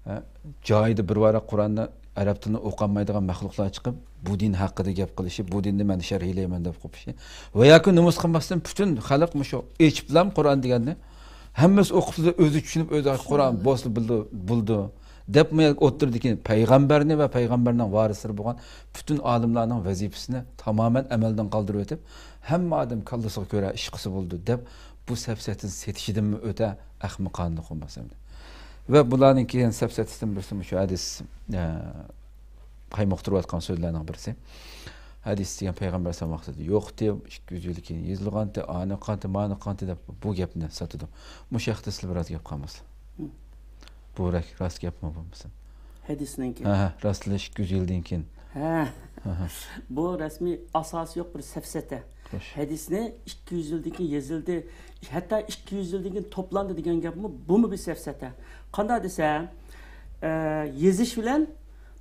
ئە، جايىدا بىر ۋاراق قۇرئاننى ئەرەب تىلىنى ئوقۇالمايدىغان مەخلۇقلار چىقىپ، بۇ دىن ھەققىدە گەپ قىلىشى، بۇ دىننى مەن شەرھلەيمەن دەپ قوپۇشى ۋە ياكى نومۇس قىلماستىن پۈتۈن خەلق مۇشۇ ئېچىپلام قۇرئان دېگەننى ھەممىسى ئوقۇپلا ئۆزى چۈشىنىپ، ئۆزى قۇرئان بولسا بولىدۇ، بولىدۇ دەپمۇ ئوتتۇرىدىكى پەيغەمبەرنى ۋە پەيغەمبەرنىڭ ۋارىسلىرى بولغان پۈتۈن ئالىملارنىڭ ۋەزىپىسىنى تامامەن ئەمەلدىن قالدۇرۇۋېتىپ، ھەممە ئادەم كاللىسىغا كۆرە ئىش قىلسا بولىدۇ دەپ، بۇ سەپسەتىنى سېتىشىدىنمۇ ئۆتە ئەخمىقانىلىق بولماس ئەمدى. ۋە بۇلارنىڭ كېيىن سەپسەتىسىدىن بىرسى مۇشۇ ھەدىس، ئە، قايمۇقتۇرۇۋاتقان سۆزلەرنىڭ بىرسى. ھەدىس دېگەن پەيغەمبەر ئەلەيھىسسالام ۋاقتىدا يوقتى، ئىككى يۈز يىل كېيىن يېزىلغانتى، ئانى قانتى، مانى قانتى دەپ بۇ گەپنى ساتىدۇ. مۇشۇ ھەقتە سىلەر بىراز گەپ قىلامسىلەر؟ بۇ راست گەپمۇ بولمىسا؟ ھەدىسنىڭكى. ھە، ھە، راستلا ئىككى يۈز يىلدىن كېيىن. ھە. ھە، ھە. بۇ رەسمىي ئاساسى يوق بىر سەپسەتە. خوش. ھەدىسنى ئىككى يۈز يىلدىن كېيىن يېزىلدى. ھەتتا ئىككى يۈز يىلدىن كېيىن توپلاندى دېگەن گەپمۇ، بۇمۇ بىر سەپسەتە. قانداق دېسە، ئە، يېزىش بىلەن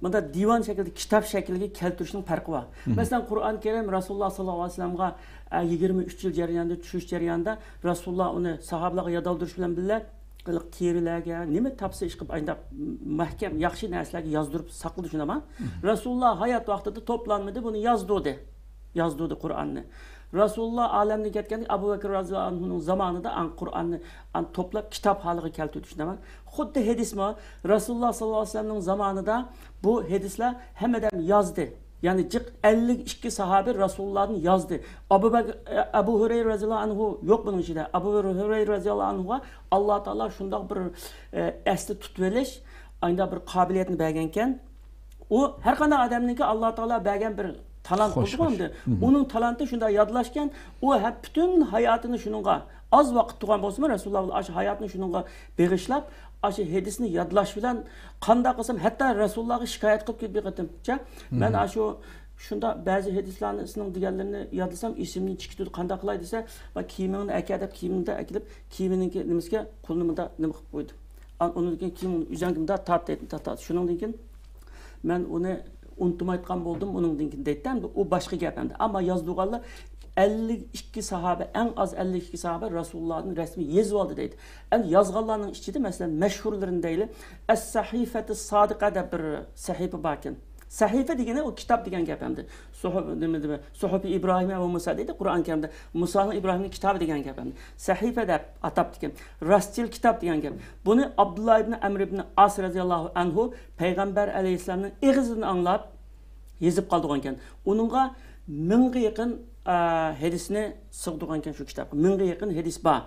مۇنداق دىۋان شەكلىدە، كىتاب شەكلىگە كەلتۈرۈشنىڭ پەرقى بار. مم. مەسىلەن، قۇرئان كەرىم رەسۇلۇللا ساللاللاھۇ ئەلەيھى ۋەسەللەمغا، ئە، يىگىرمە ئۈچ يىل جەريانىدا، چۈشۈش جەريانىدا رەسۇلۇللا ئۇنى ساھابىلارغا يادالدۇرۇش بىلەن بىللە، ھېلىقى تېرىلەرگە نېمە تاپسا ئىشقىلىپ ئاينداق مەھكەم، ياخشى نەرسىلەرگە يازدۇرۇپ ساقلىدى، شۇنداقمۇ؟ مم. رەسۇلۇللا ھايات ۋاقتىدا توپلانمىدى، بۇنى يازدۇردى. يازدۇردى قۇرئاننى. رەسۇلۇللا ئالەمدىن كەتكەندە ئەبۇ بەكرى رازىياللاھۇ ئەنھۇنىڭ زامانىدا ئەڭ قۇرئاننى ئەن توپلاپ كىتاب ھالىغا كەلتۈردى، شۇنداقمۇ؟ خۇددى ھەدىسمۇ رەسۇلۇللا ساللاللاھۇ ئەلەيھى ۋەسەللەمنىڭ زامانىدا بۇ ھەدىسلەر ھەممە ئادەم يازدى. يەنى جىق ئەللىك ئىككى ساھابى رەسۇلۇللادىن يازدى. ئەبۇ بەك-، ئەبۇ ھۇرەيرە رازىياللاھۇ ئەنھۇ يوق بۇنىڭ ئىچىدە. ئەبۇ ھۇرەيرە رازىياللاھۇ ئەنھۇغا ئاللا تائالا شۇنداق بىر، ئە، ئەستە تۇتۇۋېلىش، ئانداق بىر قابىلىيەتنى بەرگەنكەن. ئۇ ھەر قانداق ئادەمنىڭكى ئاللا تائالا بەرگەن بىر تالانت خوش، بولىدىغۇ خوش. ئەمدى. مم. ئۇنىڭ تالانتى شۇنداق يادلاشكەن، ئۇ ھە-، پۈتۈن ھاياتىنى شۇنىڭغا، ئاز ۋاقىت تۇرغان بولسىمۇ، رەسۇلۇللا بىلەن ئاشۇ ھاياتىنى شۇنىڭغا بېغىشلاپ، ئاشۇ ھەدىسنى يادلاش بىلەن قانداق قىلسام، ھەتتا رەسۇلۇللاغا شىكايەت قىلىپ كېلىپ بىر قېتىمچە، مەن مم. ئاشۇ شۇنداق بەزى ھەدىسلەرنى سېنىڭ دېگەنلىرىنى يادلىسام، ئېسىمدىن چىقىپ كېتىدۇ، قانداق قىلاي دېسە، ۋە كىيىمىڭنى ئەكە دەپ، كىيىمىمنى ئەكېلىپ، كىيىمىنىڭكى نېمىسىگە قولىنى مۇنداق نېمە قىلىپ قويدۇم. ئان-، ئۇنىڭدىن كېيىن كىيىمىڭنى ئۈزەڭگە مۇنداق تارت دەيتتىم، تارت، تارت. شۇنىڭدىن كېيىن مەن ئۇنى ئۇنتۇمايدىغان بولدۇم ئۇنىڭدىن كېيىن دەيتتى. ئەمدى ئۇ باشقا گەپ ئەمدى. ئەمما يازىدىغانلار ئەللىك ئىككى ساھابە، ئەڭ ئاز ئەللىك ئىككى ساھابە رەسۇلۇللادىن رەسمىي يېزىۋالدى دەيدۇ. ئەمدى يازغانلارنىڭ ئىچىدە، مەسىلەن، مەشھۇرلىرىنى دەيلى، ئەس-سەھىفەتۇ سادىقە دەپ بىر سەھىپە باركەن. سەھىپە دېگىنى ئۇ كىتاب دېگەن گەپ ئەمدى. سۇھۇف، نېمە دېمە، سۇھۇفى ئىبراھىم ۋە مۇسا دەيدۇ، قۇرئان كەرىمدە مۇسانىڭ، ئىبراھىمنىڭ كىتابى دېگەن گەپ ئەمدى. سەھىپە دەپ ئاتاپتىكەن. راستچىل كىتاب دېگەن گەپ. بۇنى ئابدۇللا ئىبنى ئەمر ئىبنى ئاس رەزىياللاھۇ ئەنھۇ پەيغەمبەر ئەلەيھىسسالامنىڭ ئېغىزىدىن ئاڭلاپ يېزىپ قالدۇرغانىكەن. ئۇنىڭغا مىڭغا يېقىن، ئە، ھەدىسنى سىغدۇرغانىكەن شۇ كىتابقا. مىڭغا يېقىن ھەدىس بار.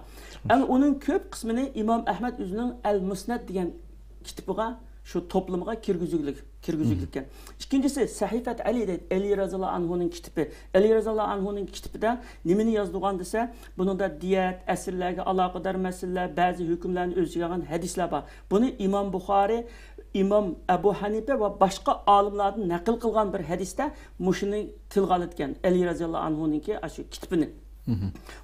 ئەمدى ئۇنىڭ كۆپ قىسمىنى ئىمام ئەھمەد ئۆزىنىڭ ئەل مۇسنەد دېگەن كىتابىغا، شۇ توپلىمىغا كىرگۈزگۈلۈك، كىرگۈزگۈلۈككەن. ئىككىنچىسى، سەھىفەت ئەلى دەيدۇ. ئەلى رەزىياللاھۇ ئەنھۇنىڭ كىتابى. ئەلى رەزىياللاھۇ ئەنھۇنىڭ كىتابىدا نېمىنى يازدۇرغان دېسە، بۇنىڭدا دىيەت، ئەسىرلەرگە ئالاقىدار مەسىلىلەر، بەزى ھۆكۈملەرنى ئۆز ئىچىگە ئالغان ھەدىسلەر بار. بۇنى ئىمام بۇخارى، ئىمام ئەبۇ ھەنىپە ۋە باشقا ئالىملاردىن نەقىل قىلغان بىر ھەدىستە مۇشۇنى تىلغا ئالىدىكەن. ئەلى رەزىياللاھۇ ئەنھۇنىڭكى ئاشۇ كىتابىنى.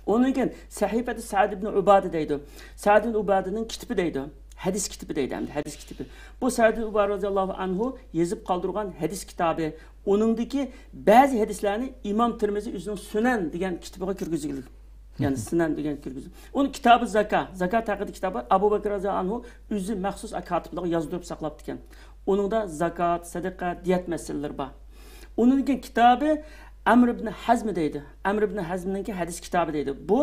ئۇنىڭ كېيىن سەھىپەتى سەئد ئىبن ئۇبادە دەيدۇ. سەئد ئىبن ئۇبادىنىڭ كىتابى دەيدۇ. ھەدىس كىتابى دەيدۇ ئەمدى، ھەدىس كىتابى. بۇ سەئد ئىبن ئۇبادە رەزىياللاھۇ ئەنھۇ يېزىپ قالدۇرغان ھەدىس كىتابى. ئۇنىڭدىكى بەزى ھەدىسلەرنى ئىمام تىرمىزى ئۆزىنىڭ سۈنەن دېگەن كىتابىغا كىرگۈزگەن. يەنى سۈنەن دېگەن كىرگۈزگەن. ئۇنىڭ كىتابى زاكا، زاكات ھەققىدە كىتابى ئەبۇ بەكرى رەزىياللاھۇ ئەنھۇ ئۆزى مەخسۇس كاتىپلىققا يازدۇرۇپ ساقلاپتىكەن. ئۇنىڭدا زاكات، سەدىقە، دىيەت مەسىلىلىرى بار. ئۇنىڭدىن كېيىن كىتابى ئەمر ئىبن ھەزم دەيدۇ. ئەمر ئىبن ھەزمنىڭكى ھەدىس كىتابى دەيدۇ. بۇ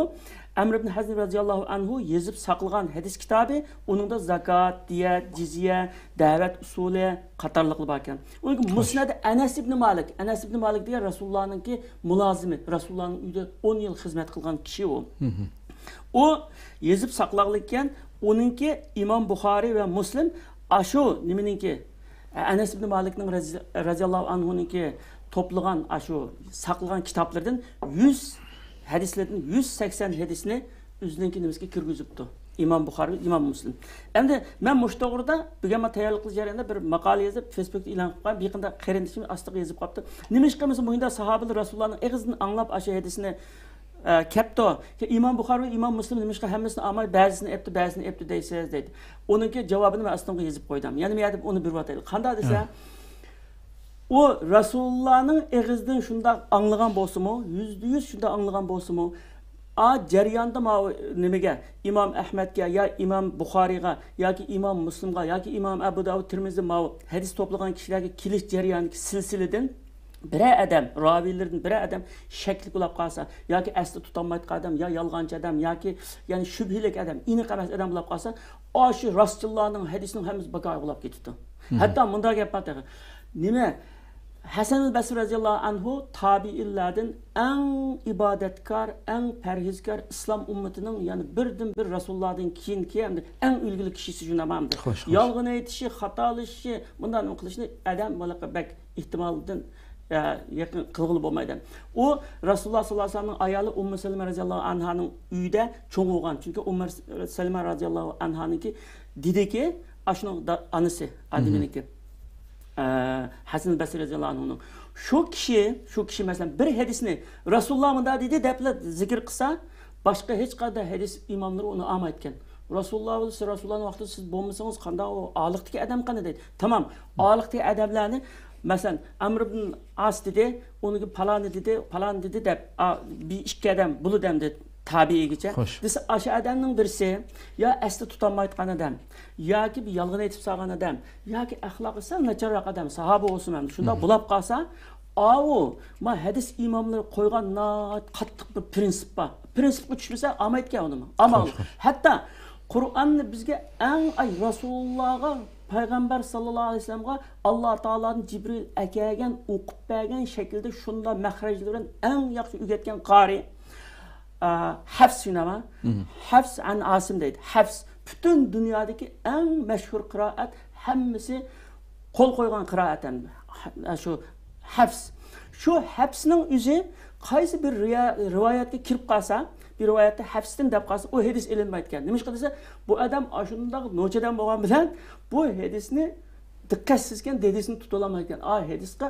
ئەمر ئىبن ھەزم رەزىياللاھۇ ئەنھۇ يېزىپ ساقلىغان ھەدىس كىتابى، ئۇنىڭدا زاكات، دىيەت، جىزيە، دەۋەت ئۇسۇلى قاتارلىقلار باركەن. ئۇنىڭكى مۇسنەدى ئەنەس ئىبن مالىك. ئەنەس ئىبن مالىك دېگەن رەسۇلۇللانىڭكى مۇلازىمى، رەسۇلۇللانىڭ ئۆيىدە ئون يىل خىزمەت قىلغان كىشى ئۇ. ئۇ يېزىپ ساقلىغانىكەن، ئۇنىڭكى ئىمام بۇخارىي ۋە مۇسلىم ئاشۇ نېمىنىڭكى، ئەنەس ئىبن مالىكنىڭ رەزى-، رەزىياللاھۇ ئەنھۇنىڭكى توپلىغان، ئاشۇ ساقلىغان كىتابلىرىدىن يۈز ھەدىسلەردىن يۈز سەكسەن ھەدىسنى ئۆزىنىڭكى نېمىسىگە كىرگۈزۈپتۇ. ئىمام بۇخارىي، ئىمام مۇسلىم. ئەمدى مەن مۇشۇ توغرىدا بۈگۈن مەن تەييارلىق قىلىش جەريانىدا بىر ماقالە يېزىپ، فېيسبۇكتا ئېلان قىلىپ قويغان. بىر يېقىندا قېرىندىشىم ئاستىغا يېزىپ قاپتۇ. نېمىشقا مۇشۇنداق ساھابىلەر رەسۇلۇللانىڭ ئېغىزىدىن ئاڭلاپ ئاشۇ ھەدىسنى ئە، كەپتۇ. ئىمام بۇخارى ۋە ئىمام مۇسلىم نېمىشقا ھەممىسىنى ئالماي، بەزىسىنى ئەپتۇ، بەزىسىنى ئەپتۇ دەيسىز دەيدۇ. ئۇنىڭكى جاۋابىنى مەن ئاستىڭغا يېزىپ قويدۇم. يەنە مەن يەنە ئۇنى بېرىۋاتايلى. قانداق دېسە، ئۇ رەسۇلۇللانىڭ ئېغىزىدىن شۇنداق ئاڭلىغان بولسىمۇ، يۈزدە يۈز شۇنداق ئاڭلىغان بولسىمۇ، ئا جەرياندا ماۋۇ نېمىگە، ئىمام ئەھمەدكە يا ئىمام بۇخارىيغا ياكى ئىمام مۇسلىمغا ياكى ئىمام ئەبۇ داۋۇد، تىرمىزى ماۋۇ ھەدىس توپلىغان كىشىلەرگە كېلىش جەريانىدىكى سىلسىلىدىن بىرەر ئادەم، راۋىيلىرىدىن بىرەر ئادەم شەكلىك بولاپ قالسا، ياكى ئەستە تۇتالمايدىغان ئادەم، يا يالغانچى ئادەم، ياكى، يەنى شۈبھىلىك ئادەم، ئېنىق ئەمەس ئادەم بولاپ قالسا، ئاشۇ راستچىللارنىڭ ھەدىسىنىڭ ھەممىسى بىكار بولاپ كېتىدۇ. ھەتتا مۇنداق گەپ بار تېخى. نېمە؟ ھەسەن ئەل بەسرى رەزىياللاھۇ ئەنھۇ تابىئىنلاردىن ئەڭ ئىبادەتكار، ئەڭ پەرھىزكار، ئىسلام ئۈممىتىنىڭ، يەنى بىردىن بىر رەسۇلۇللادىن كېيىنكى ئەمدى ئەڭ ئۈلگىلىك كىشىسى شۇ نېمە ئەمدى؟ خوش، خوش. يالغان ئېيتىشى، خاتالىشىشى، مۇنداق نېمە قىلىشىنى ئادەم بۇنىڭغا بەك ئېھتىمالدىن، ئە، يېقىن قىلغىلى بولمايدۇ. ئۇ رەسۇلۇللا ساللاللاھۇ ئەلەيھى ۋەسەللەمنىڭ ئايالى ئۈممۇ سەلمە رەزىياللاھۇ ئەنھانىڭ ئۆيىدە چوڭ بولغان. چۈنكى ئۈممۇ سەلمە رەزىياللاھۇ ئەنھانىڭكى دېدىكى، ئاشۇنىڭ دا-، ئانىسى، ئادىمىنىڭكى، ئە، ھەسەن بەسرى رەزىياللاھۇ ئەنھۇنىڭ. شۇ كىشى، شۇ كىشى، مەسىلەن، بىر ھەدىسنى رەسۇلۇللا مۇنداق دېدى دەپلا زىكىر قىلسا، باشقا ھېچقانداق ھەدىس ئىماملىرى ئۇنى ئالمايدىكەن. رەسۇلۇللا بولسا، رەسۇلۇللانىڭ ۋاقتىدا سىز بولمىسىڭىز، قانداق ئۇ ئارىلىقتىكى ئادەم قانداق دەيدۇ؟ تامام، ئارىلىقتىكى ئادەملەرنى، مەسىلەن، ئەمر ئىبن ئاس دېدى، ئۇنىڭكى پالانى دېدى، پالانى دېدى دەپ، ئا، بىر ئىككى ئادەم بولىدۇ ئەمدى تابىئىيگىچە. خوش. دېسە، ئاشۇ ئادەمنىڭ بىرسى يا ئەستە تۇتالمايدىغان ئادەم، ياكى بىر يالغان ئېيتىپ سالغان ئادەم، ياكى ئەخلاقى سەل ناچارراق ئادەم، ساھابە بولسىمۇ ئەمدى شۇنداق بولاپ قالسا، ئاۋۇ، ما ھەدىس ئىماملىرى قويغان ناھايىتى قاتتىق بىر پرىنسىپ بار. پرىنسىپقا چۈشمىسە، ئالمايدىكەن ئۇنىمۇ. ئامال. خوش، خوش. ھەتتا قۇرئاننى بىزگە ئەڭ، ئاي، رەسۇلۇللاغا، پەيغەمبەر ساللاللاھۇ ئەلەيھى ۋەسەللەمگە ئاللا تائالادىن جىبرىل ئەكەلگەن، ئوقۇپ بەرگەن شەكىلدە شۇنداق مەخرەجلىرى بىلەن ئەڭ ياخشى ئۆگەتكەن قارى، ئە، ھەفس شۇنداقمۇ؟ ھەفس ئەن ئاسىم دەيدۇ. ھەفس پۈتۈن دۇنيادىكى ئەڭ مەشھۇر قىرائەت، ھەممىسى قول قويغان قىرائەت ئەمدى. شۇ ھەفس. شۇ ھەفسنىڭ ئۆزى قايسى بىر رىيا-، رىۋايەتكە كىرىپ قالسا، بىر رىۋايەتتە ھەفستىن دەپ قالسا، ئۇ ھەدىس ئېلىنمايدىكەن. نېمىشقا دېسە، بۇ ئادەم ئاشۇنداق نوچى ئادەم بولغان بىلەن بۇ ھەدىسنى دىققەتسىزكەن، دېدىسىنى تۇتۇۋالالمايدىكەن. ئا ھەدىسقا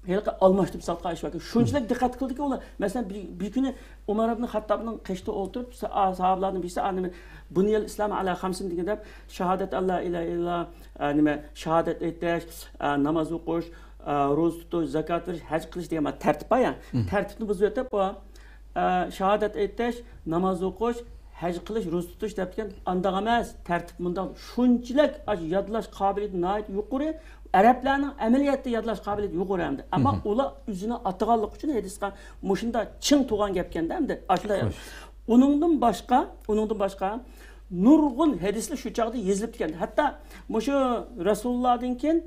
ھېلىقى ئالماشتۇرۇپ ساتقان ئىش باركەن. شۇنچىلىك دىققەت قىلدىكى ئۇلار. مەسىلەن، بىر، بىر كۈنى ئۇمار ئىبن خەتتابنىڭ قېشىدا ئولتۇرۇپ، سا-، ئا، ساھابىلەردىن بىرسى، ئا، نېمە، بۇنىيەل ئىسلام ئەلا خەمسىن دېگەن دەپ، شاھادەت ئەللا ئىلاھە ئىللا، ئا، نېمە، شاھادەت ئېيتىش، ئا، ناماز ئوقۇش، ئا، روزا تۇتۇش، زاكات بېرىش، ھەج قىلىش دېگەن بار تەرتىپ بار يا. تەرتىپنى بۇزۇۋېتىپ، ئۇ، ئا، شاھادەت ئېيتىش، ناماز ئوقۇش، ھەج قىلىش، روزا تۇتۇش دەپتىكەن، ئانداق ئەمەس، تەرتىپ مۇنداق، شۇنچىلىك ئاشۇ يادلاش قابىلىيىتى ناھايىتى يۇقىرى. ئەرەبلەرنىڭ ئەمەلىيەتتە يادلاش قابىلىيىتى يۇقىرى ئەمدى. ئەمما ئۇلار ئۆزىنى ئاتىغانلىقى ئۈچۈن ھەدىسقا مۇشۇنداق چىڭ تۇرغان گەپكەندە ئەمدى. ئاشۇنداق. ئۇنىڭدىن باشقا، ئۇنىڭدىن باشقا نۇرغۇن ھەدىسلەر شۇ چاغدا يېزىلىپتىكەن. ھەتتا مۇشۇ رەسۇلۇللادىن كېيىن،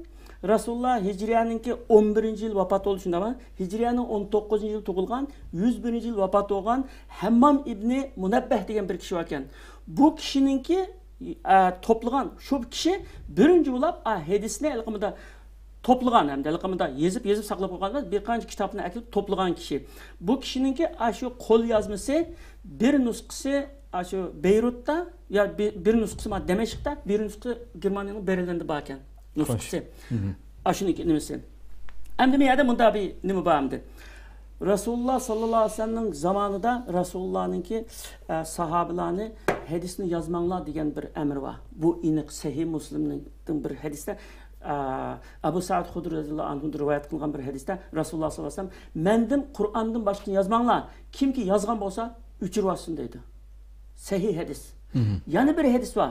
رەسۇلۇللا ھىجرىيەنىڭكى ئون بىرىنچى يىل ۋاپات بولدى، شۇنداقمۇ؟ ھىجرىيەنىڭ ئون توققۇزىنچى يىل تۇغۇلغان، يۈز بىرىنچى يىل ۋاپات بولغان ھەممام ئىبنى مۇنەببەھ دېگەن بىر كىشى باركەن. بۇ كىشىنىڭكى، ئە، توپلىغان، شۇ كىشى بىرىنچى بولاپ، ئا، ھەدىسنى ھېلىقى مۇندا توپلىغان ھەمدە ھېلىقى مۇندا يېزىپ، يېزىپ ساقلاپ قويغان ئەمەس، بىر قانچە كىتابنى ئەكېلىپ توپلىغان كىشى. بۇ كىشىنىڭكى ئاشۇ قول يازمىسى بىر نۇسخىسى ئاشۇ بەيرۇتتا، يا بىر، بىر نۇسخىسى ما دىمەشقتا، بىر نۇسخىسى گېرمانىيەنىڭ بېرلىندا باركەن. نۇسخىسى. ئاشۇنىڭكى نېمىسى. ئەمدى بۇ يەردە مۇنداق بىر نېمە بار ئەمدى. رەسۇلۇللا ساللاللاھۇ ئەلەيھى ۋەسەللەمنىڭ زامانىدا رەسۇلۇللانىڭكى، ئە، ساھابىلارنى ھەدىسنى يازماڭلار دېگەن بىر ئەمرى بار. بۇ ئېنىق سەھىھ مۇسلىمنىڭ بىر ھەدىستە، ئە، ئەبۇ سەئىد خۇدرى رەزىياللاھۇ ئەنھۇدىن رىۋايەت قىلغان بىر ھەدىستە رەسۇلۇللا ساللاللاھۇ ئەلەيھى ۋەسەللەم، مەندىن قۇرئاندىن باشقىنى يازماڭلار. كىمكى يازغان بولسا ئۆچۈرۈۋالسۇن دەيدۇ. سەھىھ ھەدىس. يەنە بىر ھەدىس بار.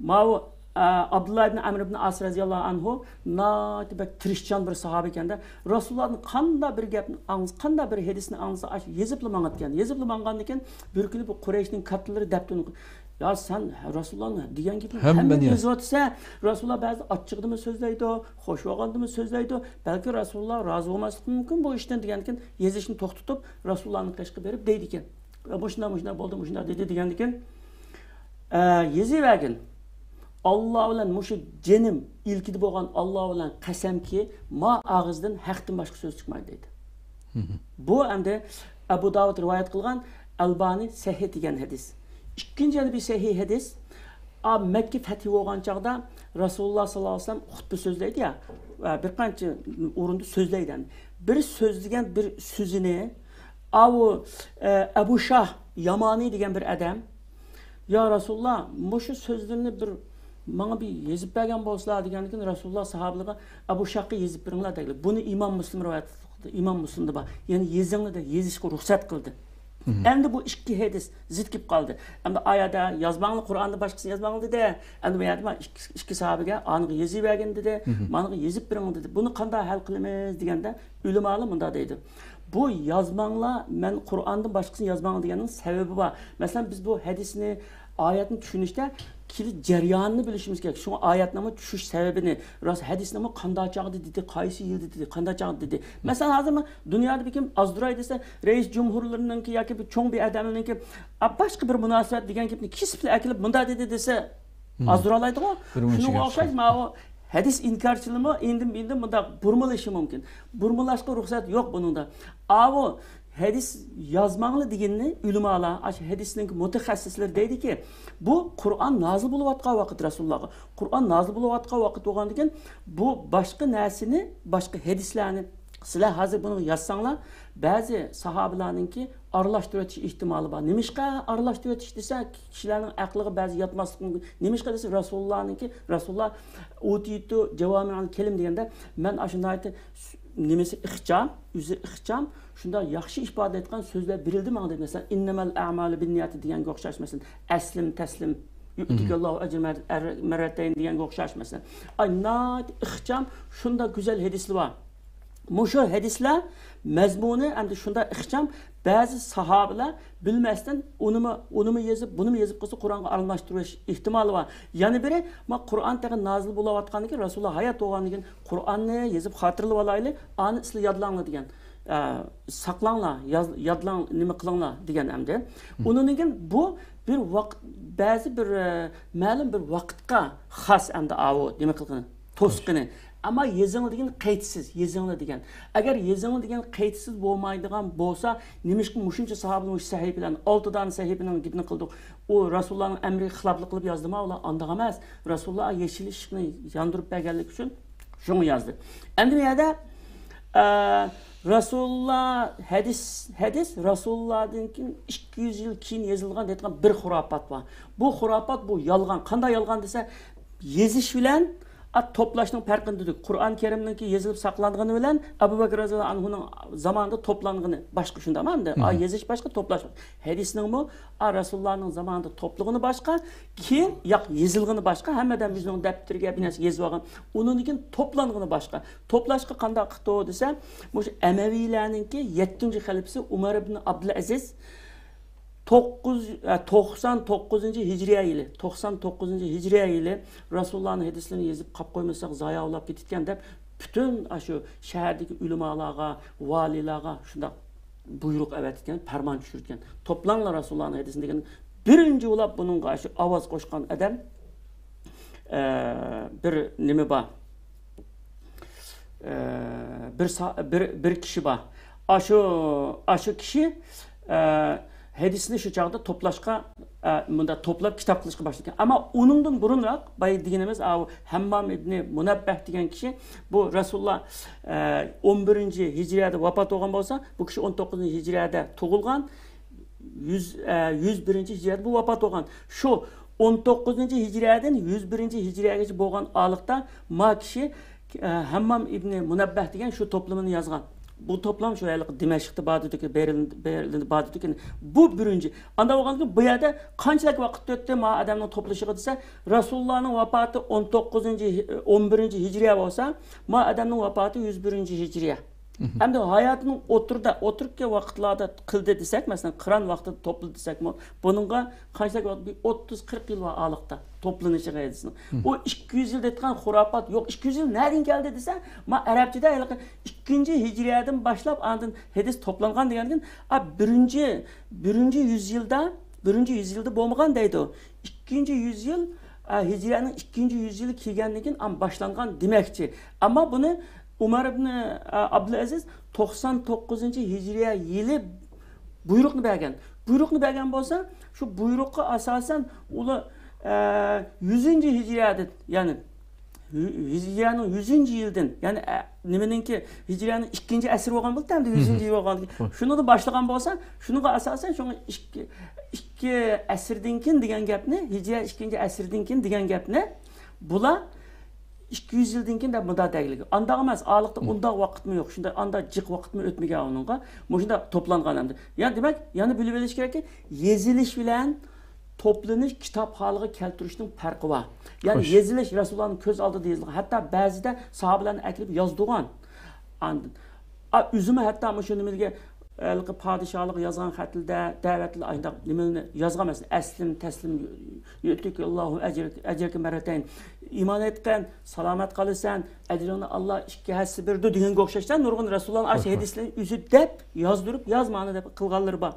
ماۋۇ، ئە، ئابدۇللا ئىبن ئەمر ئىبن ئاس رەزىياللاھۇ ئەنھۇ ناھايىتى بەك تىرىشچان بىر ساھابە ئىكەندە، رەسۇلۇللادىن قانداق بىر گەپنى ئاڭلىسا، قانداق بىر ھەدىسنى ئاڭلىسا، ئاشۇ يېزىپلا ماڭىدىكەن. يېزىپلا ماڭغاندىكىن بىر كۈنى بۇ قۇرەيشنىڭ كاتتىلىرى دەپتۇ، يا سەن رەسۇلۇللانىڭ دېگەن گېپىنى ھەممىنى يېزىۋاتىسەن. رەسۇلۇللا بەزىدە ئاچچىقىدىمۇ سۆزلەيدۇ، خۇش بولغاندىمۇ سۆزلەيدۇ. بەلكى رەسۇلۇللا رازى بولماسلىقى مۇمكىن بۇ ئىشتىن دېگەندىكىن يېزىشنى توختىتىپ، رەسۇلۇللانىڭ قېشىغا بېرىپ دەيدىكەن. مۇشۇنداق، مۇشۇنداق بولدى، مۇشۇنداق دېدى دېگەندىكىن، ئە، يېزىۋەرگىن. ئاللا بىلەن مۇشۇ جېنىم ئىلكىدە بولغان ئاللا بىلەن قەسەمكى، ما ئاغزىدىن ھەقتىن باشقا سۆز چىقمايدۇ دەيدۇ. بۇ ئەمدى ئەبۇ داۋۇد رىۋايەت قىلغان، ئەلبانى سەھىھ دېگەن ھەدىس. ئىككىنچى يەنە بىر سەھىھ ھەدىس. ئا، مەككە پەتھى بولغان چاغدا رەسۇلۇللا ساللاللاھۇ ئەلەيھى ۋەسەللەم خۇتبە سۆزلەيدۇ يا، ۋە بىر قانچە ئورۇندا سۆزلەيدۇ. بىر سۆزلىگەن بىر سۆزىنى ئاۋۇ، ئە، ئەبۇ شاھ يامانى دېگەن بىر ئادەم، يا رەسۇلۇللا، مۇشۇ سۆزلىرىنى بىر ماڭا بىر يېزىپ بەرگەن بولسىلا دېگەندىكىن رەسۇلۇللا ساھابىلىرىغا ئەبۇ شاھقا يېزىپ بېرىڭلار دەيدۇ. بۇنى ئىمام مۇسلىم رىۋايەت قىلدى. ئىمام مۇسلىمدا بار. يەنى يېزىڭلار دەپ يېزىشقا رۇخسەت قىلدى. ئەمدى بۇ ئىككى ھەدىس زىت كېلىپ قالدى. ئەمدى ئايەتتە يازماڭلار، قۇرئاندىن باشقىسىنى يازماڭلار دېدى. ئەمدى بۇ يەردە مانا ئىككى، ئىككى ساھابىگە ئانىغا يېزىۋەرگىن دېدى، مانىغا يېزىپ بېرىڭ دېدى. بۇنى قانداق ھەل قىلىمىز دېگەندە ئۆلىمالار مۇنداق دەيدۇ. بۇ يازماڭلار، مەن قۇرئاندىن باشقىسىنى يازماڭلار دېگەننىڭ سەۋەبى بار. مەسىلەن، بىز بۇ ھەدىسنى، ئايەتنى چۈشىنىشتە كېلىش جەريانىنى بىلىشىمىز كېرەك. شۇڭا ئايەتنىڭمۇ چۈشۈش سەۋەبىنى، راست ھەدىسنىمۇ قانداق چاغدا دېدى، قايسى يىلدا دېدى، قانداق چاغدا دېدى. مەسىلەن، ھازىرمۇ دۇنيادا بىر كىم ئازدۇراي دېسە، رەئىس جۇمھۇرلىرىنىڭكى ياكى بىر چوڭ بىر ئادەمنىڭكى، ئا، باشقا بىر مۇناسىۋەت دېگەن گەپنى كېسىپلا ئەكېلىپ مۇنداق دېدى دېسە، ئازدۇرالايدىغۇ. شۇنىڭغا ئوخشاش ماۋۇ ھەدىس ئىنكارچىلىرىمۇ ئىندىن ئىندىن مۇنداق بۇرمىلىشى مۇمكىن. بۇرمىلاشقا رۇخسەت يوق بۇنىڭدا. ئاۋۇ ھەدىس يازماڭلار دېگىنىنى ئۆلىمالار، ئاشۇ ھەدىسنىڭ مۇتەخەسسىسلىرى دەيدىكى، بۇ قۇرئان نازىل بولۇۋاتقان ۋاقىت رەسۇلۇللاغا. قۇرئان نازىل بولۇۋاتقان ۋاقىت بولغاندىكىن، بۇ باشقا نەرسىنى، باشقا ھەدىسلەرنى سىلەر ھازىر بۇنى يازساڭلار، بەزى ساھابىلارنىڭكى ئارىلاشتۇرۇۋېتىش ئېھتىمالى بار. نېمىشقا ئارىلاشتۇرۇۋېتىش دېسە، كىشىلەرنىڭ ئەقلىگە بەزى ياتماسلىقى مۇمكىن. نېمىشقا دېسە، رەسۇلۇللانىڭكى، رەسۇلۇللا ئۇتىتۇ جاۋامىئەل كەلىم دېگەندە، مەن ئاشۇ ناھايىتى نېمىسى ئىخچام، ئۆزى ئىخچام، شۇنداق ياخشى ئىپادىلەيدىغان سۆزلەر بېرىلدى ماڭا دەيدۇ. مەسىلەن، ئىننەمەل ئەمالۇ بىننىيەتى دېگەنگە ئوخشاش، مەسىلەن، ئەسلىم تەسلىم، يۇئتىكەللاھۇ ئەجرەن مەررەتەين دېگەنگە ئوخشاش، مەسىلەن. ئاي، ناھايىتى ئىخچام، شۇنداق گۈزەل ھەدىسلەر بار. مۇشۇ ھەدىسلەر مەزمۇنى ئەمدى شۇنداق ئىخچام، بەزى ساھابىلەر بىلمەستىن ئۇنىمۇ، ئۇنىمۇ يېزىپ، بۇنىمۇ يېزىپ قىلسا، قۇرئانغا ئارىلاشتۇرۇش ئېھتىمالى بار. يەنە بىرى، ما قۇرئان تېخى نازىل بولاۋاتقاندىن كېيىن، رەسۇلۇللا ھايات بولغاندىن كېيىن، قۇرئاننى يېزىپ خاتىرىلىۋالايلى، ئانى سىلەر يادلاڭلار دېگەن، ئە، ساقلاڭلار، ياز-، يادلاڭ، نېمە قىلىڭلار دېگەن ئەمدى. ئۇنىڭدىن كېيىن بۇ بىر ۋاقىت، بەزى بىر، ئە، مەلۇم بىر ۋاقىتقا خاس ئەمدى ئاۋۇ نېمە قىلغىنى، توسقىنى. ئەمما يېزىڭلار دېگەن قەيتسىز، يېزىڭلار دېگەن. ئەگەر يېزىڭلار دېگەن قەيتسىز بولمايدىغان بولسا، نېمىشقا مۇشۇنچە ساھابىلەر مۇشۇ سەھىپىلەرنى، ئالتە دانە سەھىپىنىڭ گېپىنى قىلدۇق؟ ئۇ رەسۇلۇللانىڭ ئەمرىگە خىلاپلىق قىلىپ يازدىمۇ ئۇلار؟ ئانداق ئەمەس. رەسۇلۇللا يېشىل ئىشىقنى ياندۇرۇپ بەرگەنلىكى ئۈچۈن شۇڭا يازدى. ئەمدى بۇ يەردە، ئە، رەسۇلۇللا ھەدىس، ھەدىس رەسۇلۇللادىن كېيىن ئىككى يۈز يىل كېيىن يېزىلغان دەيدىغان بىر خۇراپات بار. بۇ خۇراپات، بۇ يالغان. قانداق يالغان دېسە، يېزىش بىلەن ئا، توپلاشنىڭ پەرقىنى دېدۇق. قۇرئان كەرىمنىڭكى يېزىلىپ ساقلانغىنى بىلەن ئەبۇ بەكرى رەزىياللاھۇ ئەنھۇنىڭ زامانىدا توپلانغىنى باشقا، شۇنداقمۇ ئەمدى؟ ئا، يېزىش باشقا، توپلاش باشقا. ھەدىسنىڭمۇ، ئا، رەسۇلۇللانىڭ زامانىدا توپلىغىنى باشقا، كېيىن ياق، يېزىلغىنى باشقا، ھەممە ئادەم ئۆزىنىڭ دەپتىرىگە بىر نەرسە يېزىۋالغان. ئۇنىڭدىن كېيىن توپلانغىنى باشقا. توپلاشقا قانداق قىپتۇ دېسە، مۇشۇ ئەمەۋىيلەرنىڭكى يەتتىنچى خەلىپىسى ئۇمار ئىبن ئابدۇلئەزىز توققۇز، ئە، توقسان توققۇزىنچى ھىجرىيە يىلى، توقسان توققۇزىنچى ھىجرىيە يىلى رەسۇلۇللانىڭ ھەدىسلىرىنى يېزىپ قاپ قويمىساق زايا بولاپ كېتىدىكەن دەپ، پۈتۈن ئاشۇ شەھەردىكى ئۆلىمالارغا، ۋالىيلارغا شۇنداق بۇيرۇق ئەۋەتكەن، پەرمان چۈشۈرگەن. توپلاڭلار رەسۇلۇللانىڭ ھەدىسىنى دېگەن. بىرىنچى بولاپ بۇنىڭغا شۇ ئاۋاز قوشقان ئادەم، ئە، بىر نېمە بار. ئە، بىر سا-، بىر، بىر كىشى بار. ئاشۇ، ئاشۇ كىشى، ئە، ھەدىسنى شۇ چاغدا توپلاشقا، ئە، مۇنداق توپلاپ كىتاب قىلىشقا باشلىغان. ئەمما ئۇنىڭدىن بۇرۇنراق، بايا دېگىنىمىز، ئاۋۇ ھەممام ئىبنى مۇنەببەھ دېگەن كىشى، بۇ رەسۇلۇللا، ئە، ئون بىرىنچى ھىجرىيەدە ۋاپات بولغان بولسا، بۇ كىشى ئون توققۇزىنچى ھىجرىيەدە تۇغۇلغان. يۈز، ئە، يۈز بىرىنچى ھىجرىيەدە بۇ ۋاپات بولغان. شۇ ئون توققۇزىنچى ھىجرىيەدىن يۈز بىرىنچى ھىجرىيەگىچە بولغان ئارىلىقتا ما كىشى، ئە، ھەممام ئىبنى مۇنەببەھ دېگەن شۇ توپلىمىنى يازغان. بۇ توپلام شۇ ھېلىقى دىمەشقتا بار دېدۇق، بېرلىن، بېرلىندا بار دېدۇق. بۇ بىرىنچى. ئانداق بولغاندىن كېيىن بۇ يەردە قانچىلىك ۋاقىت ئۆتتى ما ئادەمنىڭ توپلىشىغا دېسە، رەسۇلۇللانىڭ ۋاپاتى ئون توققۇزىنچى، ئون بىرىنچى ھىجرىيە بولسا، ما ئادەمنىڭ ۋاپاتى يۈز بىرىنچى ھىجرىيە. ئەمدى ھاياتىنىڭ ئوتتۇرىدا، ئوتتۇرىكى ۋاقىتلاردا قىلدى دېسەك، مەسىلەن، قىران ۋاقتىدا توپلىدى دېسەكمۇ، بۇنىڭغا قانچىلىك ۋاقىت؟ بىر ئوتتۇز، قىرىق يىل بار ئارىلىقتا توپلىنىشىغا ھەدىسنىڭ. ئۇ ئىككى يۈز يىل دەيدىغان خۇراپات يوق. ئىككى يۈز يىل نەدىن كەلدى دېسە، ما ئەرەبچىدە ھېلىقى ئىككىنچى ھىجرىيەدىن باشلاپ ئاندىن ھەدىس توپلانغان دېگەندىن، ئا، بىرىنچى، بىرىنچى يۈز يىلدا، بىرىنچى يۈز يىلدا بولمىغان دەيدۇ. ئىككىنچى يۈز يىل، ئا، ھىجرىيەنىڭ ئىككىنچى يۈز يىلى كەلگەندىن كېيىن ئان باشلانغان دېمەكچى. ئەمما بۇنى ئۇمار ئىبنى، ئا، ئابدۇلئەزىز توقسان توققۇزىنچى ھىجرىيە يىلى بۇيرۇقنى بەرگەن. بۇيرۇقنى بەرگەن بولسا، شۇ بۇيرۇققا ئاساسەن ئۇلار، ئە، يۈزىنچى ھىجرىيەدىن، يەنى ھىجرىيەنىڭ يۈزىنچى يىلىدىن، يەنى، ئە، نېمىنىڭكى، ھىجرىيەنىڭ ئىككىنچى ئەسىرى بولغان بولدى ئەمدى، يۈزىنچى يىل بولغان. شۇنىڭدىن باشلىغان بولسا، شۇنىڭغا ئاساسەن شۇڭا ئىككى، ئىككى ئەسىردىن كېيىن دېگەن گەپنى، ھىجرىيە ئىككىنچى ئەسىردىن كېيىن دېگەن گەپنى بۇلار ئىككى يۈز يىلدىن كېيىن دەپ مۇنداق دەگلىگەن. ئانداق ئەمەس، ئارىلىقتا ئۇنداق ۋاقىتمۇ يوق، شۇنداق ئانداق جىق ۋاقىتمۇ ئۆتمىگەن ئۇنىڭغا. مۇشۇنداق توپلانغان ئەمدى. يەنى دېمەك، يەنە بىلىۋېلىش كېرەككى، يېزىلىش بىلەن توپلىنىش، كىتاب ھالىغا كەلتۈرۈشنىڭ پەرقى بار. يەنى يېزىلىش رەسۇلۇللانىڭ كۆز ئالدىدا يېزىلغان. ھەتتا بەزىدە ساھابىلەرنى ئەكىرىپ يازدۇرغان. ئاندىن، ئا، ئۆزىمۇ ھەتتا مۇشۇ نېمىلىگە، ھېلىقى پادىشاھلىققا يازغان خەتلىرىدە، دەۋەتلەر، ئانداق نېمىلەرنى يازغان، مەسىلەن، ئەسلىم، تەسلىم، يۇئتىكەللاھۇ ئەجرەك، ئەجرەكە مەررەتەين. ئىمان ئېيتقىن، سالامەت قالىسەن، ئەجرىڭنى ئاللا ئىككى ھەسسە بېرىدۇ دېگەنگە ئوخشاشلا نۇرغۇن رەسۇلۇللانىڭ ئاشۇ ھەدىسلىرىنى ئۆزى دەپ، يازدۇرۇپ، ياز مانا دەپ قىلغانلىرى بار.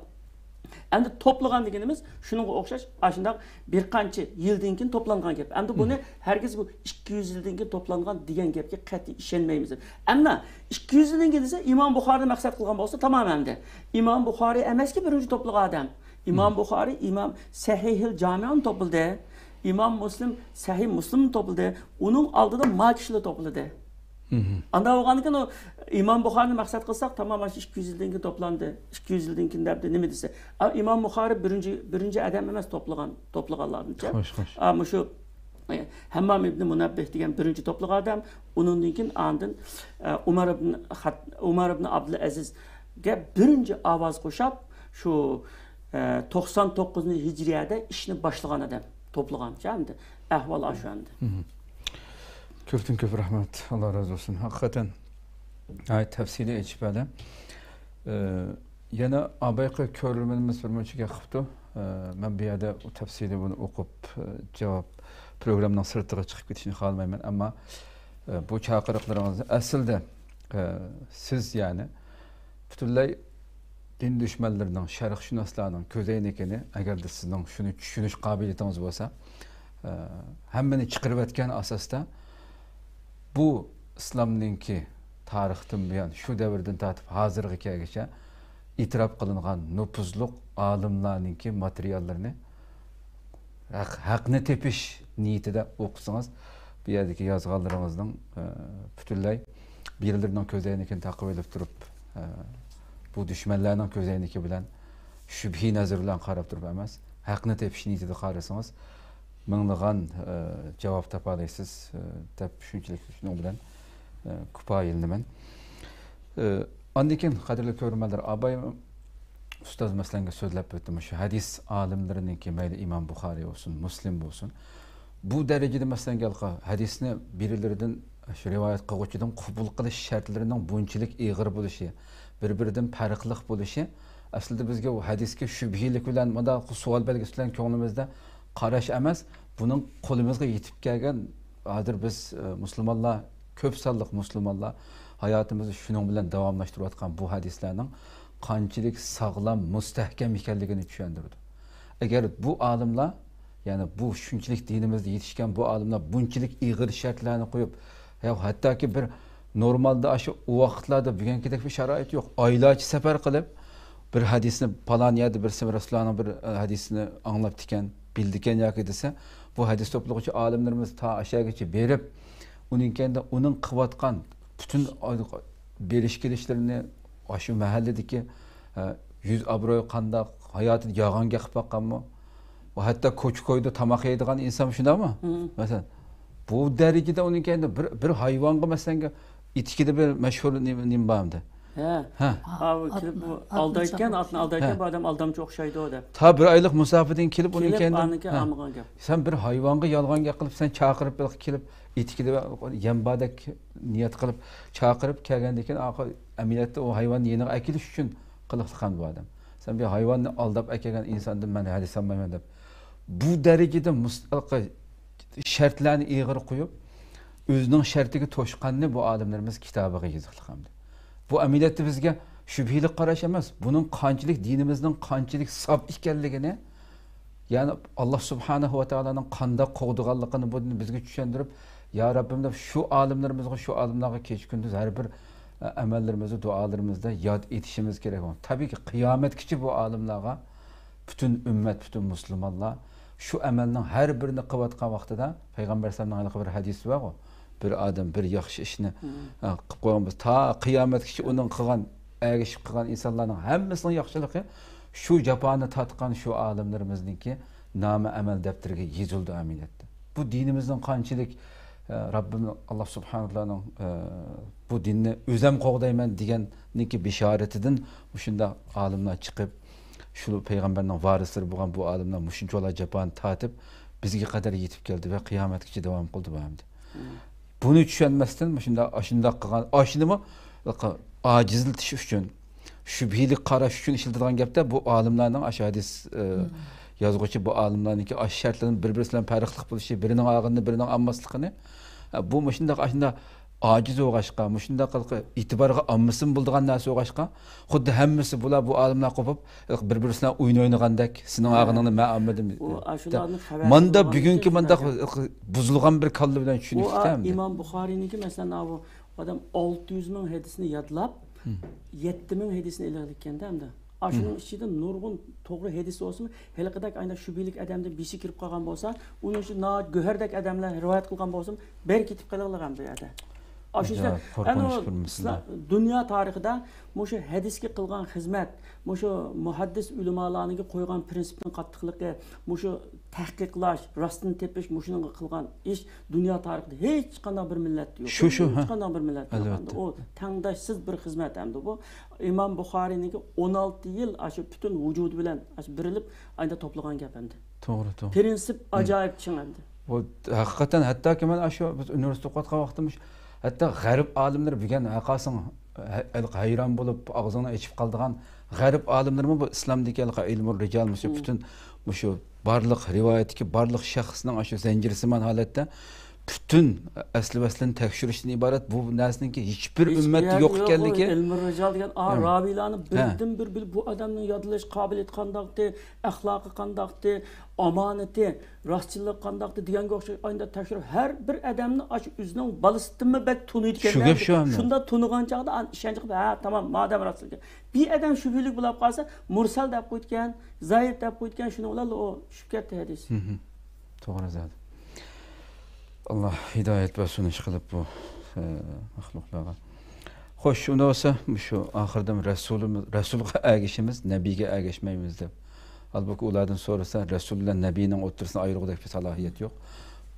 ئەمدى توپلىغان دېگىنىمىز شۇنىڭغا ئوخشاش، ئاشۇنداق بىر قانچە يىلدىن كېيىن توپلانغان گەپ. ئەمدى بۇنى ھەرگىز بۇ ئىككى يۈز يىلدىن كېيىن توپلانغان دېگەن گەپكە قەتئىي ئىشەنمەيمىز. ئەمما ئىككى يۈز يىلدىن كېيىن دېسە، ئىمام بۇخارىنى مەقسەت قىلغان بولسا تامام ئەمدى. ئىمام بۇخارى ئەمەسكى بىرىنچى توپلىغان ئادەم. ئىمام بۇخارى ئىمام سەھىھىل جامىئنى توپلىدى. ئىمام مۇسلىم سەھىھ مۇسلىمنى توپلىدى. ئۇنىڭ ئالدىدا ما كىشىلەر توپلىدى. ئانداق بولغاندىكىن ئۇ ئىمام بۇخارىنى مەقسەت قىلساق، تامام ئاشۇ ئىككى يۈز يىلدىن كېيىن توپلاندى. ئىككى يۈز يىلدىن كېيىن دەپ نېمە دېسە. ئا، ئىمام بۇخارى بىرىنچى، بىرىنچى ئادەم ئەمەس توپلىغان، توپلىغانلاردىنچە. خوش، خوش. ئا، مۇشۇ، ئە، ھەممام ئىبنى مۇنەببىھ دېگەن بىرىنچى توپلىغان ئادەم. ئۇنىڭدىن كېيىن ئاندىن، ئە، ئۇمار ئىبن خەت-، ئۇمار ئىبن ئابدۇلئەزىزگە بىرىنچى ئاۋاز قوشاپ، شۇ، ئە، توقسان توققۇزىنچى ھىجرىيەدە ئىشنى باشلىغان ئادەم. توپلىغان ئەمدى. ئەھۋال ئاشۇ ئەمدى. كۆپتىن كۆپ رەھمەت. ئاللا رازى بولسۇن. ھەقىقەتەن ناھايىتى تەپسىلىي ئېچىپ بەردى. ئە، يەنە ئابايقى كۆرۈرمەنلىرىمىز بىر مۇنچە گەپ قىپتۇ. ئە، مەن بۇ يەردە ئۇ تەپسىلىي بۇنى ئوقۇپ، ئە، جاۋاب پروگراممىنىڭ سىرتىغا چىقىپ كېتىشنى خالىمايمەن. ئەمما، ئە، بۇ چاقىرىقلىرىڭىزنى ئەسلىدە، ئە، سىز يەنى پۈتۈنلەي دىن دۈشمەنلىرىنىڭ، شەرقشۇناسلارنىڭ كۆزەينىكىنى، ئەگەردە سىزنىڭ شۇنى چۈشىنىش قابىلىيىتىڭىز بولسا، ئە، ھەممىنى چىقىرىۋەتكەن ئاساستا، بۇ ئىسلامنىڭكى تارىختىن بۇيان، شۇ دەۋردىن تارتىپ ھازىرغا كەلگۈچە ئېتىراپ قىلىنغان نوپۇزلۇق ئالىملارنىڭكى ماتېرىياللىرىنى ھەق، ھەقنى تېپىش نىيىتىدە ئوقۇسىڭىز، بۇ يەردىكى يازغانلىرىڭىزنىڭ، ئە، پۈتۈنلەي بىرلىرىنىڭ كۆزەينىكىنى تاقىۋېلىپ تۇرۇپ، ئە، بۇ دۈشمەنلەرنىڭ كۆزەينىكى بىلەن، شۈبھىي نەزىرى بىلەن قاراپ تۇرۇپ ئەمەس، ھەقنى تېپىش نىيىتىدە قارىسىڭىز، مىڭلىغان، ئە، جاۋاب تاپالايسىز، ئە، دەپ شۇنچىلىك شۇنىڭ بىلەن، ئە، كۇپايىلىنىمەن. ئە، ئاندىن كېيىن، قەدىرلىك كۆرۈرمەنلەر، ئاباي ئۇستاز مەسىلەنگە سۆزلەپ ئۆتتى، مۇشۇ ھەدىس ئالىملىرىنىڭكى، مەيلى ئىمام بۇخارىي بولسۇن، مۇسلىم بولسۇن، بۇ دەرىجىدە مەسىلەنگە ھەدىسنى بىرلىرىدىن، شۇ رىۋايەت قىلغۇچىدىن قوبۇل قىلىش شەرتلىرىنىڭ بۇنچىلىك ئېغىر بولۇشى، بىر-بىرىدىن پەرقلىق بولۇشى، ئەسلىدە بىزگە ئۇ ھەدىسكە شۈبھىلىك بىلەن، مۇنداق سوئال بەلگىسى بىلەن كۆڭلىمىزدە قاراش ئەمەس، بۇنىڭ قولىمىزغا يېتىپ كەلگەن، ھازىر بىز، ئە، مۇسۇلمانلار، كۆپ سانلىق مۇسۇلمانلار ھاياتىمىزنى شۇنىڭ بىلەن داۋاملاشتۇرۇۋاتقان بۇ ھەدىسلەرنىڭ قانچىلىك ساغلام، مۇستەھكەم ئىكەنلىكىنى چۈشەندۈرىدۇ. ئەگەر بۇ ئالىملار، يەنى بۇ شۇنچىلىك دىنىمىزدا يېتىشكەن بۇ ئالىملار بۇنچىلىك ئېغىر شەرتلەرنى قويۇپ، يا ھەتتاكى بىر نورمالدا ئاشۇ ئۇ ۋاقىتلاردا بۈگۈنكىدەك بىر شارائىت يوق. ئايلارچە سەپەر قىلىپ، بىر ھەدىسنى پالان يەردە بىرسى رەسۇلۇللانىڭ بىر، ئە، ھەدىسىنى ئاڭلاپتىكەن، بىلىدىكەن ياكى دېسە، بۇ ھەدىس توپلىغۇچى ئالىملىرىمىز تا ئاشۇ يەرگىچە بېرىپ، ئۇنىڭ كەينىدە ئۇنىڭ قىلىۋاتقان پۈتۈن بېرىش كېلىشلىرىنى ئاشۇ مەھەللىدىكى، ئە، يۈز ئابرۇيى قانداق، ھاياتىدا يالغان گەپ قىلىپ باققانمۇ؟ ۋە ھەتتا كوچا-كويدا تاماق يەيدىغان ئىنسان شۇنداقمۇ؟ مم. مەسىلەن، بۇ دەرىجىدە ئۇنىڭ كەينىدە بىر، بىر ھايۋانغا مەسىلەنگە ئېتىكىدە بىر مەشھۇر نېمە، نېمە بار ئەمدى؟ ھە. ھە. ھا، ئۇ كېلىپ ئۇ ئاتنى، ئاتنى ئالدايدىكەن، ئاتنى ئالدايدىكەن، ھە. بۇ ئادەم ئالدامچى ئوخشايدۇ دەپ. تا بىر ئايلىق مۇساپىدىن كېلىپ ئۇنىڭ كېلىپ، كەينىدىن، ئانىڭكى ھە. ئالمىغان گەپ. سەن بىر ھايۋانغا يالغان گەپ قىلىپ، سەن چاقىرىپ بىر كېلىپ، ئېتىكىدە يەم باردەك نىيەت قىلىپ چاقىرىپ كەلگەندىن كېيىن، ئەمەلىيەتتە ئۇ ھايۋاننى يېنىغا ئەكېلىش ئۈچۈن قىلىقلىقان بۇ ئادەم. سەن بىر ھايۋاننى ئالداپ ئەكەلگەن ئىنساندىن مەن ھەدىس ئالمايمەن دەپ. بۇ دەرىجىدە مۇس-، شەرتلەرنى ئېغىر قويۇپ، ئۆزىنىڭ شەرتىگە توشقاننى بۇ ئالىملىرىمىز كىتابىغا يېزىقلىق ئەمدى. بۇ ئەمەلىيەتتە بىزگە شۈبھىلىك قاراش ئەمەس، بۇنىڭ قانچىلىك دىنىمىزنىڭ قانچىلىك ساپ ئىكەنلىكىنى، يەنى ئاللا سۇبھانەھۇ ۋە تائالانىڭ قانداق قوغدىغانلىقىنى بۇ دىن بىزگە چۈشەندۈرۈپ، يا رەببىم دەپ شۇ ئالىملىرىمىزغا، شۇ ئالىملارغا كېچە-كۈندۈز ھەر بىر، ئە، ئەمەللىرىمىزدە، دۇئالىرىمىزدا ياد ئېتىشىمىز كېرەك. تەبىئىيكى، قىيامەتكىچە بۇ ئالىملارغا پۈتۈن ئۈممەت، پۈتۈن مۇسۇلمانلار شۇ ئەمەلنىڭ ھەر بىرىنى قىلىۋاتقان ۋاقتىدا، پەيغەمبەر ئەلەيھىسسالامنىڭ ھېلىقى بىر ھەدىسى بارغۇ، بىر ئادەم بىر ياخشى ئىشنى، مم. ئە، قىلىپ قويغان بولسا، تا قىيامەتكىچە ئۇنىڭ قىلغان، ئەگىشىپ قىلغان ئىنسانلارنىڭ ھەممىسىنىڭ ياخشىلىقى شۇ جاپانى تارتقان شۇ ئالىملىرىمىزنىڭكى نامە ئەمەل دەپتىرىگە يېزىلىدۇ ئەمەلىيەتتە. بۇ دىنىمىزنىڭ قانچىلىك، ئە، رەببىم ئاللا سۇبھانەھۇ ۋە تائالانىڭ، ئە، بۇ دىننى ئۆزەم قوغدايمەن دېگەننىڭكى بېشارىتىدىن مۇشۇنداق ئالىملار چىقىپ، شۇ پەيغەمبەرنىڭ ۋارىسلىرى بولغان بۇ ئالىملار مۇشۇنچىۋالا جاپانى تارتىپ، بىزگە قەدەر يېتىپ كەلدى ۋە قىيامەتكىچە داۋام قىلدى بۇ ئەمدى. مم. بۇنى چۈشەنمەستىن، مۇشۇنداق، ئاشۇنداق قىلغان، ئاشۇنىمۇ ئاجىزلىتىش ئۈچۈن، شۈبھىلىك قاراش ئۈچۈن ئىشلىتىدىغان گەپتە، بۇ ئالىملارنىڭ ئاشۇ ھەدىس، ئە، مم. يازغۇچى بۇ ئالىملارنىڭكى ئاشۇ شەرتلىرىنى بىر-بىرسى بىلەن پەرقلىق بولۇشى، بىرىنىڭ ئالغىنىنى بىرىنىڭ ئالماسلىقىنى، ئە، بۇ مۇشۇنداق، ئاشۇنداق ئاجىز بولغاچقا، مۇشۇنداق ئېتىبارغا ئالمىسىمۇ بولىدىغان نەرسە بولغاچقا، خۇددى ھەممىسى بۇلار، بۇ ئالىملار قوپۇپ، بىر-بىرسى بىلەن ئويۇن ئوينىغاندەك، سېنىڭ ھە. ئالغىنىڭنى مەن ئالمىدىم. ئۇ ئاشۇلارنىڭ خەۋەرسىز ماندا بولغاندىن بۈگۈنكى كېيىن مانداق بەلكىم بۇزۇلغان بىر كاللا بىلەن چۈشىنىپ ئۇ، ئا، كېتەمدۇ؟ ئىمام بۇخارىينىڭكى، مەسىلەن، ئاۋۇ ئادەم ئالتە يۈز مىڭ ھەدىسنى يادلاپ، ھىم. يەتتە مىڭ ھەدىسنى ئېلىۋېلىپتىكەندە ئەمدى. ئاشۇنىڭ ھىم. ئىچىدە نۇرغۇن توغرا ھەدىس بولسىمۇ، ھېلىقىدەك ئاينا شۈبھىلىك ئادەمدىن بىرسى كىرىپ قالغان بولسا، ئۇنىڭ ئۈچۈن ناھايىتى گۆھەردەك ئادەملەر رىۋايەت قىلغان بولسىمۇ، بەر كېتىپ قېلىڭلار ئەمدى ئۇ يەردە. ئاشۇ ئەجەب، قورقۇنچ ئەنە بىر مىسال. دۇنيا تارىخىدا مۇشۇ ھەدىسكە قىلغان خىزمەت، مۇشۇ مۇھەددىس ئۆلىمالارنىڭكى قويغان پىرىنسىپنىڭ قاتتىقلىقى، مۇشۇ تەھقىقلاش، راستىنى تېپىش، مۇشۇنىڭغا قىلغان ئىش دۇنيا تارىخىدا ھېچقانداق بىر مىللەتتە يوق. شۇ، شۇ، ھە. ھېچقانداق بىر مىللەتتە يوق. ئەلۋەتتە. ئۇ تەڭداشسىز بىر خىزمەت ئەمدى بۇ. ئىمام بۇخارىينىڭكى ئون ئالتە يىل ئاشۇ پۈتۈن ۋۇجۇدى بىلەن ئاشۇ بېرىلىپ، ئايدا توپلىغان گەپ ئەمدى. توغرا، توغرا. پىرىنسىپ ھە. ئاجايىپ چىڭ ئەمدى. بۇ ھەقىقەتەن، ھەتتاكى مەن ئاشۇ بىز ئۇنىۋېرسىتېتتا ئوقۇۋاتقان ۋاقتىمىز، ھەتتا غەرب ئالىملىرى بۈگۈن ھەقاسىڭ ھە-، ھەيران بولۇپ، ئاغزىڭنى ئېچىپ قالىدىغان غەرب ئالىملىرىمۇ بۇ ئىسلامدىكى ھېلىقى ئىلمۇ رىجال مۇشۇ مم. پۈتۈن مۇشۇ بارلىق رىۋايەتتىكى بارلىق شەخسنىڭ ئاشۇ زەنجىرسىمان ھالەتتە پۈتۈن ئەسلى ۋەسلىنى تەكشۈرۈشتىن ئىبارەت بۇ نەرسىنىڭكى ھېچبىر ھېچ ئۈممەتتە يەردە يوق يوق، ئۇ ئىكەنلىكى. ئىلمىي رىجال دېگەن، ئا، ھە. راۋىيلارنى ھە. بىردىن بىر بىلىپ، بۇ ئادەمنىڭ يادلاش قابىلىيىتى قانداقتى، ئەخلاقى قانداقتى، ئامانىتى، راستچىللىقى قانداقتى دېگەنگە ئوخشاش ئانداق تەكشۈرۈپ، ھەر بىر ئادەمنى ئاشۇ ئۆزىنىڭ بالىسىدىنمۇ بەك تونۇيدىكەن. شۇ گەپ شۇ ئەمدى. شۇنداق تونۇغان چاغدا ئان-، ئىشەنچ قىلىپ، ھە، تامام، مادەم راستچىلىكى. بىر ئادەم شۈبھىلىك بولاپ قالسا، مۇرسەل دەپ قويىدىكەن، زەئىپ دەپ قويىدىكەن، شۇنىڭ بىلەن ئۇ چۈشۈپ كەتتى ھەدىس. ھىم، ھىم. توغرا زادى. ئاللا ھىدايەت بەرسۇن، ئىشقىلىپ بۇ، ئە، مەخلۇقلارغا. خوش، ئۇندا بولسا مۇشۇ ئاخىرىدا رەسۇلىمىز، رەسۇلغا ئەگىشىمىز، نەبىيگە ئەگەشمەيمىز دەپ ھالبۇكى، ئۇلاردىن سورىسا، رەسۇل بىلەن نەبىينىڭ ئوتتۇرىسىنى ئايرىغۇدەك بىر سالاھىيەت يوق.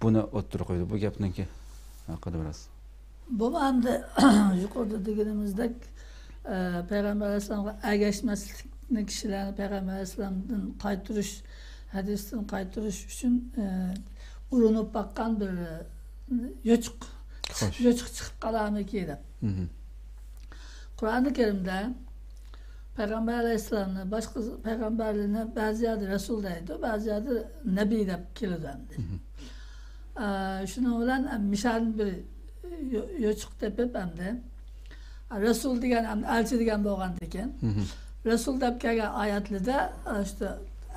بۇنى ئوتتۇرىغا قويىدۇ. بۇ گەپنىڭكى ھەققىدە بىراز. بۇمۇ ئەمدى يۇقىرىدا دېگىنىمىزدەك، ئە، پەيغەمبەر ئەلەيھىسسالامغا ئەگەشمەسلىكنى كىشىلەرنى پەيغەمبەر ئەلەيھىسسالامدىن قايتۇرۇش، ھەدىستىن قايتۇرۇش ئۈچۈن، ئە، ئۇرۇنۇپ باققان بىر، ئە، يوچۇق، خوش. يوچۇق چىقىپ قالارمىكى دەپ. مھم. قۇرئانى كەرىمدە پەيغەمبەر ئەلەيھىسسالامنى، باشقا پەيغەمبەرلەرنى بەزى يەردە رەسۇل دەيدۇ، بەزى يەردە نەبىي دەپ كېلىدۇ ئەمدى. مھم. ئە، شۇنىڭ بىلەن مىسالنى بىر يو-، يوچۇق تېپىپ ئەمدى، رەسۇل دېگەن ئەمدى ئەلچى دېگەن بولغاندىكىن، مھم. رەسۇل دەپ كەلگەن ئايەتلىدە، ئە، ئىشتە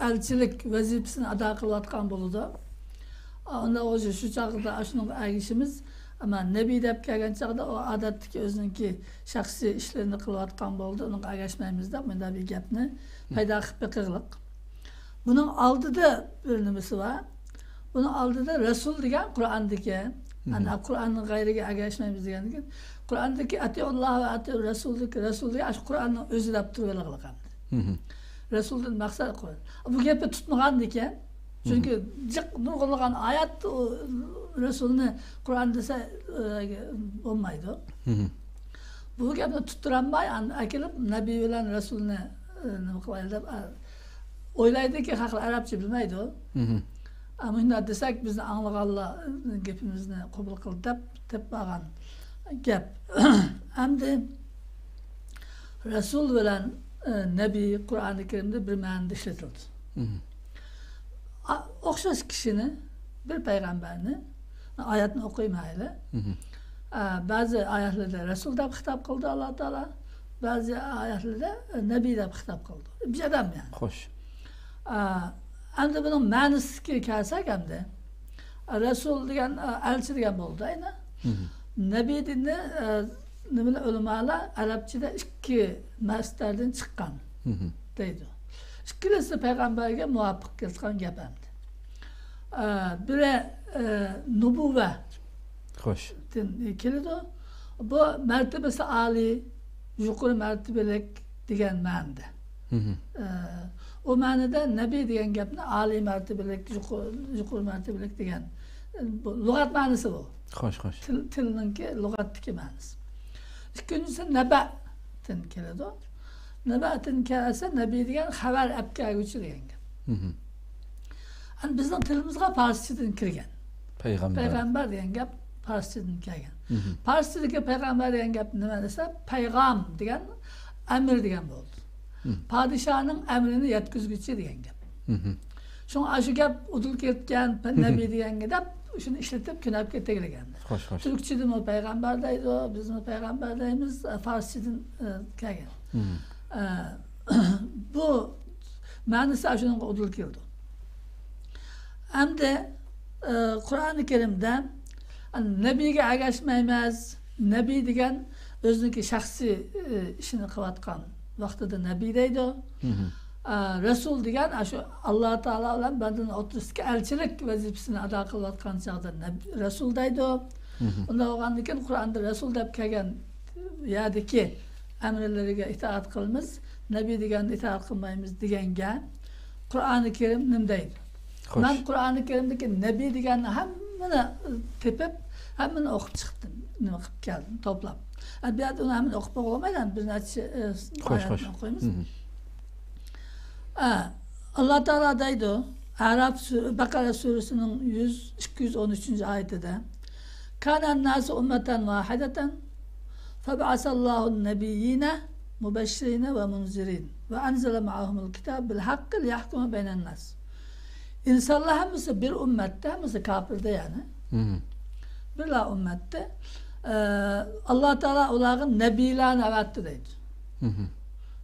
ئەلچىلىك ۋەزىپىسىنى ئادا قىلىۋاتقان بولىدۇ. ئە، ئۇنداق بولسا شۇ چاغدا شۇنىڭغا ئەگىشىمىز. ئەمما نەبىي دەپ كەلگەن چاغدا ئۇ ئادەتتىكى ئۆزىنىڭكى شەخسىي ئىشلىرىنى قىلىۋاتقان بولىدۇ، ئۇنىڭغا ئەگەشمەيمىز دەپ مۇنداق بىر گەپنى پەيدا قىلىپ بېقىغلىق. بۇنىڭ ئالدىدا بىر نېمىسى بار. بۇنىڭ ئالدىدا رەسۇل دېگەن قۇرئاندىكى، مھم. ئەنە قۇرئاننىڭ غەيرىگە ئەگەشمەيمىز دېگەندىكىن، قۇرئاندىكى ئەتىئۇللاھ ۋە ئەتىئۇر رەسۇلدىكى رەسۇل دېگەن ئاشۇ قۇرئاننىڭ ئۆزى دەپ تۇرۇۋېلىغلىق ئەمدى. مھم. رەسۇلدىن مەقسەت قۇرئان. بۇ گەپنى تۇتمىغاندىكىن، چۈنكى مھم. جىق نۇرغۇنلىغان ئايەت ئۇ رەسۇلنى قۇرئان دېسە، ئە، بولمايدۇ. مھم. بۇ گەپنى تۇتتۇرالماي، ئەكېلىپ نەبىي بىلەن رەسۇلنى، ئە، نېمە قىلايلى دەپ، ئە، ئويلايدۇكى، خەقلەر ئەرەبچە بىلمەيدۇ. مھم. ئە، مۇنداق دېسەك، بىزنى ئاڭلىغانلار گېپىمىزنى قوبۇل قىلدى دەپ، دەپ بارغان گەپ. ئەمدى رەسۇل بىلەن، ئە، نەبىي قۇرئانى كەرىمدە بىر مەنىدە ئىشلىتىلدى. مھم. ئا-، ئوخشاش كىشىنى، بىر پەيغەمبەرنى، ئايەتنى ئوقۇيمەن ھەيلى. مھم. ئە، بەزى ئايەتلەردە رەسۇل دەپ خىتاب قىلدى ئاللا تائالا، بەزى ئايەتلەردە نەبىي دەپ خىتاب قىلدى. بىر ئادەم يەنى. خوش. ئە، ئەمدى بۇنىڭ مەنىسىگە كەلسەك ئەمدى، رەسۇل دېگەن، ئە، ئەلچى دېگەن بولدى ئەينى. مھم. نەبىي دېگەننى، ئە، نېمىنى ئۆلىمالار ئەرەبچىدە ئىككى مەسدەردىن چىققان مھم. دەيدۇ. ئىككىلىسى پەيغەمبەرگە مۇۋاپىق كېلىدىغان گەپ ئەمدى. ئە، بىرى، ئە، نۇبۇۋۋە خوش. دىن كېلىدۇ. بۇ مەرتىبىسى ئالىي، يۇقىرى مەرتىبىلىك دېگەن مەنىدە. مھم. ئە، ئۇ مەنىدە نەبىي دېگەن گەپنى ئالىي مەرتىبىلىك، يۇقىرى، يۇقىرى مەرتىبىلىك دېگەن، بۇ لۇغەت مەنىسى بۇ. خوش، خوش. تىل، تىلنىڭكى لۇغەتتىكى مەنىسى. ئىككىنچىسى نەبەدىن كېلىدۇ. نەبەدىن كەلسە، نەبىي دېگەن خەۋەر ئەپ كەلگۈچى دېگەن گەپ. مھم. ئەمدى بىزنىڭ تىلىمىزغا پارسچىدىن كىرگەن. پەيغەمبەر. پەيغەمبەر دېگەن گەپ پارسچىدىن كەلگەن. مھم. پارسچىدىكى پەيغەمبەر دېگەن گەپ نېمە دېسە، پەيغام دېگەن ئەمىر دېگەن بولدى. مھم. پادىشاھنىڭ ئەمرىنى يەتكۈزگۈچى دېگەن گەپ. مھم. شۇڭا ئاشۇ گەپ ئۇدۇل كەتكەن، نەبىي دېگەنگە دەپ شۇنى ئىشلىتىپ كۆنەپ كېتەلىگەن. خوش، خوش. تۈركچىدىمۇ پەيغەمبەر دەيدۇ، بىزمۇ پەيغەمبەر دەيمىز، پارسچىدىن، ئە، كەلگەن. مھم. ئە، بۇ مەنىسى شۇنىڭغا ئۇدۇل كېلىدۇ. ئەمدى، ئە، قۇرئانى كەرىمدە نەبىيگە ئەگەشمەيمىز، نەبىي دېگەن ئۆزىنىڭكى شەخسىي، ئە، ئىشىنى قىلىۋاتقان ۋاقتىدا نەبىي دەيدۇ. مھم. ئە، رەسۇل دېگەن ئاشۇ ئاللا تائالا بىلەن بەندىنىڭ ئوتتۇرىسىدىكى ئەلچىلىك ۋەزىپىسىنى ئادا قىلىۋاتقان چاغدا نەب-، رەسۇل دەيدۇ. مھم. ئۇنداق بولغاندىكىن قۇرئاندا رەسۇل دەپ كەلگەن يەردىكى ئەمرلىرىگە ئىتائەت قىلىمىز، نەبىي دېگەننى ئىتائەت قىلمايمىز دېگەنگە قۇرئانى كەرىم نېمە دەيدۇ؟ خوش. مەن قۇرئانى كەرىمدىكى نەبىي دېگەننى ھەممىنى تېپىپ، ھەممىنى ئوقۇپ چىقتىم، نېمە قىلىپ كەلدىم، توپلاپ. ئە، بۇ يەردە ئۇنى ھەممىنى ئوقۇپ بولغۇلمايدۇ، بىر نەچچە، ئە، خوش، ئايەتنى خوش. ئوقۇيمىز. مھم. ئە، ئاللا تائالا دەيدۇ، ئەراف سۈ-، بەقەرە سۈرىسىنىڭ يۈز، ئىككى يۈز ئون ئۈچىنچى ئايىتىدە، كان الناس أمة واحدة فبعث الله النبيين مبشرين ومنذرين وأنزل معهم الكتاب بالحق ليحكم بين الناس. ئىنسانلار ھەممىسى بىر ئۈممەتتە، ھەممىسى كاپىردە يەنى. مھم. بىرلا ئۈممەتتە، ئە، ئاللا تائالا ئۇلارغا نەبىيلەرنى ئەۋەتتى دەيدۇ. مھم.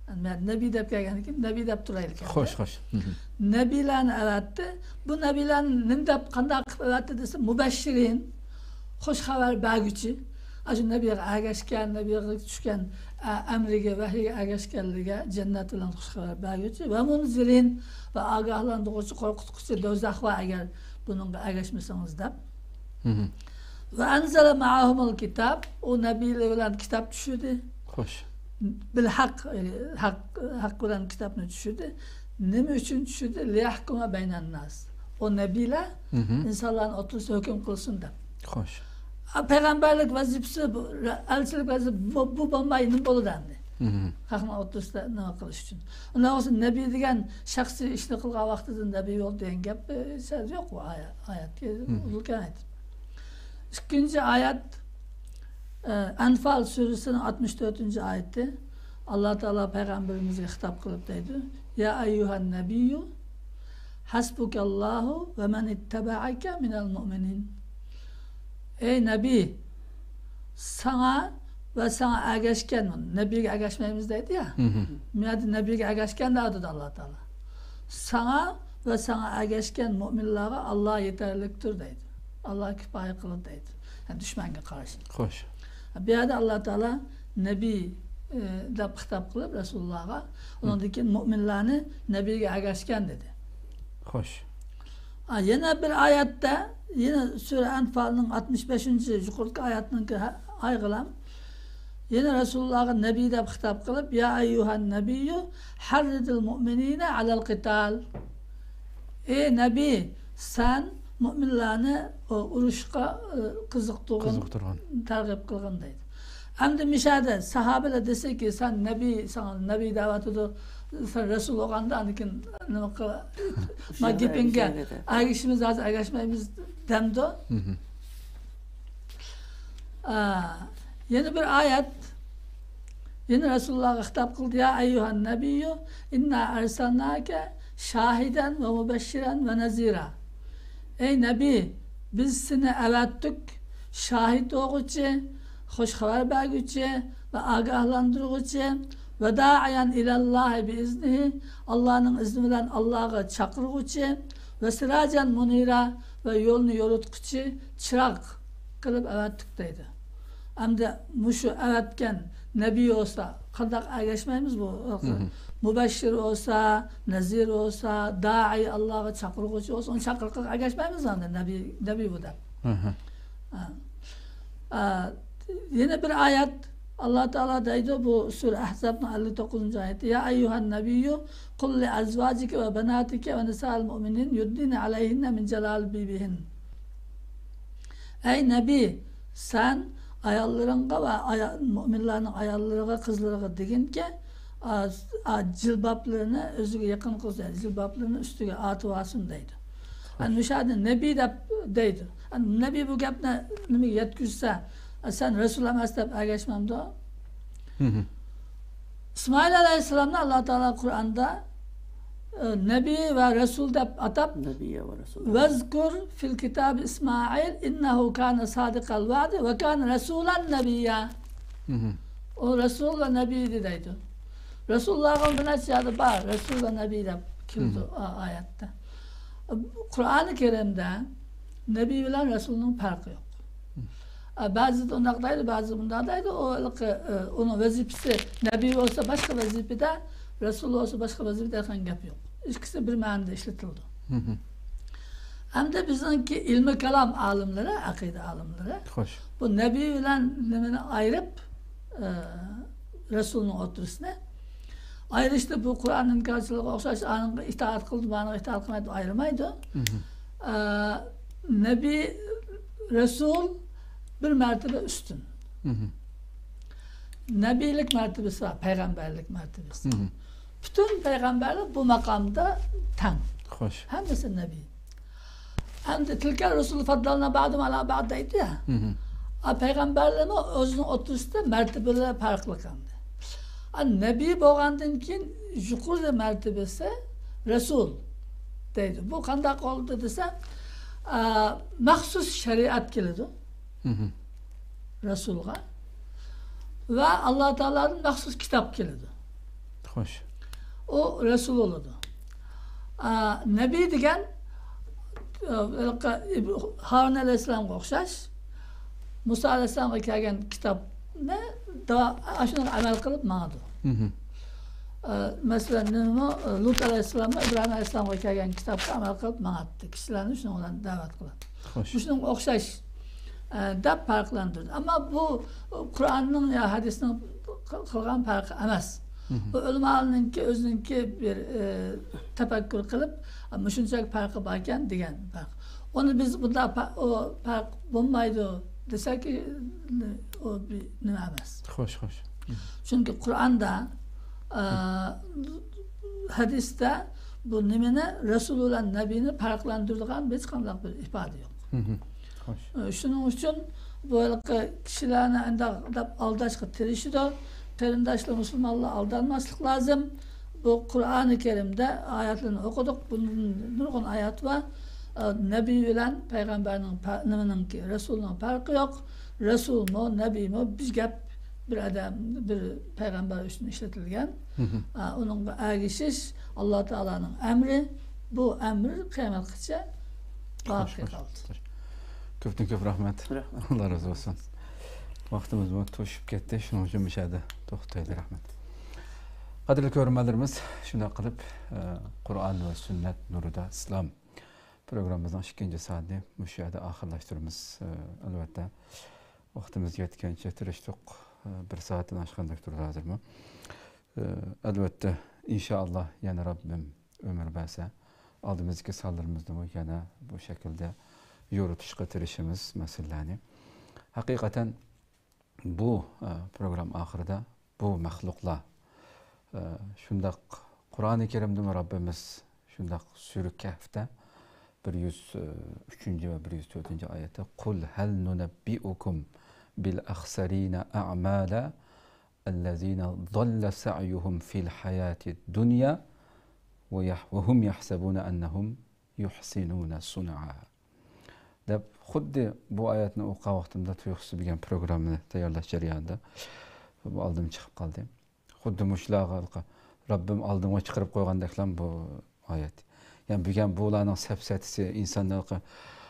يەنى مەن نەبىي دەپ كەلگەندىن كېيىن نەبىي دەپ تۇرايلى. خوش، خوش. مھم. نەبىيلەرنى ئەۋەتتى. بۇ نەبىيلەرنى نېمە دەپ، قانداق قىلىپ ئەۋەتتى دېسە، مۇبەششىرىن، خوش خەۋەر بەرگۈچى. ئاشۇ نەبىيغا ئەگەشكەن، نەبىيغا چۈشكەن، ئە، ئەمرىگە، ۋەھىيگە ئەگەشكەنلىرىگە جەننەت بىلەن خوش خەۋەر بەرگۈچى. ۋە مۇنزىرىن، ۋە ئاگاھلاندۇرغۇچى، قورقۇتقۇچى، دوزاخ بار ئەگەر بۇنىڭغا ئەگەشمىسىڭىز دەپ. مھم. ۋە ئەنزەلە مەئەھۇمۇل كىتاب، ئۇ نەبىيلەر بىلەن كىتاب چۈشۈردى. خوش. بىل ھەق، ھەق، ھەق بىلەن كىتابنى چۈشۈردى. نېمە ئۈچۈن چۈشۈردى؟ لىيەھكۇمە بەينەنناس. ئۇ نەبىيلەر مھم. ئىنسانلارنىڭ ئوتتۇرىسىدا ھۆكۈم قىلسۇن دەپ. خوش. ئا، پەيغەمبەرلىك ۋەزىپىسى، بۇ، ئەلچىلىك ۋەزىپىسى بۇ، بۇ بولماي نېمە بولىدۇ ئەمدى؟ مھم. خەقنىڭ ئوتتۇرىسىدا نېمە قىلىش ئۈچۈن؟ ئۇنداق بولسا نەبىي دېگەن شەخسىي ئىشنى قىلغان ۋاقتىدا نەبىي بولدى دېگەن گەپ، ئە، سۆز يوق بۇ ئايە-، ئايەتكە مھم. ئۇزۇلغان ئايەت. ئىككىنچى ئايەت، ئە، ئەنفال سۈرىسىنىڭ ئاتمىش تۆتىنچى ئايىتى. ئاللا تائالا پەيغەمبىرىمىزگە خىتاب قىلىپ دەيدۇ: يا ئەييۇھەن نەبىييۇ ھەسبۇكەللاھۇ ۋە مەن ئىتتەبەئەكە مىنەل مۇئمىنىن. ئەي نەبىي، ساڭا ۋە ساڭا ئەگەشكەن، نەبىيگە ئەگەشمەيمىز دەيدۇ يا. مھم. بۇ يەردە نەبىيگە ئەگەشكەن دەۋاتىدۇ ئاللا تائالا. ساڭا ۋە ساڭا ئەگەشكەن مۆمىنلارغا ئاللا يېتەرلىكتۇر دەيدۇ. ئاللا كۇپايە قىلىدۇ دەيدۇ. يەنى دۈشمەنگە قارشى. خوش. بۇ يەردە ئاللا تائالا نەبىي، ئە، دەپ خىتاب قىلىپ رەسۇلۇللاغا، ئۇنىڭدىن كېيىن مۆمىنلارنى نەبىيگە ئەگەشكەن دېدى. خوش. ئا، يەنە بىر ئايەتتە، يەنە سۈرە ئەنفالنىڭ ئاتمىش بەشىنچى يۇقىرىقى ئايەتنىڭكى ھە-، ئايغىلام. يەنە رەسۇلۇللاغا نەبىي دەپ خىتاب قىلىپ، يا ئەييۇھەن نەبىييۇ ھەررىدىل مۇئمىنىنە ئەلەل قىتال. ئەي نەبىي، سەن مۆمىنلارنى، ئۇ، ئۇرۇشقا، ئە، قىزىقتۇرغىن، قىزىقتۇرغىن. تەرغىب قىلغىن دەيدۇ. ئەمدى مۇشەدە ساھابىلەر دېسىكى، سەن نەبىي، ساڭا نەبىي دەۋاتىدۇ، سەن رەسۇل بولغاندا ئاندىن كېيىن نېمە قىل-، ما گېپىڭگە ئەگىشىمىز، ھازىر ئەگەشمەيمىز دەمدۇ. مھم. ئا، يەنە بىر ئايەت. يەنە رەسۇلۇللاغا خىتاب قىلدى: يا ئەييۇھەن نەبىييۇ ئىننا ئەرسەلناكە شاھىدەن ۋە مۇبەششىرەن ۋە نەزىرا. ئەي نەبىي، بىز سېنى ئەۋەتتۇق شاھىت بولغۇچى، خۇش خەۋەر بەرگۈچى ۋە ئاگاھلاندۇرغۇچى، ۋە دائىيەن ئىلەللاھى بىئىزنىھى، ئاللانىڭ ئىزنى بىلەن ئاللاغا چاقىرغۇچى، ۋە سىراجەن مۇنىرا، ۋە يولنى يورۇتقۇچى چىراغ قىلىپ ئەۋەتتۇق دەيدۇ. ئەمدى مۇشۇ ئەۋەتكەن نەبىي بولسا، قانداق ئەگەشمەيمىز بۇ؟ مھم. مۇبەششىر بولسا، نەزىر بولسا، دائىي، ئاللاغا چاقىرغۇچى بولسا، ئۇنى چاقىرىقىغا ئەگەشمەيمىز ئاندىن نەبىي، نەبىي بۇ دەپ. مھم. ئا، ئا، يەنە بىر ئايەت، ئاللا تائالا دەيدۇ، بۇ سۈرە ئەھزابنىڭ ئەللىك توققۇزىنچى ئايىتى: يا ئەييۇھەن نەبىييۇ قۇل لى ئەزۋاجىكە ۋە بەناتىكە ۋە نىسائىل مۇئمىنىن يۇدنىنە ئەلەيھىننە مىن جەلابىبىھىن. ئەي نەبىي، سەن ئاياللىرىڭغا ۋە ئايا-، مۇئمىنلارنىڭ ئاياللىرىغا، قىزلىرىغا دېگىنكى، ئا، ئا، جىلبابلىرىنى ئۆزىگە يېقىن قىلسۇن، جىلبابلىرىنى ئۈستىگە ئارتىۋالسۇن دەيدۇ. ئەنە مۇشۇ يەردە نەبىي دەپ دەيدۇ. ئەنە نەبىي بۇ گەپنى نېمىگە يەتكۈزسە، سەن رەسۇل ئەمەس دەپ ئەگەشمەمدۇ؟ مھم. ئىسمائىل ئەلەيھىسسالامنى ئاللا تائالا قۇرئاندا، ئە، نەبىي ۋە رەسۇل دەپ ئاتاپ، نەبىيە ۋە رەسۇل. ۋەزكۇر فىل كىتابى ئىسمائىل ئىننەھۇ كانە سادىقەل ۋەئدى ۋە كانە رەسۇلەن نەبىييا. مھم. ئۇ رەسۇل ۋە نەبىي دەيدۇ. رەسۇللارغا بىر نەچچە يەردە بار، رەسۇل ۋە نەبىي دەپ كېلىدۇ مھم. ئا-، ئايەتتە. قۇرئانى كەرىمدە نەبىي بىلەن رەسۇلنىڭ پەرقى يوق. ئە، بەزىدە ئۇنداق دەيدۇ، بەزىدە بۇنداق دەيدۇ. ئۇ ھېلىقى، ئە، ئۇنىڭ ۋەزىپىسى، نەبىي بولسا باشقا ۋەزىپىدە، رەسۇل بولسا باشقا ۋەزىپىدە دەيدىغان گەپ يوق. ئىككىسى بىر مەنىدە ئىشلىتىلىدۇ. مھم. ئەمدى بىزنىڭكى ئىلمىي كالام ئالىملىرى، ئەقىدە ئالىملىرى خوش. بۇ نەبىي بىلەن نېمىنى ئايرىپ، ئە، رەسۇلنىڭ ئوتتۇرىسىنى ئايرىشتا بۇ قۇرئان ئىنكارچىلىقىغا ئوخشاش، ئانىڭغا ئىتائەت قىلدى، مانىڭغا ئىتائەت قىلمايدۇ دەپ ئايرىمايدۇ. مھم. ئە، نەبىي، رەسۇل بىر مەرتىبە ئۈستۈن. مھم. نەبىيلىك مەرتىبىسى بار، پەيغەمبەرلىك مەرتىبىسى. مھم. پۈتۈن پەيغەمبەرلەر بۇ ماقامدا تەڭ. خوش. ھەممىسى نەبىي. ئەمدى تىلكە رۇسۇل فەددەلنا بەئدۇھۇم ئەلا بەئد دەيدۇ يا. مھم. ئا، پەيغەمبەرلەرمۇ ئۆزىنىڭ ئوتتۇرىسىدا مەرتىبىلەر پەرقلىق ئەمدى. ئا، نەبىي بولغاندىن كېيىن يۇقىرى مەرتىبىسى رەسۇل دەيدۇ. بۇ قانداق بولدى دېسە، ئا، مەخسۇس شەرىئەت كېلىدۇ. مھم. رەسۇلغا. ۋە ئاللا تائالادىن مەخسۇس كىتاب كېلىدۇ. خوش. ئۇ رەسۇل بولىدۇ. ئا، نەبىي دېگەن، ئا، ھېلىقى ھارۇن ئەلەيھىسسالامغا ئوخشاش، مۇسا ئەلەيھىسسالامغا كەلگەن كىتابنى دا-، ئاشۇنىڭغا ئەمەل قىلىپ ماڭىدۇ. مھم. ئا، مەسىلەن، نېمە، لۇت ئەلەيھىسسالاممۇ ئىبراھىم ئەلەيھىسسالامغا كەلگەن كىتابقا ئەمەل قىلىپ ماڭاتتى. كىشىلەرنى شۇنىڭ بىلەن دەۋەت قىلاتتى. خوش. مۇشۇنىڭغا ئوخشاش، ئە، دەپ پەرقلەندۈردى. ئەمما بۇ قۇرئاننىڭ يا ھەدىسنىڭ قىل-، قىلغان پەرقى ئەمەس. مم. بۇ ئۆلىمالارنىڭكى ئۆزىنىڭكى بىر، ئە، تەپەككۇر قىلىپ، «مۇشۇنچىلىك پەرقى باركەن» دېگەن پەرق. ئۇنى بىز بۇنداق پە-، ئۇ پەرق بولمايدۇ دېسەك، ئۇ بىر نېمە ئەمەس. خوش، خوش. چۈنكى قۇرئاندا، ئە، ھەدىستە بۇ نېمىنى، رەسۇل بىلەن نەبىنى پەرقلەندۈرىدىغان ھېچقانداق بىر ئىپادە يوق. خوش. ئە، شۇنىڭ ئۈچۈن بۇ ھېلىقى كىشىلەرنى ئانداق دەپ ئالداشقا تىرىشىدۇ. قېرىنداشلار، مۇسۇلمانلار ئالدانماسلىق لازىم. بۇ قۇرئانى كەرىمدە ئايەتلەرنى ئوقۇدۇق. بۇندىن نۇرغۇن ئايەت بار. ئە، نەبىي بىلەن پەيغەمبەرنىڭ پە-، نېمىنىڭكى، رەسۇلنىڭ پەرقى يوق. رەسۇلمۇ، نەبىيمۇ بىر گەپ، بىر ئادەم، بىر پەيغەمبەر ئۈچۈن ئىشلىتىلگەن. ئە، ئۇنىڭغا ئەگىشىش ئاللا تائالانىڭ ئەمرى. بۇ ئەمر قىيامەتكىچە باقىي قالدى. كۆپتىن كۆپ رەھمەت. رەھمەت. ئاللا رازى بولسۇن. ۋاقتىمىزمۇ توشۇپ كەتتى، شۇنىڭ ئۈچۈن مۇشۇ يەردە توختايلى. رەھمەت. قەدىرلىك كۆرۈرمەنلىرىمىز، شۇنداق قىلىپ، ئە، قۇرئان ۋە سۈننەت نۇرىدا ئىسلام پروگراممىمىزنىڭ ئىككىنچى سائىتىنى مۇشۇ يەردە ئاخىرلاشتۇرىمىز. ئە، ئەلۋەتتە، ۋاقتىمىز يەتكەنچە تىرىشتۇق. ئە، بىر سائەتتىن ئاشقاندەك تۇرىدۇ ھازىرمۇ. ئە، ئەلۋەتتە، ئىنشائاللا، يەنە رەببىم ئۆمۈر بەرسە، ئالدىمىزدىكى سانلىرىمىزدىمۇ يەنە بۇ شەكىلدە يورۇتۇشقا تىرىشىمىز مەسىلىلەرنى. ھەقىقەتەن، بۇ، ئە، پروگرامما ئاخىرىدا بۇ مەخلۇقلار، ئە، شۇنداق قۇرئانى كەرىمدىمۇ رەببىمىز شۇنداق سۈرە كەھفتە بىر يۈز ئۈچىنچى ۋە بىر يۈز تۆتىنچى ئايەتتە، «قۇل ھەل نۇنەببىئۇكۇم بىل ئەخسەرىنە ئەمالە، ئەللەزىنە ضەللە سەئيۇھۇم فىل ھەياتىد دۇنيا ۋە يەھ-، ۋە ھۇم يەھسەبۇنە ئەننەھۇم يۇھسىنۇنە سۇنئا» دەپ، خۇددى بۇ ئايەتنى ئوقۇغان ۋاقتىمدا تۇيۇقسىز بۈگۈن پروگراممىنى تەييارلاش جەريانىدا بۇ ئالدىم چىقىپ قالدى. خۇددى مۇشۇلارغا ھېلىقى رەببىم ئالدىمغا چىقىرىپ قويغاندەكلا بۇ ئايەت. يەنى بۈگۈن بۇلارنىڭ سەپسەتىسى، ئىنسانلارغا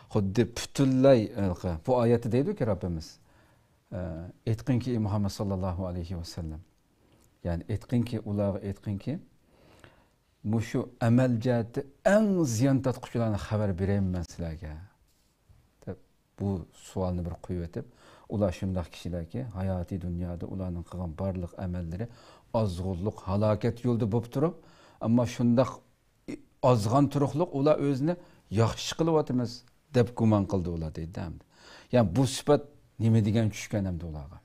خۇددى پۈتۈنلەي ھېلىقى بۇ ئايەتتە دەيدۇكى رەببىمىز، ئە، ئېيتقىنكى، ئى مۇھەممەد ساللاللاھۇ ئەلەيھى ۋەسەللەم، يەنى ئېيتقىنكى، ئۇلارغا ئېيتقىنكى، مۇشۇ ئەمەل جەھەتتە ئەڭ زىيان تارتقۇچىلارنى خەۋەر بېرەيمۇ مەن سىلەرگە؟ دەپ، بۇ سوئالنى بىر قويۇۋېتىپ، ئۇلار شۇنداق كىشىلەركى، ھاياتىي دۇنيادا ئۇلارنىڭ قىلغان بارلىق ئەمەللىرى ئازغۇنلۇق، ھالاكەت يولىدا بولۇپ تۇرۇپ، ئەمما شۇنداق ئازغان تۇرۇقلۇق ئۇلار ئۆزىنى ياخشى قىلىۋاتىمىز دەپ گۇمان قىلدى ئۇلار، دەيدۇ ئەمدى. يەنى بۇ سۈپەت نېمە دېگەن چۈشكەن ئەمدى ئۇلارغا؟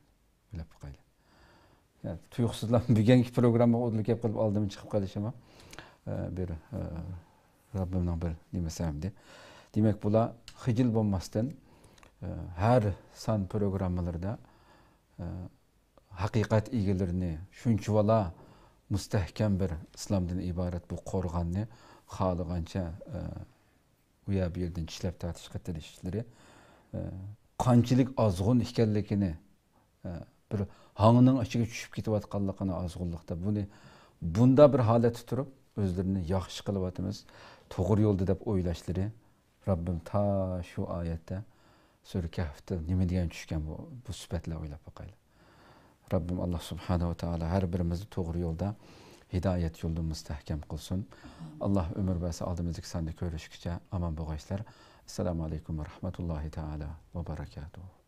ئويلاپ باقايلى. يا، تۇيۇقسىزلا بۈگۈنكى پروگراممىغا ئۇدۇل كەپ قېلىپ ئالدىمدىن چىقىپ قېلىشىمۇ، ئە، بىر، ئە، رەببىمنىڭ بىر نېمىسى ئەمدى. دېمەك، بۇلار خىجىل بولماستىن، ئە، ھەر سان پروگراممىلىرىدا، ئە، ھەقىقەت ئىگىلىرىنى شۇنچىۋالا مۇستەھكەم بىر ئىسلامدىن ئىبارەت بۇ قورغاننى خالىغانچە، ئە، ئۇ يەر بۇ يەردىن چىشلەپ تارتىشقا تىرىشىشلىرى، ئە، قانچىلىك ئازغۇن ئىكەنلىكىنى، ئە، بىر ھاڭنىڭ ئىچىگە چۈشۈپ كېتىۋاتقانلىقىنى ئازغۇنلۇقتا، بۇنى بۇنداق بىر ھالەتتە تۇرۇپ، ئۆزلىرىنى ياخشى قىلىۋاتىمىز، توغرا يولدا دەپ ئويلاشلىرى، رەببىم تا شۇ ئايەتتە، سۈرە كەھفتە نېمە دېگەن چۈشكەن بۇ، بۇ سۈپەتلەر، ئويلاپ باقايلى. رەببىم ئاللا سۇبھانەھۇ ۋە تائالا ھەر بىرىمىزنى توغرا يولدا، ھىدايەت يولىدا مۇستەھكەم قىلسۇن. ئاللا ئۆمۈر بەرسە، ئالدىمىزدىكى ساندا كۆرۈشكىچە ئامان بولغايسىلەر. ئەسسالامۇ ئەلەيكۇم ۋە رەھمەتۇللاھى تائالا ۋە بەرەكاتۇھۇ.